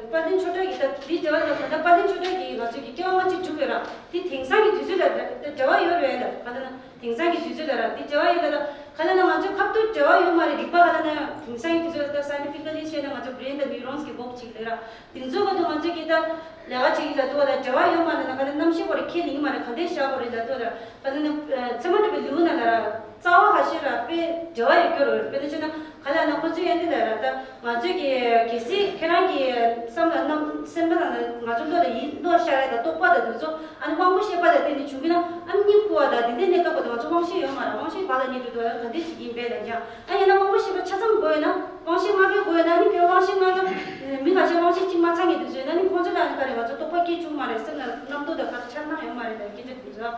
དཔལ་ལྡན་ཆོས་གྲགས་ཀྱི་ད་དེ་འབྲེལ་བ་ཡོད་ད་ལྟ་དཔལ་ལྡན་ཆོས་གྲགས་ཀྱི་ང་ཚོས་ཀྱི་སྐྱེ་བ་སྔ་ཕྱི་སྒྲུབ་ཡོད་ར། དེ་དེང་སང་གི་དུས་ཚོད་ལ་འབྲེལ་བ་ཡོད་རེད་ལ་ག་ད་ན་དེང་སང་གི་དུས་ཚོད་ལ་ར་དེ་འབྲེལ་བ་ཡོད་ད་ད་ག་ད་ན་ང་ཚོས་ཁ་ཐུག་འབྲེལ་བ་ཡོད་མ་རེད་རིག་པ་ག་ད་ན་དེང་སང་གི་དུས་ཚོད་ལ་ད་scientifically་བཤད་ན་ང་ཚོ་brain དང་neurons གི་འགོག་ཅིག་ལས་ར། དེ་ཚོ་ག་དུས་ང་ཚོས་ཀྱི་ད་ལས་ཀ་བྱེད་ཀྱི་ལ་དུ་བ་ལ་འབྲེལ་བ་ཡོད་མ་རེད་ན་ག་ད་རྣམ་ཤེས་སྐོར་རེ་ཁས་ལེན་གྱི་མ་རེད་ག་འདྲས་བཞག་དགོས་རེད་ལ་དུ་བ་ལ་ག་ད་ན་ཚད་མ་གྲུབ་པའི་ལེའུ་ནང་ལ་ར། རྩ་བ་ཁ་ཤས་ར་དཔེ་འབྲེལ་བ་ཡོད་རྒྱུ་རེད། དཔེར་ན་བཤད་ན་ག་ལ་ན་ཁོ་ཚོའི་ཨ་འདི་ལ་ར་ད་ང་ཚོས་ཀྱི་གལ་སྲིད་ཁྱེད་རང་གི་བསམ་ལ་རྣམ་སེམས་པ་ལ་ང་ཚོ་བློ་ལ་ཡིད་བློ་ཤར་ཡ་དང་རྟོག་པ་དང་དེ་ཚོ་ཨ་ནི་དབང་པོ་ཤེས་པ་ལ་བརྟེན་ནས་བྱུང་གི་ན་ཨ་ནི་གཉིད་ཁུག་པ་དང་དེ་འདྲའི་གནས་སྐབས་པ་དང་ང་ཚོ་དབང་ཤེས་ཡོད་མ་རེད། དབང་ཤེས་བག་ལ་ཉལ་དུས་དུ་ཨ་ག་འདྲས་ཞིག་ཡིན་པས་ལ་ཡང་ཨ་ཡིན་ན་དབང་པོ་ཤེས་པ་ཆ་ཚང་དགོས་ཡོད་ན་དབང་ཤེས་ལྔ་གི་དགོས་ཡོད་ན་ཨ་ནི་ཁྱོད་དབང་ཤེས་ལྔ་ལ་མི་ཁ་ཤས་དབང་ཤེས་གཅིག་མ་ཚང་གི་དུས་ཚོད་ཡིན་ན་ཨ་ནི་ཁོང་ཚོ་ལ་ཨ་ནི་ག་རེ་ང་ཚོ་རྟོག་པ་སྐྱེ་བཅུག་མ་རེད། སེམས་ལ་རྣམ་རྟོག་དང་ག་རེ་འཆར་སྣང་ཡོད་མ་རེད་ལ་སྐད་ཆ་དེ་ཚོ།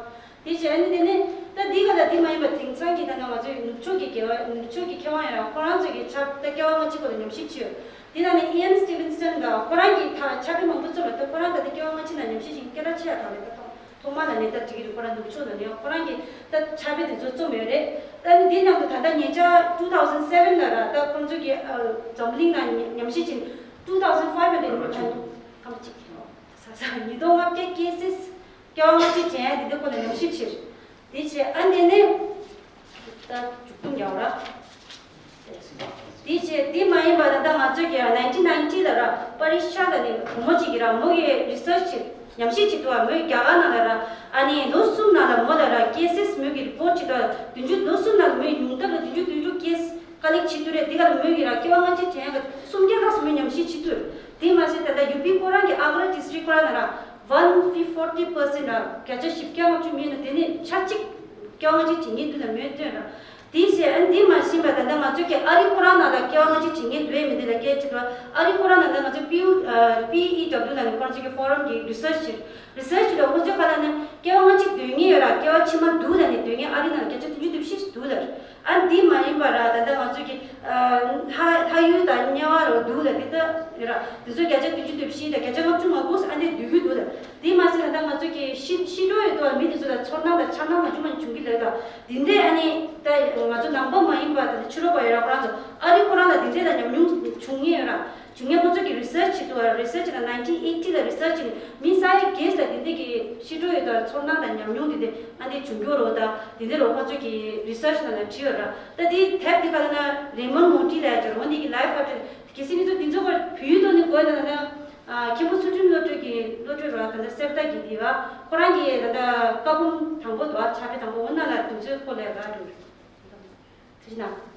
དེ་བྱས་ནས་དེ་ནས་ད་འདི་ག་ལ་འདི་མ་ཡིན་པ་དེང་སང་གི་ད་ནང་ང་ཚོའི་ནུབ་ཕྱོགས་ཀྱི་དགེ་བ་ནུབ་ཕྱོགས་ཀྱི་མཁས་དབང་ཡིན་ར་ཁོ་རང་ཚོ་གི་ཆ་ད་སྐྱེ་བ་སྔ་ཕྱི་སྐོར་ལ་ཉམས་ཞིབ་བྱས་ཡོད། དེ་ནང་ནས་Ian Stevenson དང་ཁོ་རང་གི་ད་ཕྱག་དཔེ་མང་པོ་རྩོམ་ར་ད་ཁོ་རང་ད་ལྟ་སྐྱེ་བ་སྔ་ཕྱི་ནང་ཉམས་ཞིབ་བྱེད་སྐད་གྲགས་ཆེ་ཡ་གྲགས་རེད། ད་ཐོག་ཐོག་མ་ལ་ནས་ད་འགྲིག་གི་རེད། ཁོ་རང་ནུབ་ཕྱོགས་ནང་ནས་ཁོ་རང་གི་ད་ཕྱག་དཔེ་དེ་ཚོ་རྩོམ་ཡོད་རེད། ད་ནི་འདི་ནང་དུ་ད་ལྟ་ཉེ་ཆར་two thousand seven ལ་ར་ད་ཁོང་ཚོ་གི་འཛམ་གླིང་ནང་ཉམས་ཞིབ་བྱེད་two thousand five ལ་ནས་ཁམས་གཅིག་ས་ས་ཉིས་སྟོང་ལྔ་བརྒྱ་གྱེས་སྲིད། སྐྱེ་བ་སྔ་ཕྱི་ཅན་དེ་འདྲ་ཁོ་ན་ཉམས་ཞིབ་ཕྱིར། དེ་བྱས་ཨ་འདི་ནི་ད་མཇུག་ཏུ་འགྱུར་ར། དེ་བྱས་དེ་མ་ཡིན་པ་ད་ལྟ་ང་ཚོས་ཀྱི་nineteen ninety ལ་ར་པ་རི་ཤ་ལ་ནི་བུ་མོ་གཅིག་གིས་ར་མོ་གི་research ཕྱིར་ཉམས་ཞིབ་བྱེད་དུས་མོས་རྒྱ་གར་ནང་ལ་ར་ཨ་ནི་ལོ་གསུམ་ནང་ལ་མོ་ལ་ར་cases མོས་ཀྱི་report བྱེད་དུས་བདུན་ཅུ་ལོ་གསུམ་ནང་ལ་མོས་ཉུང་མཐར་ལ་བདུན་ཅུ་དོན་དྲུག་case ཀ་ལེགས་བྱེད་དུས་རེད། འདི་ག་ལ་མོས་ཀྱི་ར་སྐྱེ་བ་སྔ་ཕྱི་ཅན་ག་སུམ་བརྒྱ་ལྷག་ཙམ་མོས་ཉམས་ཞིབ་བྱེད་དུས་དེ་མ་ཟད་ད་ལྟ་ཡུ་པི་ཁོ་རང་གི་Agra district ཁོ་རང་ན་ར་one forty percent ར་བརྒྱ་ཆ་བཞི་བརྒྱ་ལྔ་བཅུ་མིན་ན་དེ་ནས་ཆ་གཅིག་སྐྱེ་བ་སྔ་ཕྱི་བྱེད་མཁན་འདུག་ལ་མོས་སྟོན་ར། དེ་བྱས་ཨ་འདི་མ་ཤེས་པ་ད་ལྟ་ང་ཚོས་ཀྱི་ཨ་རི་ཁོ་རང་ནང་ལ་སྐྱེ་བ་སྔ་ཕྱི་བྱེད་མཁན་འདུག་མི་འདི་ལ་སྐད་ཅིག་ར་ཨ་རི་ཁོ་རང་ནང་ལ་ང་ཚོས་པི་ཡུ་པི་ཨི་ཌབ་ལུ་ལ་ནི་ཁོ་རང་ཚོ་གི་ཕོ་རམ་གྱི་research research ལ་ཁོ་ཚོས་ག་ལ་ན་སྐྱེ་བ་སྔ་ཕྱི་འདོད་མཁན་ཡོད་ར་སྐྱེ་བ་ཕྱི་མ་འདུག་ལ་ནི་འདོད་མཁན་ཨ་རི་ནང་ལ་བརྒྱ་ཆ་བདུན་ཅུ་དོན་བཞི་འདུག་ལ། ཨ་འདི་མ་ཡིན་པ་ར་ད་ལྟ་ང་ཚོ་གི་ལྷ་ལྷ་ཡུལ་དང་དམྱལ་བ་རུ་འདུག་ལ་འདི་ལྟ་ར་འདི་ཚོ་བརྒྱ་ཆ་བདུན་ཅུ་དོན་བཞི་དང་བརྒྱ་ཆ་ལྔ་བཅུ་ང་དགུ་ཨ་འདི་འདུས་ཡོད་འདུག་ལ། འདི་མ་ཟད་ད་ལྟ་ང་ཚོ་གི་ཤི་ཤི་འགྲོ་ཡོད་དུ་བ་མི་འདི་ཚོ་ལ་ཚོར་སྣང་དང་འཆར་སྣང་མ་བྱུང་མ་བྱུང་གི་ལ་ད་འདི་འདྲས་ཨ་ནི་ད་ང་ཚོ་ནང་པ་མ་ཡིན་པ་ད་ཕྱི་རོལ་པ་ཡོད་ར་ཁོ་རང་ཚོ་ཨ་རི་ཁོ་རང་ལ་འདི་འདྲས་ལ་ཉམས་མྱོང་བྱུང་ངེས་ཡོད་ར། བྱུང་ངེས་ཁོ་ཚོ་གི་research བྱེད་དུ་བ་research ལ་nineteen eighty ལ་research ནི་མི་ས་ཡ་བརྒྱད་ལ་འདི་འདྲས་ཀྱི་ཤི་འགྲོ་ཡོད་དུ་བ་ཚོར་སྣང་དང་ཉམས་མྱོང་འདི་འདྲས། ཨ་ནི་བྱུང་རྒྱུ་རོ་ད་དེ་འདྲ་རོ་ཁོ་ཚོས་ཀྱི་research ནང་ལ་བྲིས་ཡོད་ར། ད་དེའི་དེབ་དེ་ག་ལ་ན་Raymond Mondi ལ་ཡ་ཅོ་རོ་འདི་གི་life after གལ་སྲིད་ནི་ཚོ་འདི་ཚོ་ག་བོད་ཡིག་ཐོག་ནས་འགོད་ན་ན་མཁན་པོ་ཚུལ་ཁྲིམས་བློ་གྲོས་ཀྱི་བློ་གྲོས་རོ་ད་ལྟ་གསེར་རྟ་གི་དེ་བ་ཁོ་རང་གི་ད་ལྟ་བཀའ་འབུམ་དང་པོ་དོ་ཕྱག་དཔེ་དང་པོ་འོ་ན་ལ་དུས་ཚོད་ཁོ་ལས་ར་འགྲོ་རེད། ཚེ་ན།